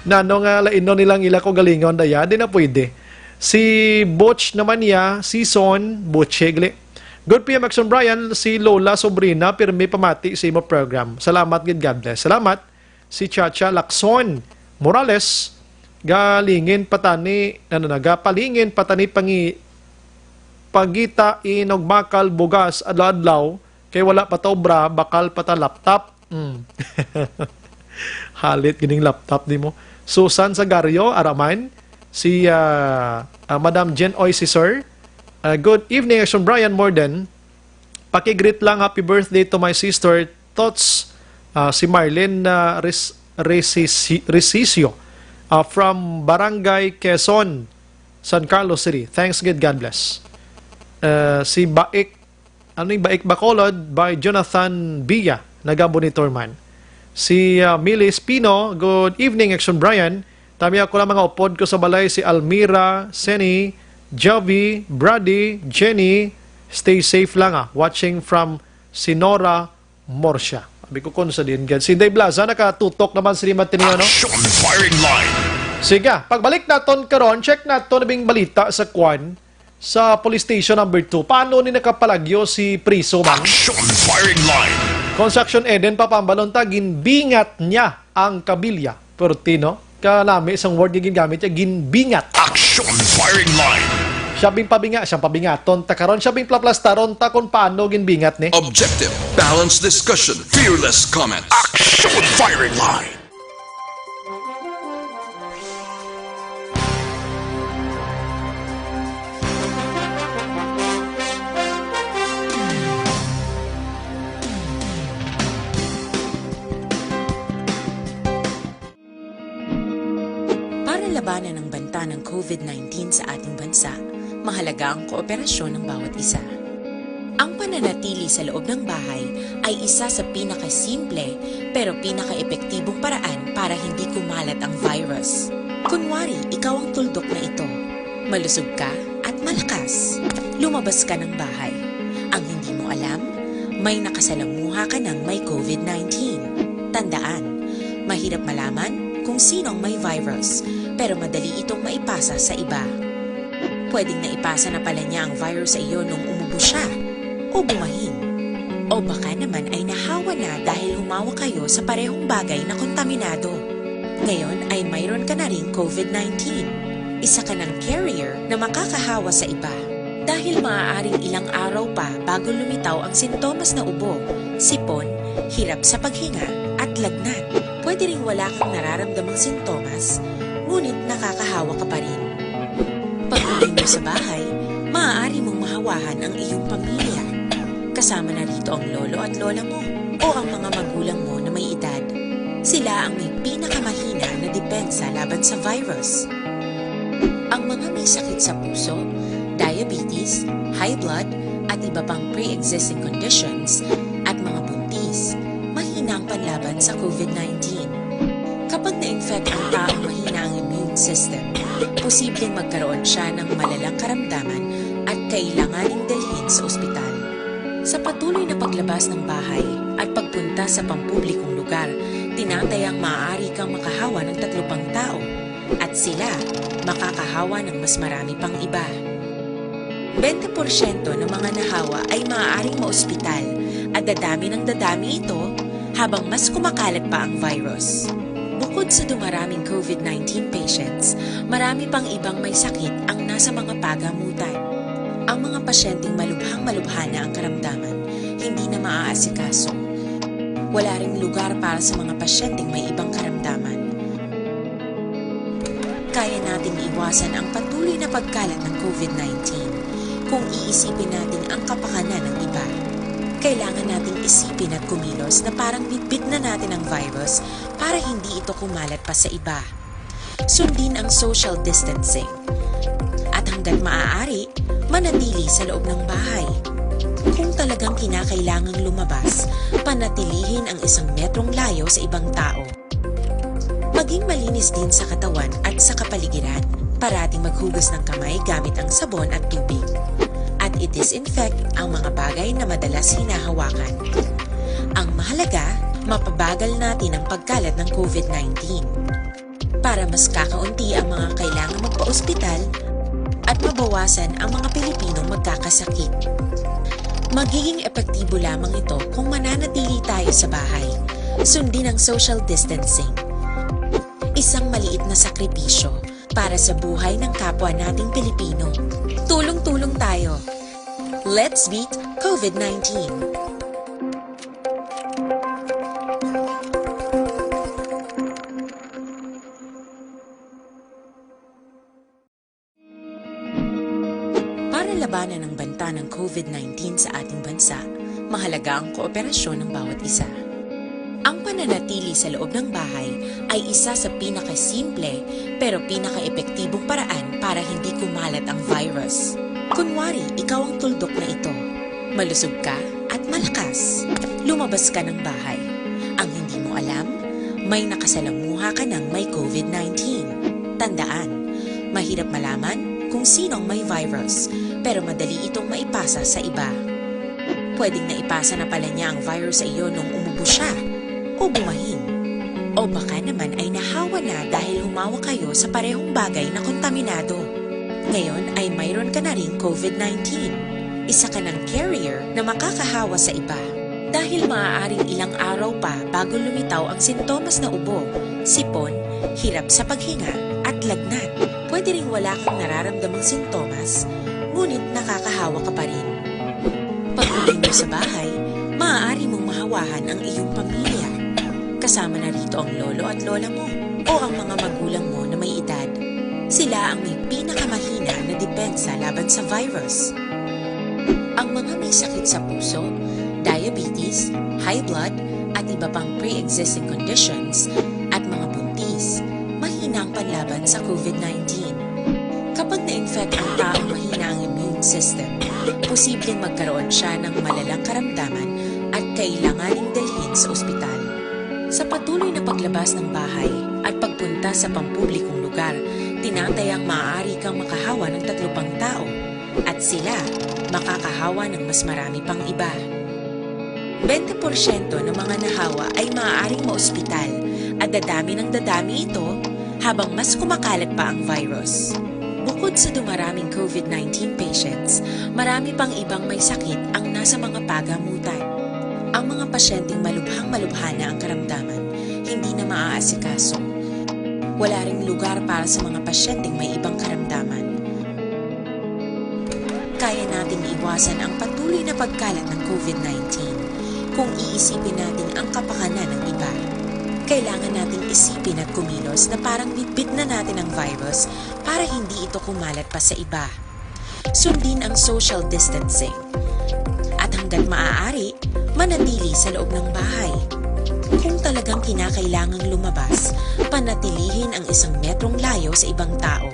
Nano nga lainon nilang ila ko galingon daya, di na pwede. Si Butch naman niya, si Son, Butch Higle. Good P M Action Brian, si Lola Sobrina, pirmi pamati sa imo program. Salamat gid, God bless. Salamat. Si Chacha Lacson Morales, galingin patani, ano na, gapalingin patani pangi, pagita inogmakal bugas adlaw-adlaw, kay wala pa ta obra, bakal pa ta laptop. Mm. Halit gining laptop nimo. Susan Sagario, araman. Si, ah, ah, Madam Jen Oy, si Sir. Ah, good evening, Action Brian Morden. Pakigreet lang, happy birthday to my sister, Tots, ah, si Marlene, ah, Res-, Resisi-, Resisio, ah, from Barangay Quezon, San Carlos City. Thanks gid, God bless. Ah, si Baik, ano yung Baik Bacolod by Jonathan Villa, nagamonitor man. Si, ah, Millie Espino, good evening, Action Brian. Tami ako lang mga upod ko sa balay, si Almira, Seni, Javi, Brady, Jenny. Stay safe lang, ah. Watching from Sinora, Morsia. Abi ko kung sa din gid. Si Dave Laza nakatutok naman sa lima tiniyo, no? Action Firing Line. Sige, pagbalik naton karon, check naton nabing balita sa kwan, sa police station number two. Paano ni nakapalagyo si priso man? Action Firing Line. Construction Eden, papambalon ta, ginbingat niya ang kabilya. Perti, no? Kanami sang word nga gingamit niya, ginbingat. Action Firing Line. Siya bing pabinga, siyang pabingaton. Ta karon, siya bing plaplastaron ta kung paano ginbingat ni. Objective, balanced discussion, fearless comments. Action Firing Line. Para labanan ang banta ng COVID nineteen sa ating bansa, mahalaga ang kooperasyon ng bawat isa. Ang pananatili sa loob ng bahay ay isa sa pinakasimple pero pinakaepektibong paraan para hindi kumalat ang virus. Kunwari, ikaw ang tuldok na ito. Malusog ka at malakas. Lumabas ka ng bahay. Ang hindi mo alam, may nakasalamuha ka ng may COVID nineteen. Tandaan, mahirap malaman kung sino ang may virus, pero madali itong maipasa sa iba. Pwedeng naipasa na pala niya ang virus sa iyo nung umubo siya o bumahin. O baka naman ay nahawa na dahil humawak kayo sa parehong bagay na kontaminado. Ngayon ay mayroon ka na ring COVID nineteen. Isa ka ng carrier na makakahawa sa iba. Dahil maaaring ilang araw pa bago lumitaw ang sintomas na ubo, sipon, hirap sa paghinga, at lagnat. Pwede ring wala kang nararamdamang sintomas, ngunit nakakahawa ka pa rin. Pag-uwi mo sa bahay, maaari mong mahawahan ang iyong pamilya. Kasama na rito ang lolo at lola mo o ang mga magulang mo na may edad. Sila ang may pinakamahina na depensa laban sa virus. Ang mga may sakit sa puso, diabetes, high blood, at iba pang pre-existing conditions, at mga buntis, mahina ang panlaban sa COVID nineteen. Kapag na-infect ang taong mahina ang immune system, posibleng magkaroon siya ng malalang karamdaman at kailanganing dalhin sa ospital. Sa patuloy na paglabas ng bahay at pagpunta sa pampublikong lugar, tinatayang maaari kang makahawa ng tatlo pang tao at sila makakahawa ng mas marami pang iba. Bente porsyento ng mga nahawa ay maaaring maospital at dadami ng dadami ito habang mas kumakalat pa ang virus. Bukod sa dumaraming COVID nineteen patients, marami pang ibang may sakit ang nasa mga pagamutan. Ang mga pasyenteng malubhang-malubha na ang karamdaman, hindi na maaasikaso. Wala ring lugar para sa mga pasyenteng may ibang karamdaman. Kaya nating iwasan ang patuloy na pagkalat ng COVID nineteen kung iisipin natin ang kapakanan ng iba. Kailangan nating isipin at kumilos na parang bitbit na natin ang virus para hindi ito kumalat pa sa iba. Sundin ang social distancing. At hanggat maaari, manatili sa loob ng bahay. Kung talagang kinakailangang lumabas, panatilihin ang isang metrong layo sa ibang tao. Maging malinis din sa katawan at sa kapaligiran. Parating maghugas ng kamay gamit ang sabon at tubig. At i-disinfect ang mga bagay na madalas hinahawakan. Ang mahalaga, mapabagal natin ang pagkalat ng COVID nineteen. Para mas kakaunti ang mga kailangang magpa-ospital at mabawasan ang mga Pilipinong magkakasakit. Magiging epektibo lamang ito kung mananatili tayo sa bahay. Sundin ang social distancing. Isang maliit na sakripisyo para sa buhay ng kapwa nating Pilipino. Tulong-tulong tayo. Let's beat COVID nineteen. Para labanan ang banta ng COVID nineteen sa ating bansa, mahalaga ang kooperasyon ng bawat isa. Ang pananatili sa loob ng bahay ay isa sa pinakasimple pero pinakaepektibong paraan para hindi kumalat ang virus. Kunwari, ikaw ang tuldok na ito. Malusog ka at malakas. Lumabas ka ng bahay. Ang hindi mo alam, may nakasalamuha ka ng may COVID nineteen. Tandaan, mahirap malaman kung sino ang may virus, pero madali itong maipasa sa iba. Pwedeng naipasa na pala niya ang virus sa iyo nung umubo siya o bumahin. O baka naman ay nahawa na dahil humawak kayo sa parehong bagay na kontaminado. Ngayon ay mayroon ka na ring COVID nineteen. Isa ka ng carrier na makakahawa sa iba. Dahil maaaring ilang araw pa bago lumitaw ang sintomas na ubo, sipon, hirap sa paghinga, at lagnat. Pwede ring wala kang nararamdamang sintomas, ngunit nakakahawa ka pa rin. Pag-uwi mo sa bahay, maaari mong mahawahan ang iyong pamilya. Kasama na rito ang lolo at lola mo o ang mga magulang mo na may edad. Sila ang may pinakamahina na depensa laban sa virus. Ang mga may sakit sa puso, diabetes, high blood, at iba pang pre-existing conditions, at mga buntis, mahina ang panlaban sa COVID nineteen. Kapag na-infect ang taong mahina ang immune system, posibleng magkaroon siya ng malalang karamdaman at kailanganing dalhin sa ospital. Sa patuloy na paglabas ng bahay at pagpunta sa pampublikong lugar, tinatayang maaari kang makahawa ng tatlo pang tao at sila makakahawa ng mas marami pang iba. Bente porsyento ng mga nahawa ay maaaring maospital at dadami ng dadami ito habang mas kumakalat pa ang virus. Bukod sa dumaraming COVID nineteen patients, marami pang ibang may sakit ang nasa mga pagamutan. Ang mga pasyenteng malubhang-malubha na ang karamdaman, hindi na maaasikaso. Wala ring lugar para sa mga pasyenteng may ibang karamdaman. Kaya nating iwasan ang patuloy na pagkalat ng COVID nineteen kung iisipin natin ang kapakanan ng iba. Kailangan nating isipin at kumilos na parang bitbit na natin ang virus para hindi ito kumalat pa sa iba. Sundin ang social distancing. At hanggat maaari, manatili sa loob ng bahay. Kung talagang kinakailangang lumabas, panatilihin ang isang metrong layo sa ibang tao.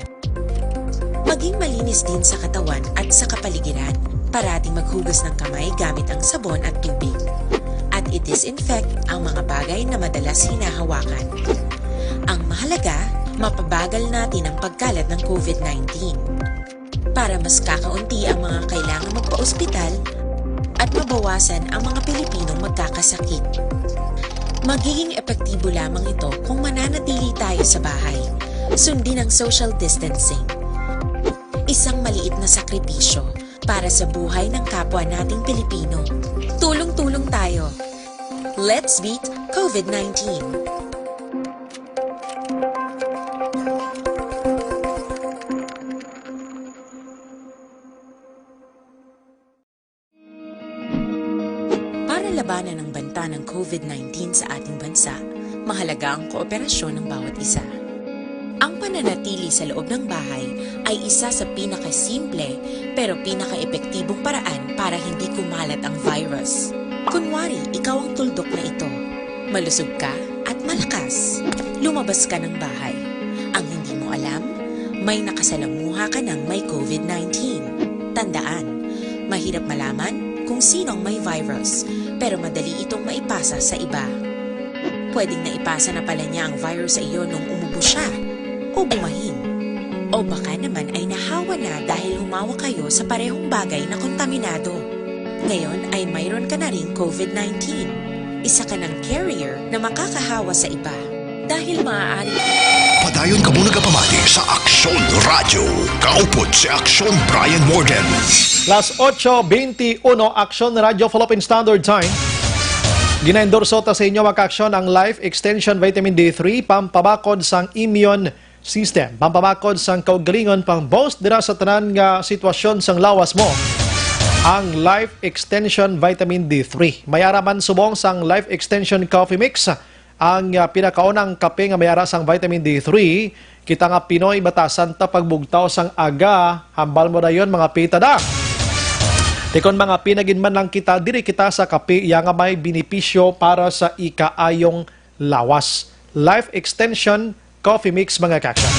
Maging malinis din sa katawan at sa kapaligiran. Parating maghugas ng kamay gamit ang sabon at tubig. At i-disinfect ang mga bagay na madalas hinahawakan. Ang mahalaga, mapabagal natin ang pagkalat ng COVID nineteen. Para mas kakaunti ang mga kailangang magpa-ospital at mabawasan ang mga Pilipinong magkakasakit. Magiging epektibo lamang ito kung mananatili tayo sa bahay. Sundin ang social distancing. Isang maliit na sakripisyo para sa buhay ng kapwa nating Pilipino. Tulong-tulong tayo. Let's beat COVID nineteen. Para labanan ang banta ng COVID nineteen sa ating bansa, mahalaga ang kooperasyon ng bawat isa. Ang pananatili sa loob ng bahay ay isa sa pinakasimple pero pinakaepektibong paraan para hindi kumalat ang virus. Kunwari, ikaw ang tuldok na ito. Malusog ka at malakas. Lumabas ka ng bahay. Ang hindi mo alam, may nakasalamuha ka ng may COVID nineteen. Tandaan, mahirap malaman kung sino ang may virus, pero madali itong maipasa sa iba. Pwedeng naipasa na pala niya ang virus sa iyo nung umubo siya o bumahin. O baka naman ay nahawa na dahil humawa kayo sa parehong bagay na kontaminado. Ngayon ay mayroon ka na ring COVID nineteen. Isa ka ng carrier na makakahawa sa iba. Dahil maaari. Padayon kamo nagapamati sa Aksyon Radyo. Kaupod si Aksyon Brian Morden. Las ocho veintiuno, Aksyon Radyo Philippine Standard Time. Ginaendorso ta sa inyo, mga kaaksyon, ang Life Extension Vitamin D three, pampabakod sang immune system, pampabakod sang kaugalingon, pang-boost dira sa tanan nga sitwasyon sang lawas mo. Ang Life Extension Vitamin D three. May ara man subong sang Life Extension Coffee Mix, ang ah, pinakaunang kape nga may ara sang vitamin D three. Kita nga Pinoy, batasan ta pagbugtaw sang aga, hambal mo dayon, mga pita da. Tikon, mga pinagin man lang kita, diri kita sa kape iya nga may benepisyo para sa ikaayong lawas. Life Extension Coffee Mix, mga kaaksyon.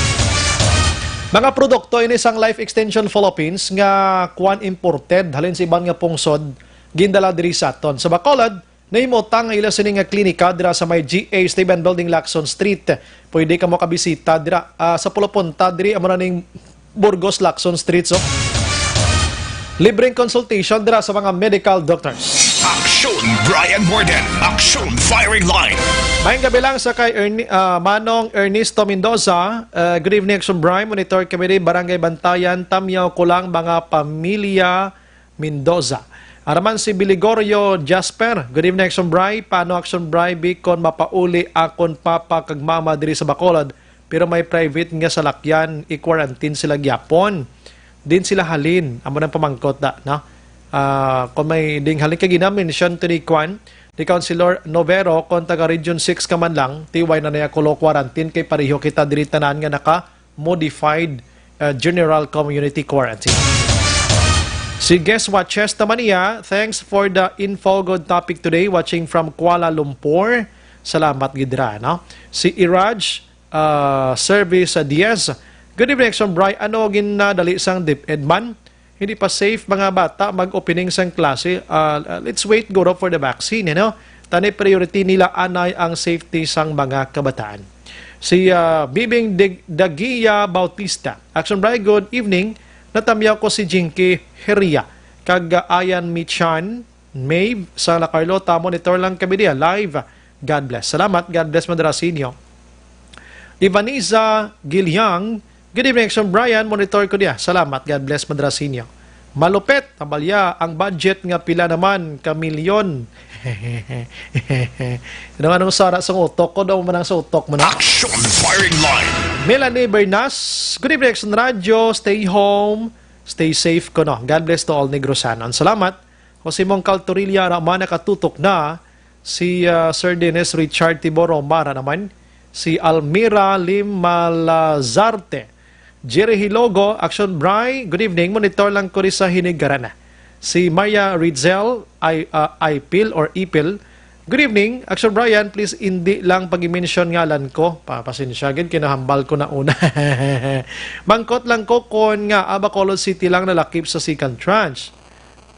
Mga produkto ini sang Life Extension Philippines nga kuan, imported halin sa iban nga pungsod, gindala diri sa aton. Sa Bacolod, nahimutang ang ila sini nga klinika dira sa may G A Esteban Building, Lacson Street. Pwede kamo kabisita dira, ah, sa Pulapunta, diri amo na ning Burgos, Lacson Street. So, libreng consultation dira sa mga medical doctors. Aksyon Brian Morden. Aksyon Firing Line. Maayong gabi lang sa kay Ernie, ah, Manong Ernesto Mendoza. Ah, good evening, Action Brian. Monitor kami di Barangay Bantayan. Tamyaw ko lang, mga pamilya Mendoza. Araman si Biligorio Jasper. Good evening, Action Bri. Paano, Action Bri, bikon mapauli akon papa kag mama diri sa Bacolod, pero may private nga salakyan, i-quarantine sila gyapon. Din sila halin? Amo nang pamangkot da, no? Ah, kung may ding halin kay gina-mention to ni Kwan, ni Councilor Novero, kung taga Region six ka man lang, tiway na naya kulo quarantine kay pareho kita diri tanan nga naka modified uh, general community quarantine. Si Guest Watches naman niya, thanks for the info, good topic today, watching from Kuala Lumpur. Salamat gid ra, no? Si Iraj, uh, Service uh, Diaz. Good evening, Action Bri. Ano ginadali sang DepEd man? Hindi pa safe mga bata mag-opening sang klase. Uh, let's wait guro for the vaccine, you know? Tani priority nila anay ang safety sang mga kabataan. Si uh, Bibing Dig- Dagia Bautista, Action Bri, good evening. Natamyaw ko si Jinky Heria kag uh, Ayan Michan, Maeve sa La Carlota, monitor lang kami diya live. God bless. Salamat. God bless, Madrasinyo. Ivaniza Giliang, good evening, Action Brian. Monitor ko diya. Salamat. God bless, Madrasinyo. Malupet, tabalya, ang budget nga pila naman ka milyon. Ano nga nung sara sa utok ko, daw manang sa utok mo na. Action Firing Line. Melanie Bernas, good evening, Action Radio. Stay home, stay safe ko, no. God bless to all Negrosanon. Salamat. Jose Mongcal Torilla, Rama, nakatutok na. Si uh, Sir Dennis Richard Tiboro Mara naman, si Almira Lim Malazarte, Jerry Hilogo, Action Bry, good evening, monitor lang ko rin sa Hinigaran. Si Maria Rizel, I, uh, Ipil or Ipil, good evening, Action Brian, please hindi lang pag-mention ngalan ko. Pa, pasensya gid, kinahambal ko na una. Mangkot lang ko kon nga Bacolod City lang nalakip sa second tranche.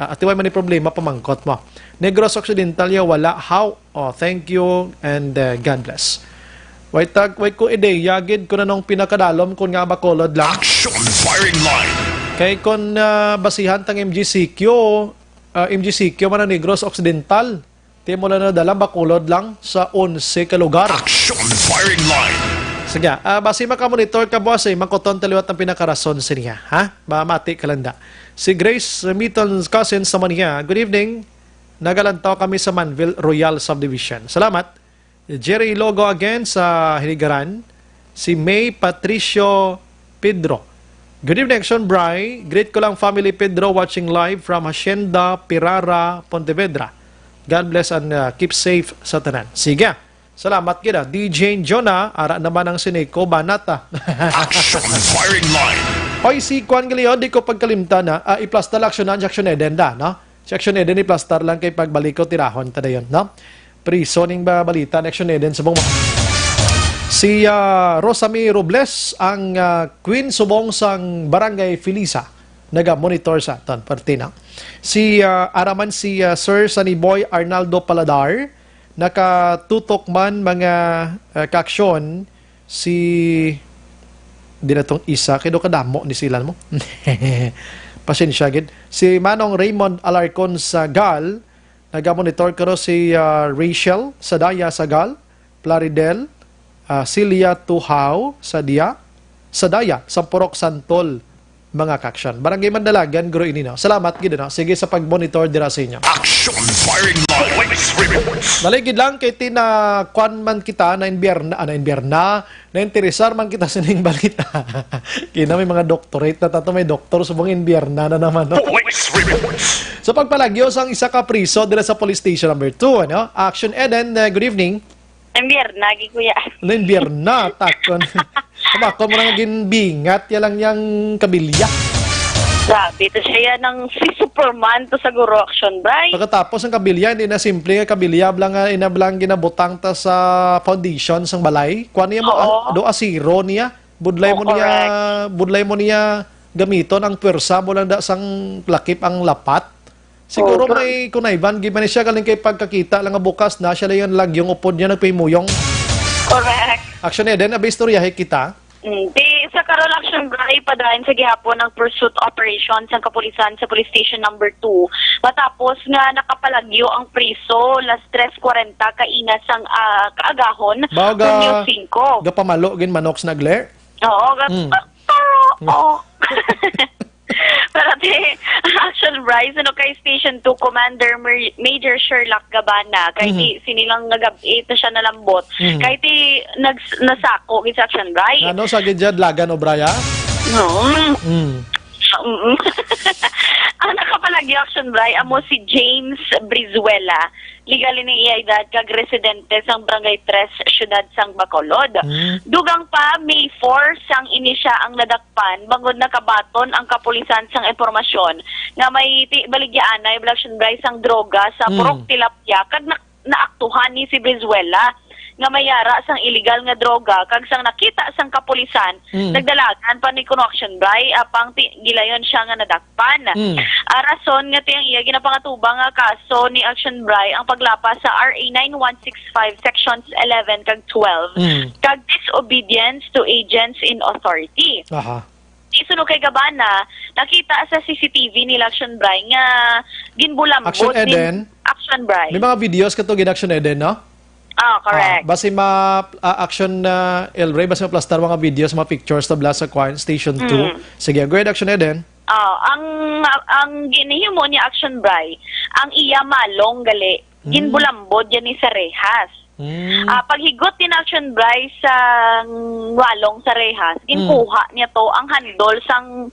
Ah, atiway man ni problema, pamangkot mo. Negros Occidental ya wala. How? Oh, thank you and uh, God bless. Way tag, way ko ideya gid ko na nung pinakadalom kun nga Bacolod lang. Action Firing Line. Kay kun uh, basihan tang M G C Q, uh, M G C Q man ang Negros Occidental. Di mo lang nadala, Bacolod lang sa onse ka lugar. Action Firing Line. Sige, ah, basi makamonitor ka, boss, eh, makuton taliwat ang pinakarason sa niya, ha? Mamati ka lang da. Si Grace Milton Cousins naman niya, good evening. Nagalantaw kami sa Manville Royal Subdivision. Salamat. Jerry Logo again sa Hinigaran. Si May Patricio Pedro. Good evening, Action Bry. Greet ko lang family Pedro watching live from Hacienda Pirara, Pontevedra. God bless and uh, keep safe sa tanan. Sige. Salamat gid ah. D J Jonah, ara naman ang siniko, banat ah. Action Firing Line. Oy, si Kwan Galion, di ko pagkalimtan na, ah, iplastar lang action na, action eden da, no? Si action eden, iplastar lang kay pagbalik ko, tirahon ta dayon, no? Priso ning ba balita ni action eden subong. Si ah, Rosami Robles, ang ah, queen subong sang Barangay Felisa. naga-monitor sa aton parte na. Si, ah, araman si, ah, Sir Saniboy Arnaldo Paladar, nakatutok man mga, ah, kaaksyon si, di na tong isa, kay do kadamo ni sila mo. Pasensya gid. Si Manong Raymond Alarcon sa Gal, naga-monitor karo si, ah, Rachel Sadaya Sagal, Plaridel, ah, Celia Tuhao Sadia, Sadaya, Sampurok Santol, mga kaaksyon. Barangay Mandalagan, guro ini, no? Salamat gid, no? Sige sa pag-monitor dira sa inyo. Action Firing Line Police Reports. Naligid lang kay tina kwan man kita na Inbiyerna, ah, na Inbiyerna, nainteresar man kita sining balita. Kina may mga doctorate na tato, may doktor subong Inbiyerna na naman, no? Police Reports. Sa pagpalagyo sang isa ka priso dira sa police station number two, ano? Action Eden, uh, good evening. Inbiyerna, gi kuya. Ano, Inbiyerna, takon. Kumakon mo na nga ginbingat, ya lang yang kabilya. Grabe, to siya yan ang si Superman to sa guro action, Bray. Pagkatapos ang kabilya, hindi na simple nga kabilya, bala nga, ina, bala nga ginabutang ta sa foundation sang balay. Kuan niya mo, Oo. ah, do asiro niya. Budlay Oh, mo niya, correct. budlay mo niya gamiton ang pwersa mo lang da sang lakip ang lapat. Siguro Oh, may kunayban, giba ni siya galing kay pagkakita lang nga bukas na siya lang yung lagyong upod niya nagpahimuyong. Correct. Action Eden, abi istoryahe kita. Mm, di, sa karon action, Bray, padayon sa gihapon ang pursuit operation sang kapulisan sa Police Station Number Two. Matapos nga nakapalagyo ang priso, las tres kwarenta kaina sang, ah, kaagahon, Mao ga-, Hunyo singko. Gapamalo gin manok sa nagler? Oo, ga-, Mm. Oo. Pero di, action, Bray, suno kay Station Two Commander Mer-, Major Sherlock Gabana, kay Mhm. di, sini lang nga gab-i to siya nalambot. Mhm. Kay di, nags-, nasako gid sa action, Bray. Ano sa gid dyan, Lagan o Braya? No. Mm. Mm. Ang nakapalagyo action, Bray, amo si James Brizuela. Legal ini iya edad kag residente sang Barangay Tres, Siyudad sang Bacolod. Mm. Dugang pa, May four sang ini siya ang nadakpan bangod nakabaton ang kapulisan sang impormasyon nga may ti-, baligyaanay, bala action, Bray, sang droga sa Mm. Purok Tilapia kag na-, naaktuhan ni si Brizuela nga may yara sang iligal nga droga kag sang nakita sang kapulisan, Mm. nagdalagan pa ni kuno action, Bray, apang ti-, gilayon siya nga nadakpan. Mm. Ah, rason nga ti ang iya ginapangatubang nga kaso ni action, Bray, ang paglapas sa R A nine one six five sections eleven kag twelve Mm. kag disobedience to agents in authority. Aha. Isuno kay Gabana, nakita sa C C T V nila action, Bray, nga ginbulambot Action ni Eden? Action, Bray. May mga videos ka to gid, Action Eden, no? Ah, correct. Ah, basi ma-, ah, Action, ah, El Rey, basi maplastar mga videos, mga pictures, tabla sa kwan, Station Two. Mm. Sige, go ahead, Action Eden. Ah, ang, ang ginhimo ni action, Bray, ang iya malong gali, Mm. ginbulambod yan ni sa rehas. Mm. Ah, paghigot ni action, Bray, sa walong sa rehas, Mm. ginkuha niya to ang handle sang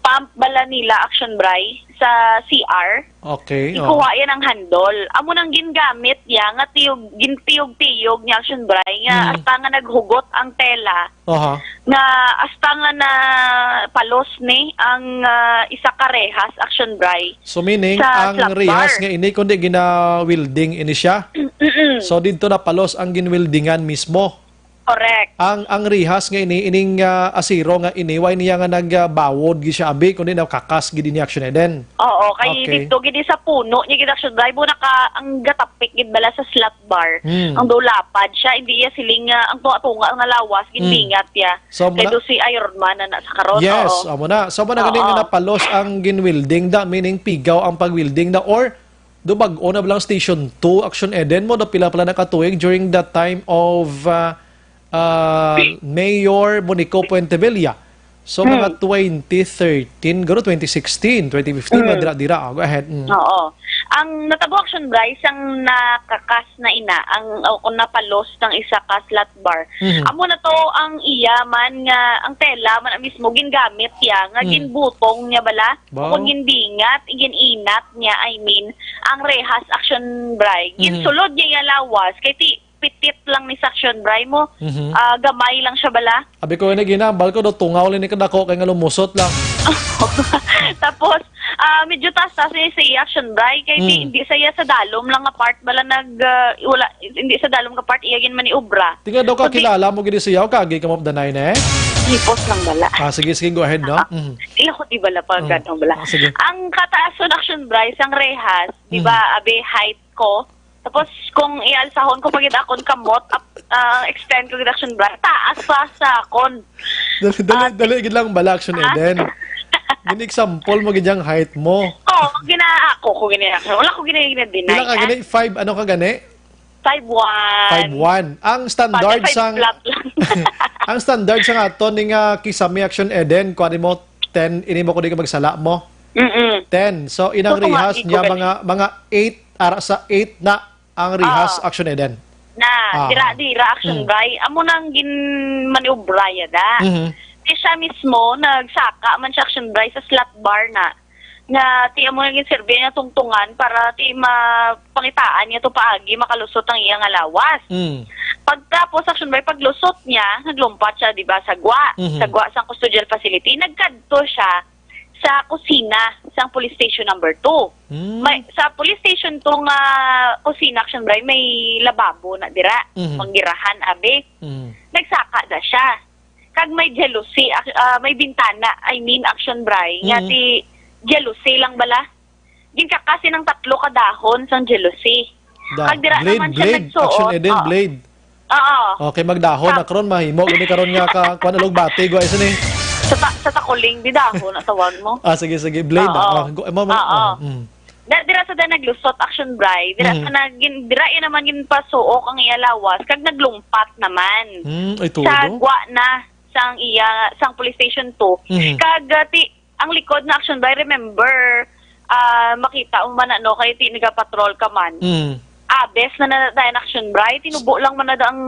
pump bala nila action, Bray, sa C R. Okay, oh. Ikuha yan ang handle. Amo nang gingamit niya nga tiyog, gintiyog-tiyog niya action, Bray, nga Mm. hasta nga naghugot ang tela, Aha. nga hasta nga napalos ni ang, ah, isa ka rehas action, Bray. So, meaning, Sa ang slab rehas bar. nga ini, kundi gina-welding ini siya? Mm-mm. So, didto napalos ang ginweldingan mismo? Correct. Ang, ang rehas nga ini, ining, ah, asiro nga ini, wala niya nga nagbawod gid siya, abi, kundi nakakas gid ni action, Eden? Oo, kay Okay. dito gid sa puno niya gid action, Bray, mo naka, ang gatapik gid bala sa slot bar. Hmm. Ang daw lapad siya, hindi iya siling nga, ang tunga-tunga nga lawas, Hmm. ginbingat iya. So, Kay muna do si Iron Man na, na sa karon, Yes, oo. amo na. So, muna ganing Oo. nga napalos ang ginwelding da, meaning pigaw ang pagwelding da, or do bag-o na ba lang Station Two, Action Eden mo, do pila pala na ka tuig during the time of, ah, ah, Mayor Bonico Puentevilla? So, mga Hmm. twenty thirteen, guro twenty sixteen, twenty fifteen, Hmm. madira-dira. Ah, go ahead. Mm. Oo. Ang natabo action, Bryce, ang nakakas na ina, ang, o, kung napalos ng isa ka slot bar. Mhm. Amo na to ang iya man nga, ang tela man ang mismo gingamit niya, nga Mm. ginbutong niya bala, Wow. o kung ginbingat, gininat niya, I mean, ang rehas action, Bry. Mhm. Ginsulod niya iya lawas, kay ti, pitit lang ni sa action, Bry, mo. Mhm. Ah, gamay lang siya bala. Abi ko, ini ginambal ko, do tungaw lang ni kadako, kay nga lumusot lang. Tapos, ah, medyo taas-taas ni sa iya action, Bry, kay ti, Mm. hindi sa iya sa dalom lang nga part bala nag, ah, wala, hindi sa dalom nga part iya gin maniobra. Tinga daw ka Kundi kilala mo gid siya, o kagi ka mo danay, ne? Hipos lang bala. Ah, sige, sige, go ahead, no? Ah, Mhm. Ilahod Di bala pa, oh, ganun bala. Ah, sige. Ang kataason, Action Bry, sang rehas, di ba, abi, height ko. Tapos, kung ialsahon ko pa gid akon kamot, ap-, ah, extend ko gid, Action Bry, taas pa sa akon. Dali, dali, ah, dali gid lang bala, Action Eden. Gini-example mo gid yung height mo. Oo, gina-, ako ko gini-, wala ko gini-, gina-deny. Pila ka gani? Five, ano ka gani? Five one. Five one. Ang standard sang, ang standard sang aton ni nga kisame, Action Eden, kuwan mo, ten, ini mo ko di ka magsala mo. Mm-mm. Ten. So, inang rehas niya, mga, mga eight, ara sa eight na ang rehas, Action Eden. Na, dira, dira, Action Bry. Amo nang ginmaniobra ya da. Mhm. Di siya mismo, nagsaka man siya, Action Bry, sa slat bar na. Nga, ti amo nang ginserbi niya tungtungan para ti mapangitaan niya to paagi, makalusot ang iya nga lawas. Mm. Pagtapos, Action Bry, paglusot niya, naglumpat siya, di ba, sa gwa. Mhm. Sa gwa sang custodial facility. Nagkadto siya sa kusina sang police station number two. Mm. May, sa police station two nga kusina, Action Bry, may lababo na dira. Mhm. Panggirahan, abi. Mm. Nagsaka na siya. Kag may jealousy, ak-, ah, may bintana, I mean, Action Bry, nga, mm, ti jealousy lang bala. Ginkakasi ng tatlo ka dahon sang jealousy. Da-, kag dira blade, naman siya blade, nagsuot. Action Eden, oo, blade. Oo. Okay, magdahon na karon, mahimo gani karon nga ka, kuan, alugbati, gwa, isa ni. Sa ta-, sa takuling, di dahon ang tawag mo. Ah, sige, sige, blade, oo, ah. Ah, gu-, mo, mo, oo, oh, mm. Da-, dira sa da naglusot, Action Bry. Dira, mm, sa nagin-, dira yun naman ginpasuok ang iya lawas, kag naglungpat naman. Mm, ay, sa todo? Gwa na sang iya, sang police station two. Mhm. Kag, ah, ti-, ang likod na, Action Bry, remember, ah, makita mo man, ano, kay ti nagapatrol ka man. Mm. Abes na na tayo, Action Bry. Tinubo lang man na da ang,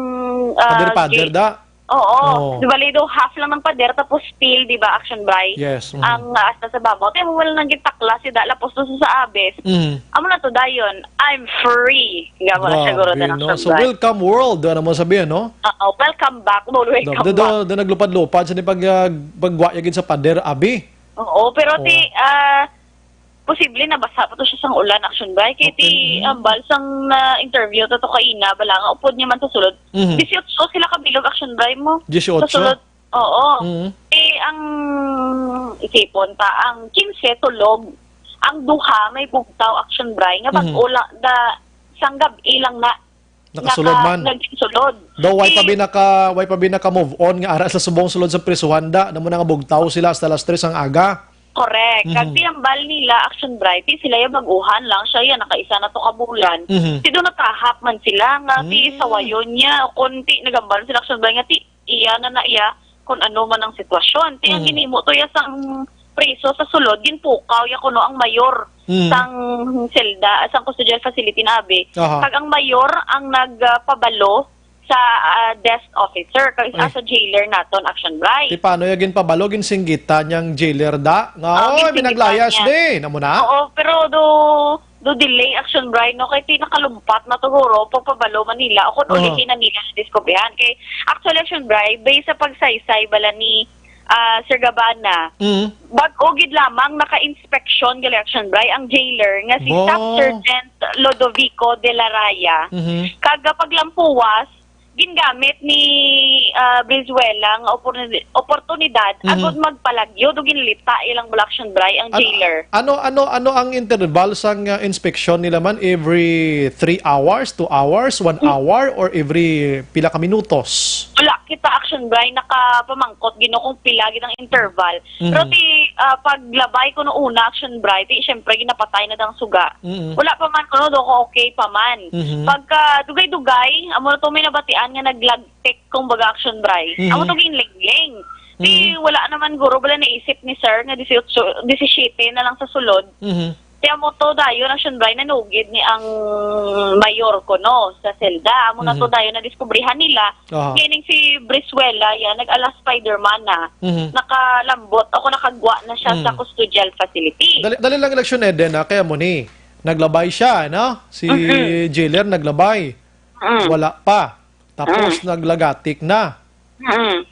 ah, pader-pader gate. Da? Oo. Oo. Di ba, daw half lang ng pader, tapos steel, di ba, Action Bry? Yes, mhm. Ang, ah, asta sa babaw. Kaya mo wala nang gitakla si da, lapos doon sa abes. Mhm. Amo na to, dayon, I'm free. Nga mo na siguro. Grabe, din, no? Action Bry. So, welcome world, ano mo sabihin, no? Oo, welcome back. Mo, welcome back. Do, do, do, naglupad-lupad sa ni pag, ah, pagwa ya gid sa pader, abi. Oo, pero ti, ah, posible nabasa pa to siya sang ulan, Action Bry. Kay ti, okay, mm, ambal sang na-interview to, to kaina, bala nga upod niya man sa sulod. Mhm. Disiotso sila ka bilog, Action Bry, mo. Disiotso? Sa sulod, oo. Mhm. Ti ang isipon ta, ang kinse tulog, ang duha may bugtaw, Action Bry, nga, mhm, bag-o lang, da, sang gab-i lang na. Nakasulod man. Naka-, nagsulod. Daw, way pa bi naka, way pa bi naka-move on nga ara sa subong sulod sa prisuhan da. Namo na nga bugtaw sila hasta alas tres ang aga. Correct. Mhm. Kag ti ambal nila, Action Bry, ti sila ya bag-uhan lang siya, ya nakaisa na to ka bulan. Mhm. Ti do natahak man sila nga ti, mm, sawayon niya, o kon ti nagambal sila, Action Bry, nga ti iya na na iya kung ano man ang sitwasyon. Ti ang, mm, ginhimo to ya sang priso sa sulod, ginpukaw ya kuno ang mayor, mm, sang selda, sang custodial facility na abi. Aha. Kag ang mayor ang nagpabalo sa, ah, desk officer, kag, ah, sa jailer naton, Action Bry. Ti paano ya ginpabalo, ginsinggitan yang jailer da? Nga, oh, oy, ginsinggit minaglayas niya. Di, namo na? Oo, pero do, do delay, Action Bry, no? Kay ti nakalumpat na to, guro, pagpabalo man nila, o kung, aha, ulihi na nila na diskubrihan. Kay, actually, Action Bry, based sa pagsaysay bala ni, ah, Sir Gabana, mm, bag-o gid lamang naka-inspeksyon gali, Action Bry, ang jailer nga si, ba, Staff Sergeant Lodovico de la Raya. Mhm. Kag paglampuwas, gingamit ni, ah, Brizuela nga oportuni-, oportunidad, mhm, agud magpalagyo do ginlita ilang bala, Action Bry, ang, an-, jailer. Ano, ano, ano ang interval sang, ah, inspeksyon nila man? Every three hours, two hours, one, mm, hour, or every pila ka minutos? Wala kita, Action Bry, nakapamangkot gid no kung pila gid ang interval. Mhm. Pero ti, ah, paglabay kuno una, Action Bry, ti, syempre, ginapatay na dang suga. Mhm. Wala pa man kuno, do ko okay pa man. Mhm. Pagka dugay-dugay, amo na to may nabatian nga naglagtik, kumbaga, Action Bry. Mhm. Amo to ginlingling. Ti, mhm, wala naman guro bala naisip ni sir nga disiotso, disisiete na lang sa sulod. Mhm. Ti amo to dayon, Action Bry, nanugid ni ang mayor kuno sa selda. Amo na to, mhm, dayon nadiskubrihan nila. Aha. Kining si Brizuela, yan, nag-ala Spider-Man na. Mhm. Nakalambot, ako nakagwa na siya sa, mm, custodial facility. Dali, dali lang, Action Eden, ha? Kaya mo ni, naglabay siya, no? Si, mm-mm, jailer naglabay. Mm. Wala pa. Tapos, mm, naglagatik na. Mm.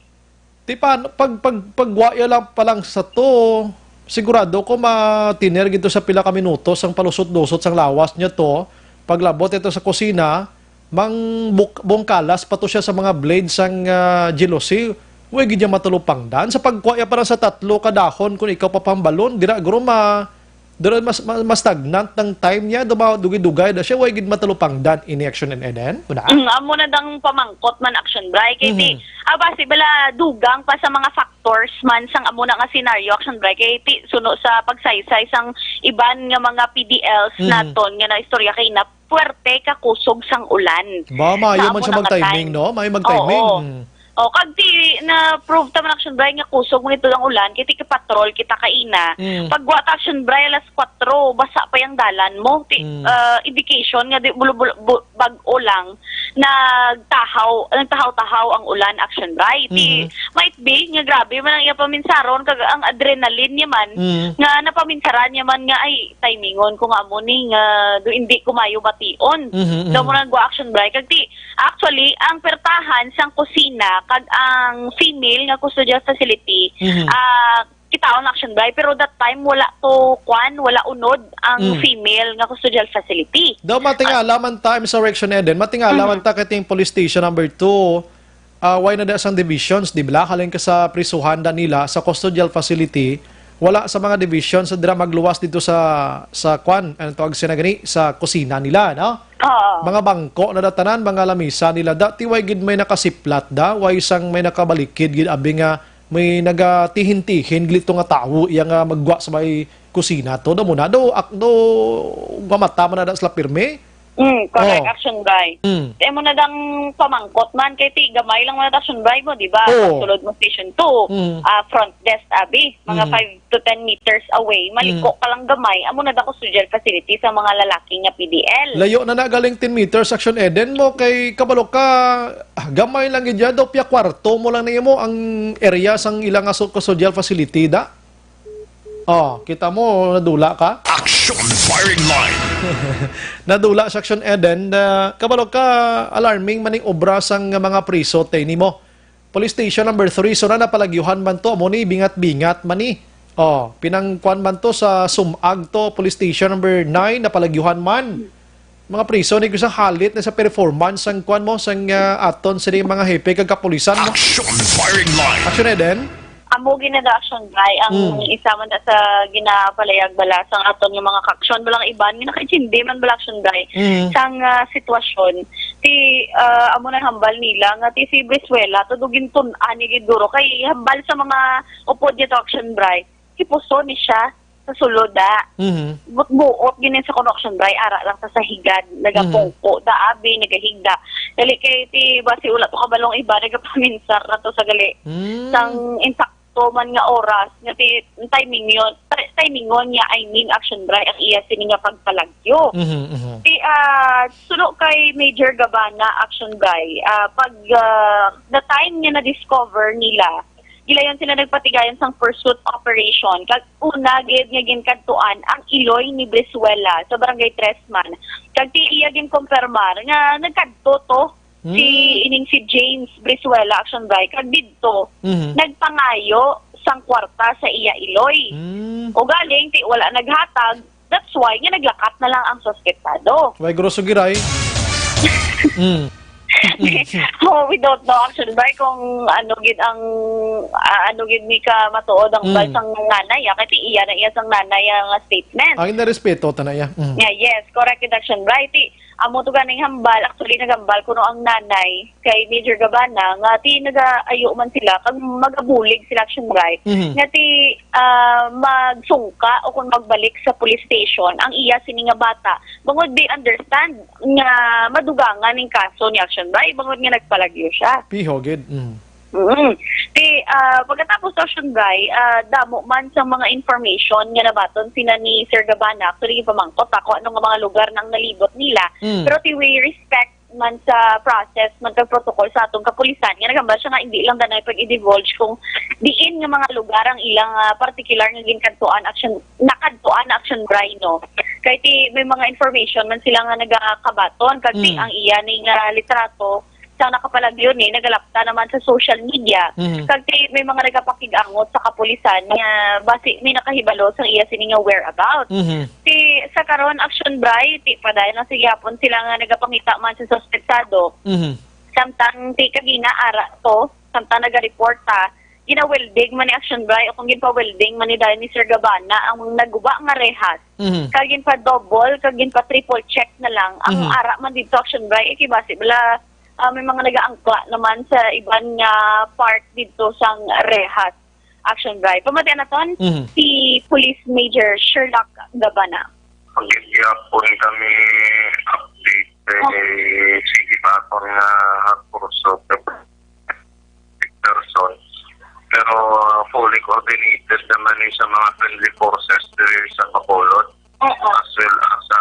Ti pa, pag, pag, pagwa ya lang pa lang sa to, sigurado ko matiner gid to sa pila ka minutos ang palusot-lusot sang lawas niya to. Paglabot ito sa kusina, mang buk-, bungkalas pa to siya sa mga blade sang, ah, jealousy. Way gid niya matalupangdan sa pagkuha niya para sa tatlo ka dahon. Kung ikaw papahambalon, dira guro ma dira mas ma- mas stagnant ang time niya, duma dugay-dugay na siya, way gid matalupangdan ini Action and Eden. Una? Mm, amo na dang pamangkot man, Action Bray, kay ti Mhm. ah, basi bala dugang pa sa mga factors man sang amo na nga scenario, Action Bray, kay ti suno sa pagsaysay sang iban nga mga P D Ls Mhm. naton nga naistorya kay na puwerte ka kusog sang ulan. Ba, maayo Sa man amo siya na nga mag-timing, time. no? Maayo mag-timing. Oo. Mm. O, kag ti na-prove ta man, Action Bray, nga kusog man ito ang ulan, kay ti ka-patrol kita kaina. Mm. Pag wa ta, Action Bray, alas kwatro, basa pa yang dalan mo. Ti, Mm. ah, indication nga di, bulu-, bulu-, bu-, bag-o lang, nagtahaw, nagtahaw-tahaw ang ulan, Action Bray. Ti, Mhm. might be, nga grabe man ang iya paminsaron, kag ang adrenaline niya man, Mm. nga napaminsaran niya man nga, "Ay, timingon ko nga amo ni, nga do, hindi ko mayo bation." Mhm, Daw mhm. mo nang gwa, Action Bray. Kag ti, actually, ang pertahan sang kusina kag ang female nga custodial facility, Mhm. ah, kitaon, Action Bray, pero that time wala to kwan, wala unod ang Mm. female nga custodial facility. Daw matingala man time sa Action Eden, matingala Mhm. man ta kating police station number two, ah, way na da sang divisions, di ba? Halin ka sa prisuhan da nila, sa custodial facility, wala sa mga divisions sa dira magluwas dito sa, sa kwan, ano tawag sina gani, sa kusina nila, no? Oo. Mga bangko na da tanan, mga lamisa nila da, ti way gid may nakasiplat da, way sang may nakabalikid gid, abi nga may nagatihin-tihin gid to nga tawo, iya nga maggwa sa may kusina to, daw mo na, do, ak-, do, gamata man na da sila pirmi. Mm, correct, Oh. Action Bray. Mm. Kaya mo na dang pamangkot man, kay ti gamay lang mo na Action Bray mo, di ba? Oo. Pagsulod mo station two, Mm. ah, front desk, abi, mga Mm. five to ten meters away, maliko Mm. ka lang gamay, amo na da custodial facility sa mga lalaki nga P D L. Layo na na galing ten meters, Action Eden mo, kay kabalo ka, ah, gamay lang gid yan, daw pia kwarto mo lang nimo ang area sang ilang aso-, custodial facility, da? Oh, kita mo, nadula ka? Action firing line. Nadula sa Action Eden, ah, kabalo ka, alarming maning obra sang mga priso, te, nimo. Police Station number three, so na napalagyuhan man to, amo ni bingat-bingat man ni. Oh, pinangkuan man to sa Sumag to, Police Station number nine, napalagyuhan man. Mga priso ni sa halit na sa performance sang kuan mo, sang, ah, aton sini mga hepe kag kapulisan mo. Action firing line. Action Eden? Amo gina da Action Bray ang Mm. isa man na sa ginapalayag bala sang aton nga mga kaaksyon, bala nga iban nga nakaintindi man bala Action Bray Mm. sang, ah, sitwasyon. Ti, ah, amo na hambal nila nga ti si Brizuela, todo gintun-an ni gid duro kay hambal sa mga upod niya to Action Bray. Hipuson ni siya sa sulod, da. Mhm. Buot-buot gini sa kuno Action Bray, ara lang ta sa higad, nagapungko, da, abi, nagahigda. Dali kay ti basi wala to kabalong iba, nagapaminsar na to sa gali. Mm. Sang insakto man nga oras, nga ti, timing yun, ti-, timingon niya, I mean, Action Bray, ang iya sini nga pagpalagyo. Mhm, mhm. Ti, ah, suno kay Major Gabana, Action Bray, ah, pag, ah, the time nga na-discover nila, gilayon sila nagpatigayon sang pursuit operation. Kag una gid nga ginkadtuan ang iloy ni Brizuela sa Barangay Tres man. Kag ti iya ginkumpirmar nga nagkadto to si Hmm. ining si James Brizuela, Action Bray, kag didto Mhm. nagpangayo sang kwarta sa iya iloy. Hmm. Ugaling ti wala naghatag, that's why nga naglakat na lang ang suspetsado. Way groso giray. Mm. Oh, we don't know, Action Bray, kung ano gid ang, ah, ano gid ni ka matuod ang Mm. bal sang nanay, ah, kasi iya na iya sang nanay, ah, nga statement. Ang narespeto ta na iya. Mm. Yeah, yes, correct gid, Action Bray. Ti, amo to ganing hambal, actually, naghambal kuno ang nanay kay Major Gabana nga ti nagaayo man sila kag magabulig sila, Action Bray, Mhm. nga ti, ah, magsungka o kung magbalik sa police station ang iya sini nga bata. Bangod di understand nga madugangan ning kaso ni Action Bray, bangod nga nagpalagyo siya. Piho gid. Mm. Mm. Ti, ah, pagkatapos sa Action Bray, ah, damo man sa mga information nga nabaton sina ni Sir Gabana. Actually, pamangkot ako ano nga mga lugar nang nalibot nila. Mm. Pero ti we respect man sa process, man kag protocol sa atong kapulisan, nga nagambal siya nga hindi lang danay pag-i-divulge kung diin nga mga lugar ang ilang, ah, particular nga ginkadtuan Action, nakadtuan Action Bray, no? Kay ti may mga information man sila nga nagakabaton, kag ti Mm. ang iya ni nga litrato sa nakapalagyo ni nagalapta naman sa social media. Mhm. Kag ti may mga nagapakig-angot sa kapulisan nga basi may nakahibalo sa iya sini nga whereabouts. Mhm. Ti sa karon, Action Bray, ti padayon lang sa gihapon sila nga nagapangita man sa suspetsado. Mhm. Samtang ti kagina ara to, Samtang nagareporta, gina-welding man ni Action Bri o kung ginpa-welding man ni dayon ni Sir Gabana ang naguba nga rehas. Mhm. Kag ginpa-double, kag ginpa-triple check na lang. Ang Mhm. ara man dito, Action Bri, eh, kay basi bala, ah, may mga nagaangkla naman sa iban nga part dito sang rehas, Action Bri. Pamatian naton, Mhm. si Police Major Sherlock Gabana. Pagigyapon kami update, eh, sige pa ako nga kurso. Person. Pero, ah, fully coordinated naman ni sa mga friendly forces diri sa Bacolod, Oo. as well as sa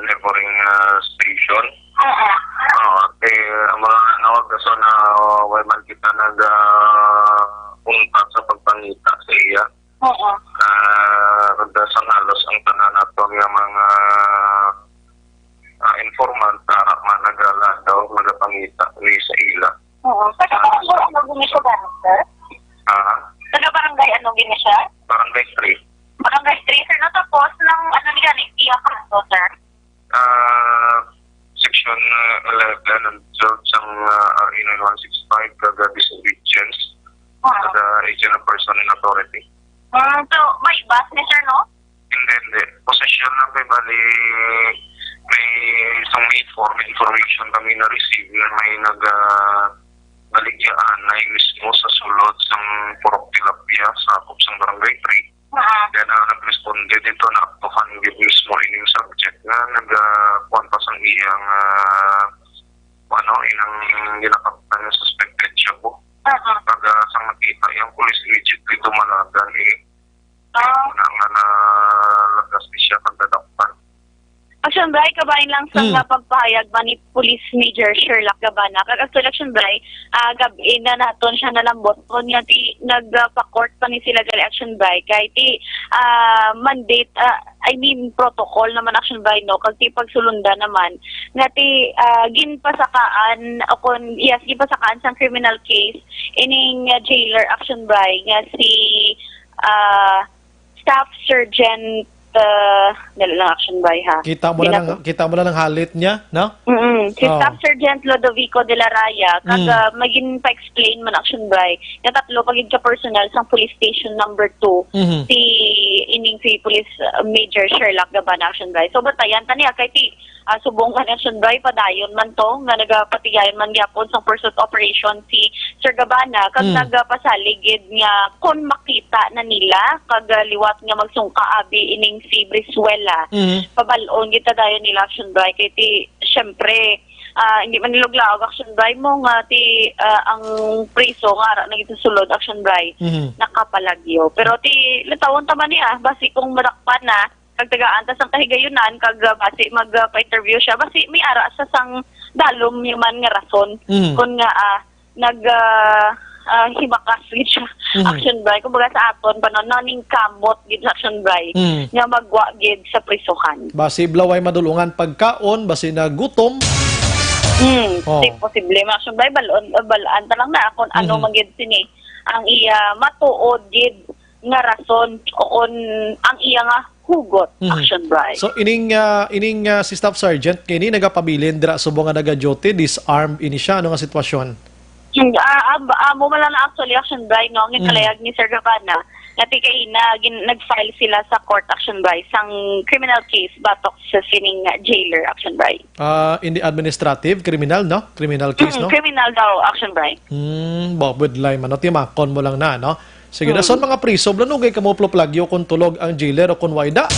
neighboring, ah, station. Oo. Oo, eh, ang mga nawag sa na, ah, way man kita nag, ah, untat sa pagpangita sa iya. Oo. Ah, sa halos ang tanan naton nga mga, ah, informant, ah, mga nagaladaw, nagapangita ni sa ila. Oo. Taga barangay ano gini siya, sir? Ah? Taga barangay ano gini siya? Barangay three. Barangay three, sir. No, tapos, nang ano ni gani, iya kaso, sir? Ah, section, ah, eleven and twelve sang, ah, R A nine one six five, kag disobedience Ah. to the agent or person in authority. Ah, so, may bus ni sir, no? Hindi, hindi. Possession lang kay bali may isang may inform, information kami na-receive na may nag, ah, baligyaanay mismo sa sulod sang Purok Tilapia, sakop sang Barangay three. Ah. Kaya na nagresponde dito, naaktuhan gid mismo ining subject nga nag, ah, kuwan pa sang iyang, ah, ano, inang ginakaptan nga suspected siya po. Ah. Pag, ah, sang nakita iyang police, immediately dumalagan, eh. Ah. Muna nga nalagas ni siya pagdadakpan. Action Bri, kabahin lang sa Mm. nga pagpahayag man ni Police Major Sherlock Gabana. Kag actually, Action Bri, ah, gab-i na naton siya nalambot. Kun nga ti, nagpa-court pa ni sila gali, Action Bri. Kay ti, ah, mandate, ah, I mean, protocol naman, Action Bri, no? Kag ti pagsulunda naman. Nga ti, ah, ginpasakaan, o kun, yes, ginpasakaan sang criminal case, ining, ah, jailer, Action Bri, nga si, ah, Staff Sergeant, uh, dali lang, Action Bri, ha? Kita mo na Dila lang, ko. kita mo na lang halit niya, no? Mm-mm. Si Oh. Staff Sergeant Lodovico de la Raya, kag, Mm. uh, may ginpa-explain man, Action Bri, nga tatlo pa gid ka personnel sang Police Station Number Two, Mhm. si ining si Police, uh, Major Sherlock Gaban, Action Bri. So, batayan ta niya kay ti ah, subong nga Action Bri, padayon man to, nga nagapatigayon man gyapon sang pursuit operation si Sir Gabana, kag Mm. nagapasalig gid nga kon makita na nila, kag, ah, liwat nga magsungka abi ining si Brizuela, Mm. pabal-on gid ta dayon nila, Action Bri, kay ti, syempre, ah, hindi man niluglaog, Action Bri, mo nga ti, ah, ang priso nga ara na gid sa sulod, Action Bri, Mm. nakapalagyo. Pero ti, latawon ta man niya, basi kung madakpan na, kag tagaan ta sang kahigayunan, kag, ah, basi mag, ah, pa-interview siya, basi may ara sa sang dalom niya man nga rason. Mhm. Kun nga, ah, nag, ah, ah, himakas gid siya. Mhm. Action Bri. Kumbaga sa aton, panon, naningkamot gid sa Action Bri Mhm. nga magwa gid sa prisuhan. Basi blaway madulungan pagkaon, basi nagutom. Mm, Oh. si posible, mga Action Bri, balon, balaan ta lang na kung ano Mhm. man gid sini ang iya matuod gid nga rason o kon ang iya nga hugot, Mhm. Action Bri. So, ining, ah, ining, ah, si Staff Sergeant kini nagapabilin dira subong nga naga-duty, disarmed ini siya. Ano nga sitwasyon? Hmm, ah, ah, ba- ah, mo man lang na actually, Action Bri, no, ang Mhm. ikalayag ni Sir Gabana, nga ti kaina, gin- nag-file sila sa court, Action Bri, sang criminal case batok sa sining jailer, Action Bri. Ah, in the administrative, criminal, no? Criminal case, Mm, no? Criminal daw, Action Bri. Hmm, bobod lay man, no? Timakon mo lang na, no? Sige, Hmm. dason mga priso, blanugay kamo plagyo kung tulog ang jailer o kung wayda.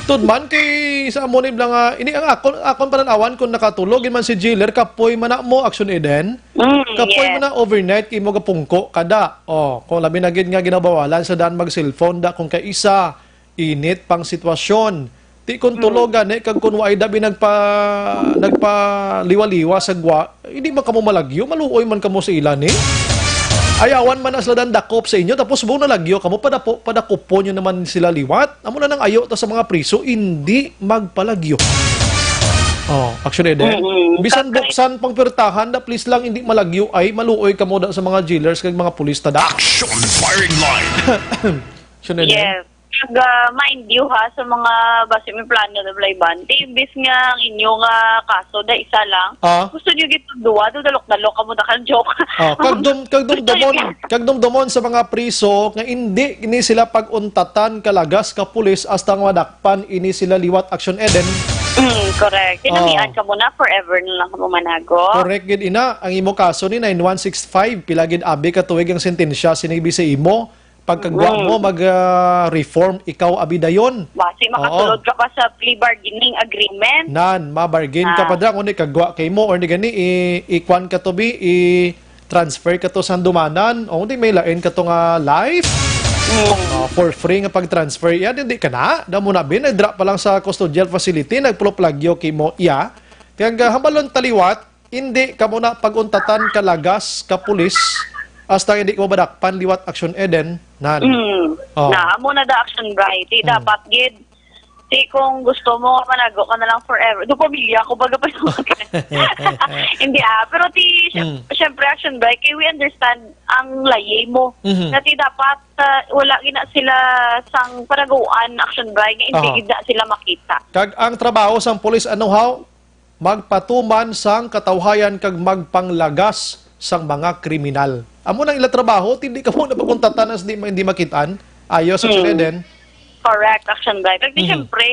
Tudman kay sa amo ni bla nga, ini ang akon, akon pananawan kung nakatulog man si jailer, kapoy man na mo, Action Eden. Mm, Kapoy yes. man na overnight kay mo gapungko kada. Oh, kung labi na gid nga ginabawalan sa daan mag-cellphone, da kung kaisa, init pang sitwasyon. Ti kun Mm. tulog gani, kag kun waay dabi nagpa-, nagpaliwa-liwa sa gwa, hindi man kamo malagyo, maluoy man kamo sa ila ni. Ayawan man na sila dan dakop sa inyo, tapos buong nalagyo kamo, padapo, padakupon nyo naman sila liwat. Amo na nang ayo ta sa mga priso, hindi magpalagyo. Oh, Action Eden. Mm-mm. Bisan Kag- buksan pang pirtahan, da please lang, hindi malagyo ay, maluoy kamo da sa mga jailers kag mga pulis ta da. Action firing line. Action Eden. Yes. Pag, ah, mind you, ha, sa mga base may plano na, Blayban, ti imbis nga ang inyo nga kaso da isa lang, Ah. gusto nyo gid duwa, do dalok-dalok kamo da kang joke. Ah, kag dum-, kag Gusto dumdumon, nyo kag dumdumon sa mga priso nga indi ni sila pag-untatan ka lagas ka pulis hasta nga madakpan ini sila liwat Action Eden. Mm, correct. Tinamian Oh. kamo na, forever na lang kamo manago. Correct gid ina, ang imo kaso ni nine one six five, pila gid abi ka tuig ang sentensya sini bi sa imo? Pagkagwa Mm. mo, mag, ah, reform ikaw abi dayon. Basi Oo. makasulod ka pa sa plea bargaining agreement. Nan, ma-bargain ka Ah. pa dira, kundi kagwa kay mo, or ni gani, i-, i-kwan ka to bi, i-transfer ka to sa handumanan, o kundi may lain ka to nga life. Mm. Ah, for free nga pag-transfer. Iya, hindi ka na. Damo na, bi, nagdra pa lang sa custodial facility, nagpuloplagyo kay mo, iya. Kaya nga, hambalon taliwat, Indi kamo na pag-untatan ka lagas ka pulis, hasta hindi kamo madakpan liwat Action Eden, nan. Mm. Oh. Na, amo na da, Action Bright. Ti, Mm. dapat gid, ti, kung gusto mo, manago ka na lang forever. Do pamilya ko, baga pa naman. Hindi, ah. Pero ti, sy-, Mm. syempre, Action Bright, kay we understand ang layi mo. Mhm. Na ti dapat, ah, wala gina sila sang panaguan, Action Bright, nga hindi Aha. gid na sila makita. Kag ang trabaho sang pulis, ano, haw? Magpatuman sang katawhayan kag magpanglagas sang mga kriminal. Amo nang ila trabaho, ti di kamo na pag-untatan as di, hindi makit-an. Ayo sa Mm. Eden. Correct, Action Bright. Kag di Mhm. siyempre,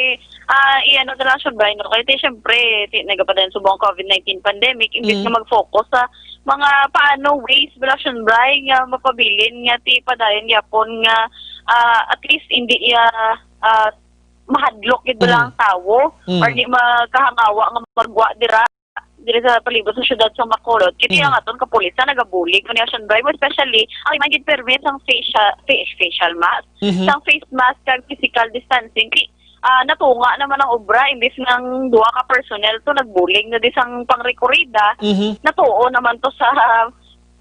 ah, i-ano na lang, Action Bright, no? Kaya di siyempre, ti, nagapadayon subong ang covid nineteen pandemic, imbis Mm. na mag-focus sa mga paano ways, bala, Action Bright, nga mapabilin nga ti padayon yapon nga, ah, at least hindi iya, ah, mahadlok gid bala Mm. ang tawo Mm. or di makahangawa nga magwa dira, diri sa palibot sa siyudad sa Bacolod. Kini Mm. ang aton kapulisan nagabulig kani Action Bright, especially ang iman gid permi sang facial, fa-, facial mask, Mhm. sang face mask kag physical distancing. Kay, ah, natunga naman ang obra, imbis nga ang duha ka personnel to nagbulig na di sang pangrekurida, Mhm. natuo naman to sa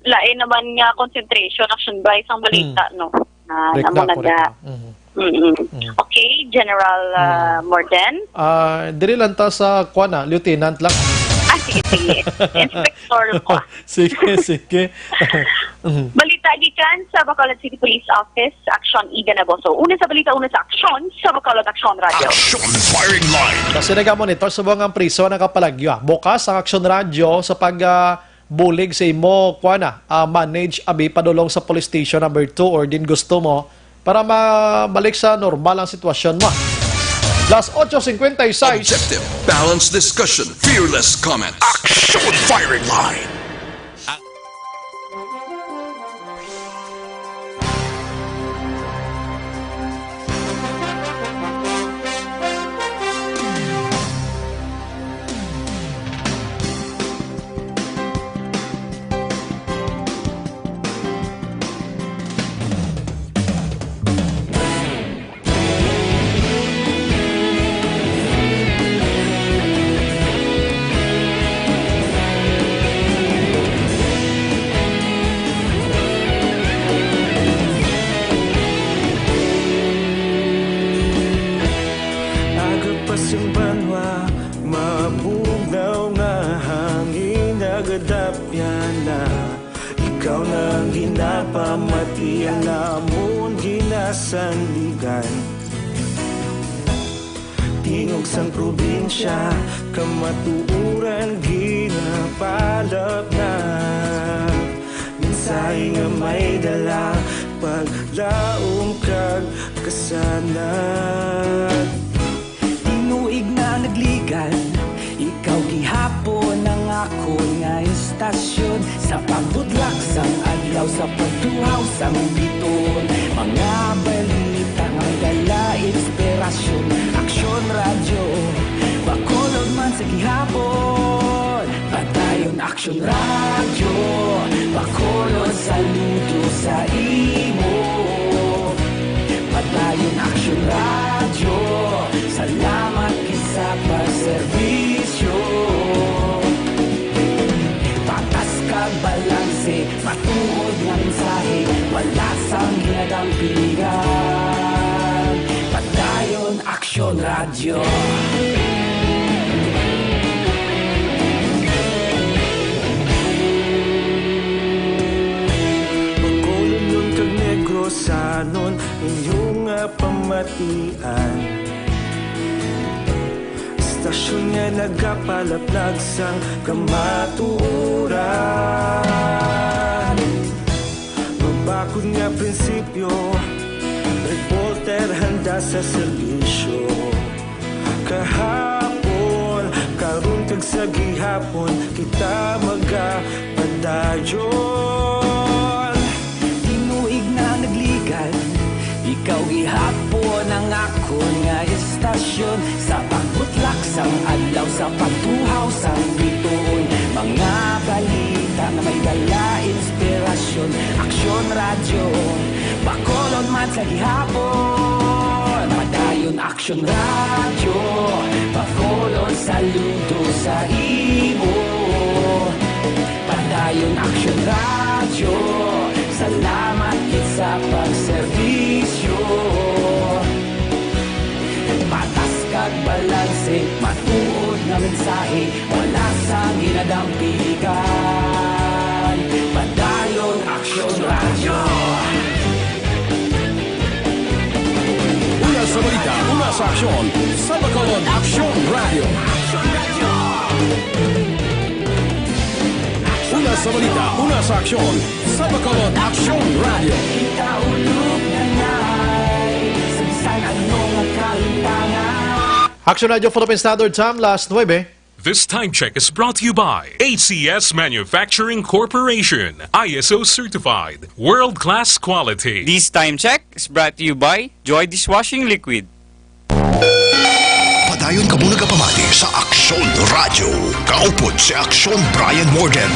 lain naman nga concentration, Action Bright, sang balita, Mm. no? Ah, Correct namo na, na correct da. na. Mhm. Mm-mm. Mm. Okay, General, ah, Mm. Morden? Ah, diri lang ta sa, kuwan na, lieutenant lang. Ah, sige, sige. Inspector ko. Sige, sige. Mhm. Balita gikan sa Bacolod City Police Office, Action Ida Naboso. Una sa balita, una sa aksyon, sa Bacolod Action Radio. Action Firing Line. Kasi nagamonitor subong ang priso nakapalagyo, ah. Bukas ang Action Radio sa pag, ah, bulig sa imo, kuwan na, ah, manage abi padulong sa police station number two or din gusto mo para mabalik sa normal ang sitwasyon mo. Las ocho cincuenta y seis. Objective, balanced discussion, fearless comment. Action Firing Line. Aga pa sing banwa, mabugnaw nga hangin, nagadapyan na. Ikaw na ang ginapamati, ang amon ginasandigan. Tingog sang probinsya, kamatuoran ginapalapnap. Mensahe nga may dala, paglaom kag kasanag. Tinuig na nagligad, ikaw gihapon ang akon nga istasyon. Sa pagbudlak sang adlaw, sa pagtuhaw sang biton, mga balita nga dala inspirasyon. Aksyon Radyo, Bacolod man sa gihapon. Padayon Aksyon Radyo, Bacolod, saludo sa imo. Padayon Aksyon Radyo, salamat gid sa pagserbisyo. Patas kag balanse, matuod nga mensahe, wala sang ginadampigan. Padayon Aksyon Radyo. Bacolod, Leon kag Negros, Sanon inyong nga pamatian. Istasyon nga nagapalaplag sang kamatuoran. Mabakod nga prinsipyo, reporter handa sa serbisyo. Kahapon, karon kag sa gihapon, kita magapadayon. Tinuig na nagligad, ikaw gihapon ang akon nga istasyon. Sa pagbutlak sang adlaw, sa pagtuhaw sang bituon, mga balita nga may dala inspirasyon. Aksyon Radyo, Bacolod man sa gihapon. Padayon Aksyon Radyo, Bacolod saludo sa imo. Padayon Aksyon Radyo, salamat gid sa pagserbisyo. Patas kag balanse, matuod nga mensahe, wala sang ginadampigan. Padayon Aksyon Radyo. Una sa balita, una sa aksyon, sa Bacolod Aksyon Radyo. Una sa balita, una sa aksyon, sa Bacolod Aksyon Radyo. Kita ulog na nai, sa bisan ano nga kalimtangan. Aksyon Radyo, Philippine Standard Time, last nuebe. This time check is brought to you by A C S Manufacturing Corporation, I S O certified, world-class quality. This time check is brought to you by Joy Dishwashing Liquid. Padayon kamo nagapamati sa Aksyon Radyo. Kaupod si Aksyon Brian Morgan.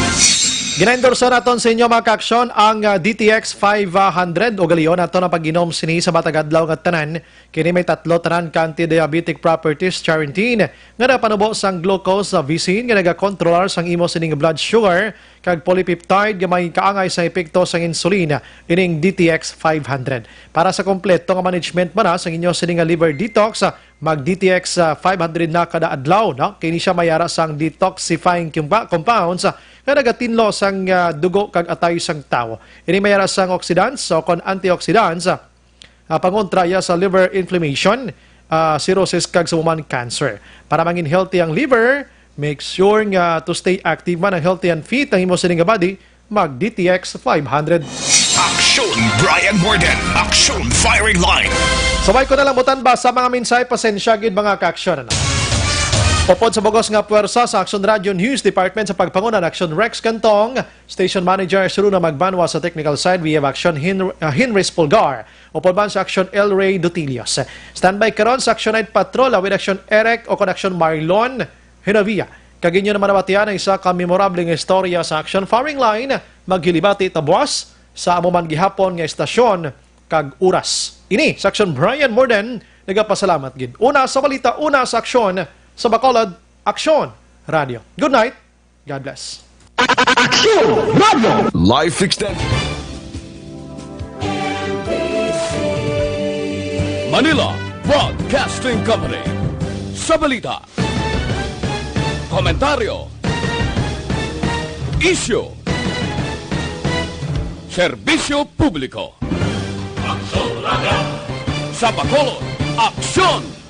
Ginaendorso naton sa inyo, mga kaaksyon, ang ah, D T X five hundred. Ugalion nato ang pag-inom sini sa matag adlaw nga tanan. Kini may tatlo tanan ka anti-diabetic properties, charantin, nga nagapanubo sang glucose sa visin nga nagakontrolar sang imo sining blood sugar, kag polypeptide nga may kaangay sa epekto sang insulin, ining D T X five hundred. Para sa kompleto nga management man sang inyo sining nga liver detox, mag D T X five hundred na kada adlaw, no? Kini siya may ara sang detoxifying compa- compounds nga nagatinlo sang ah, dugo kag atay sang tawo. Ini may ara sang oxidants o kon antioxidants, ah, pangontra iya sa liver inflammation, ah, cirrhosis kag sa human cancer. Para mangin healthy ang liver, make sure nga to stay active man ang healthy and fit ang imo sining nga body, mag D T X five hundred. Aksyon Brian Morgan. Aksyon Firing Line. Sabay ko na lang mutan ba sa mga mensahe, pasensya gid mga kaaksyon, ano? Upod sa bugos nga puwersa sa Aksyon Radio News Department sa pagpanguna ni Aksyon Rex Cantong, Station Manager Siruna Magbanwa, sa technical side we have Aksyon Hin- uh, Hinris Pulgar, upod man sa Aksyon El Rey Dutilios. Standby karon sa Aksyon Night Patrol with Aksyon Eric o kon Aksyon Marlon Hinovia. Kag inyo naman nabatian ang isa ka memorable nga istorya sa Aksyon Firing Line. Maghilibati ta buwas sa amo man gihapon nga estasyon kag oras. Ini sa Aksyon Brian Morden, nagapasalamat gid. Una sa balita, una sa aksyon, sa Bacolod, Aksyon Radio. Good night. God bless. Life Extension. Manila Broadcasting Company. Sa balita, komentaryo, isyu, serbisyo publiko. Sa Bacolod, aksyon!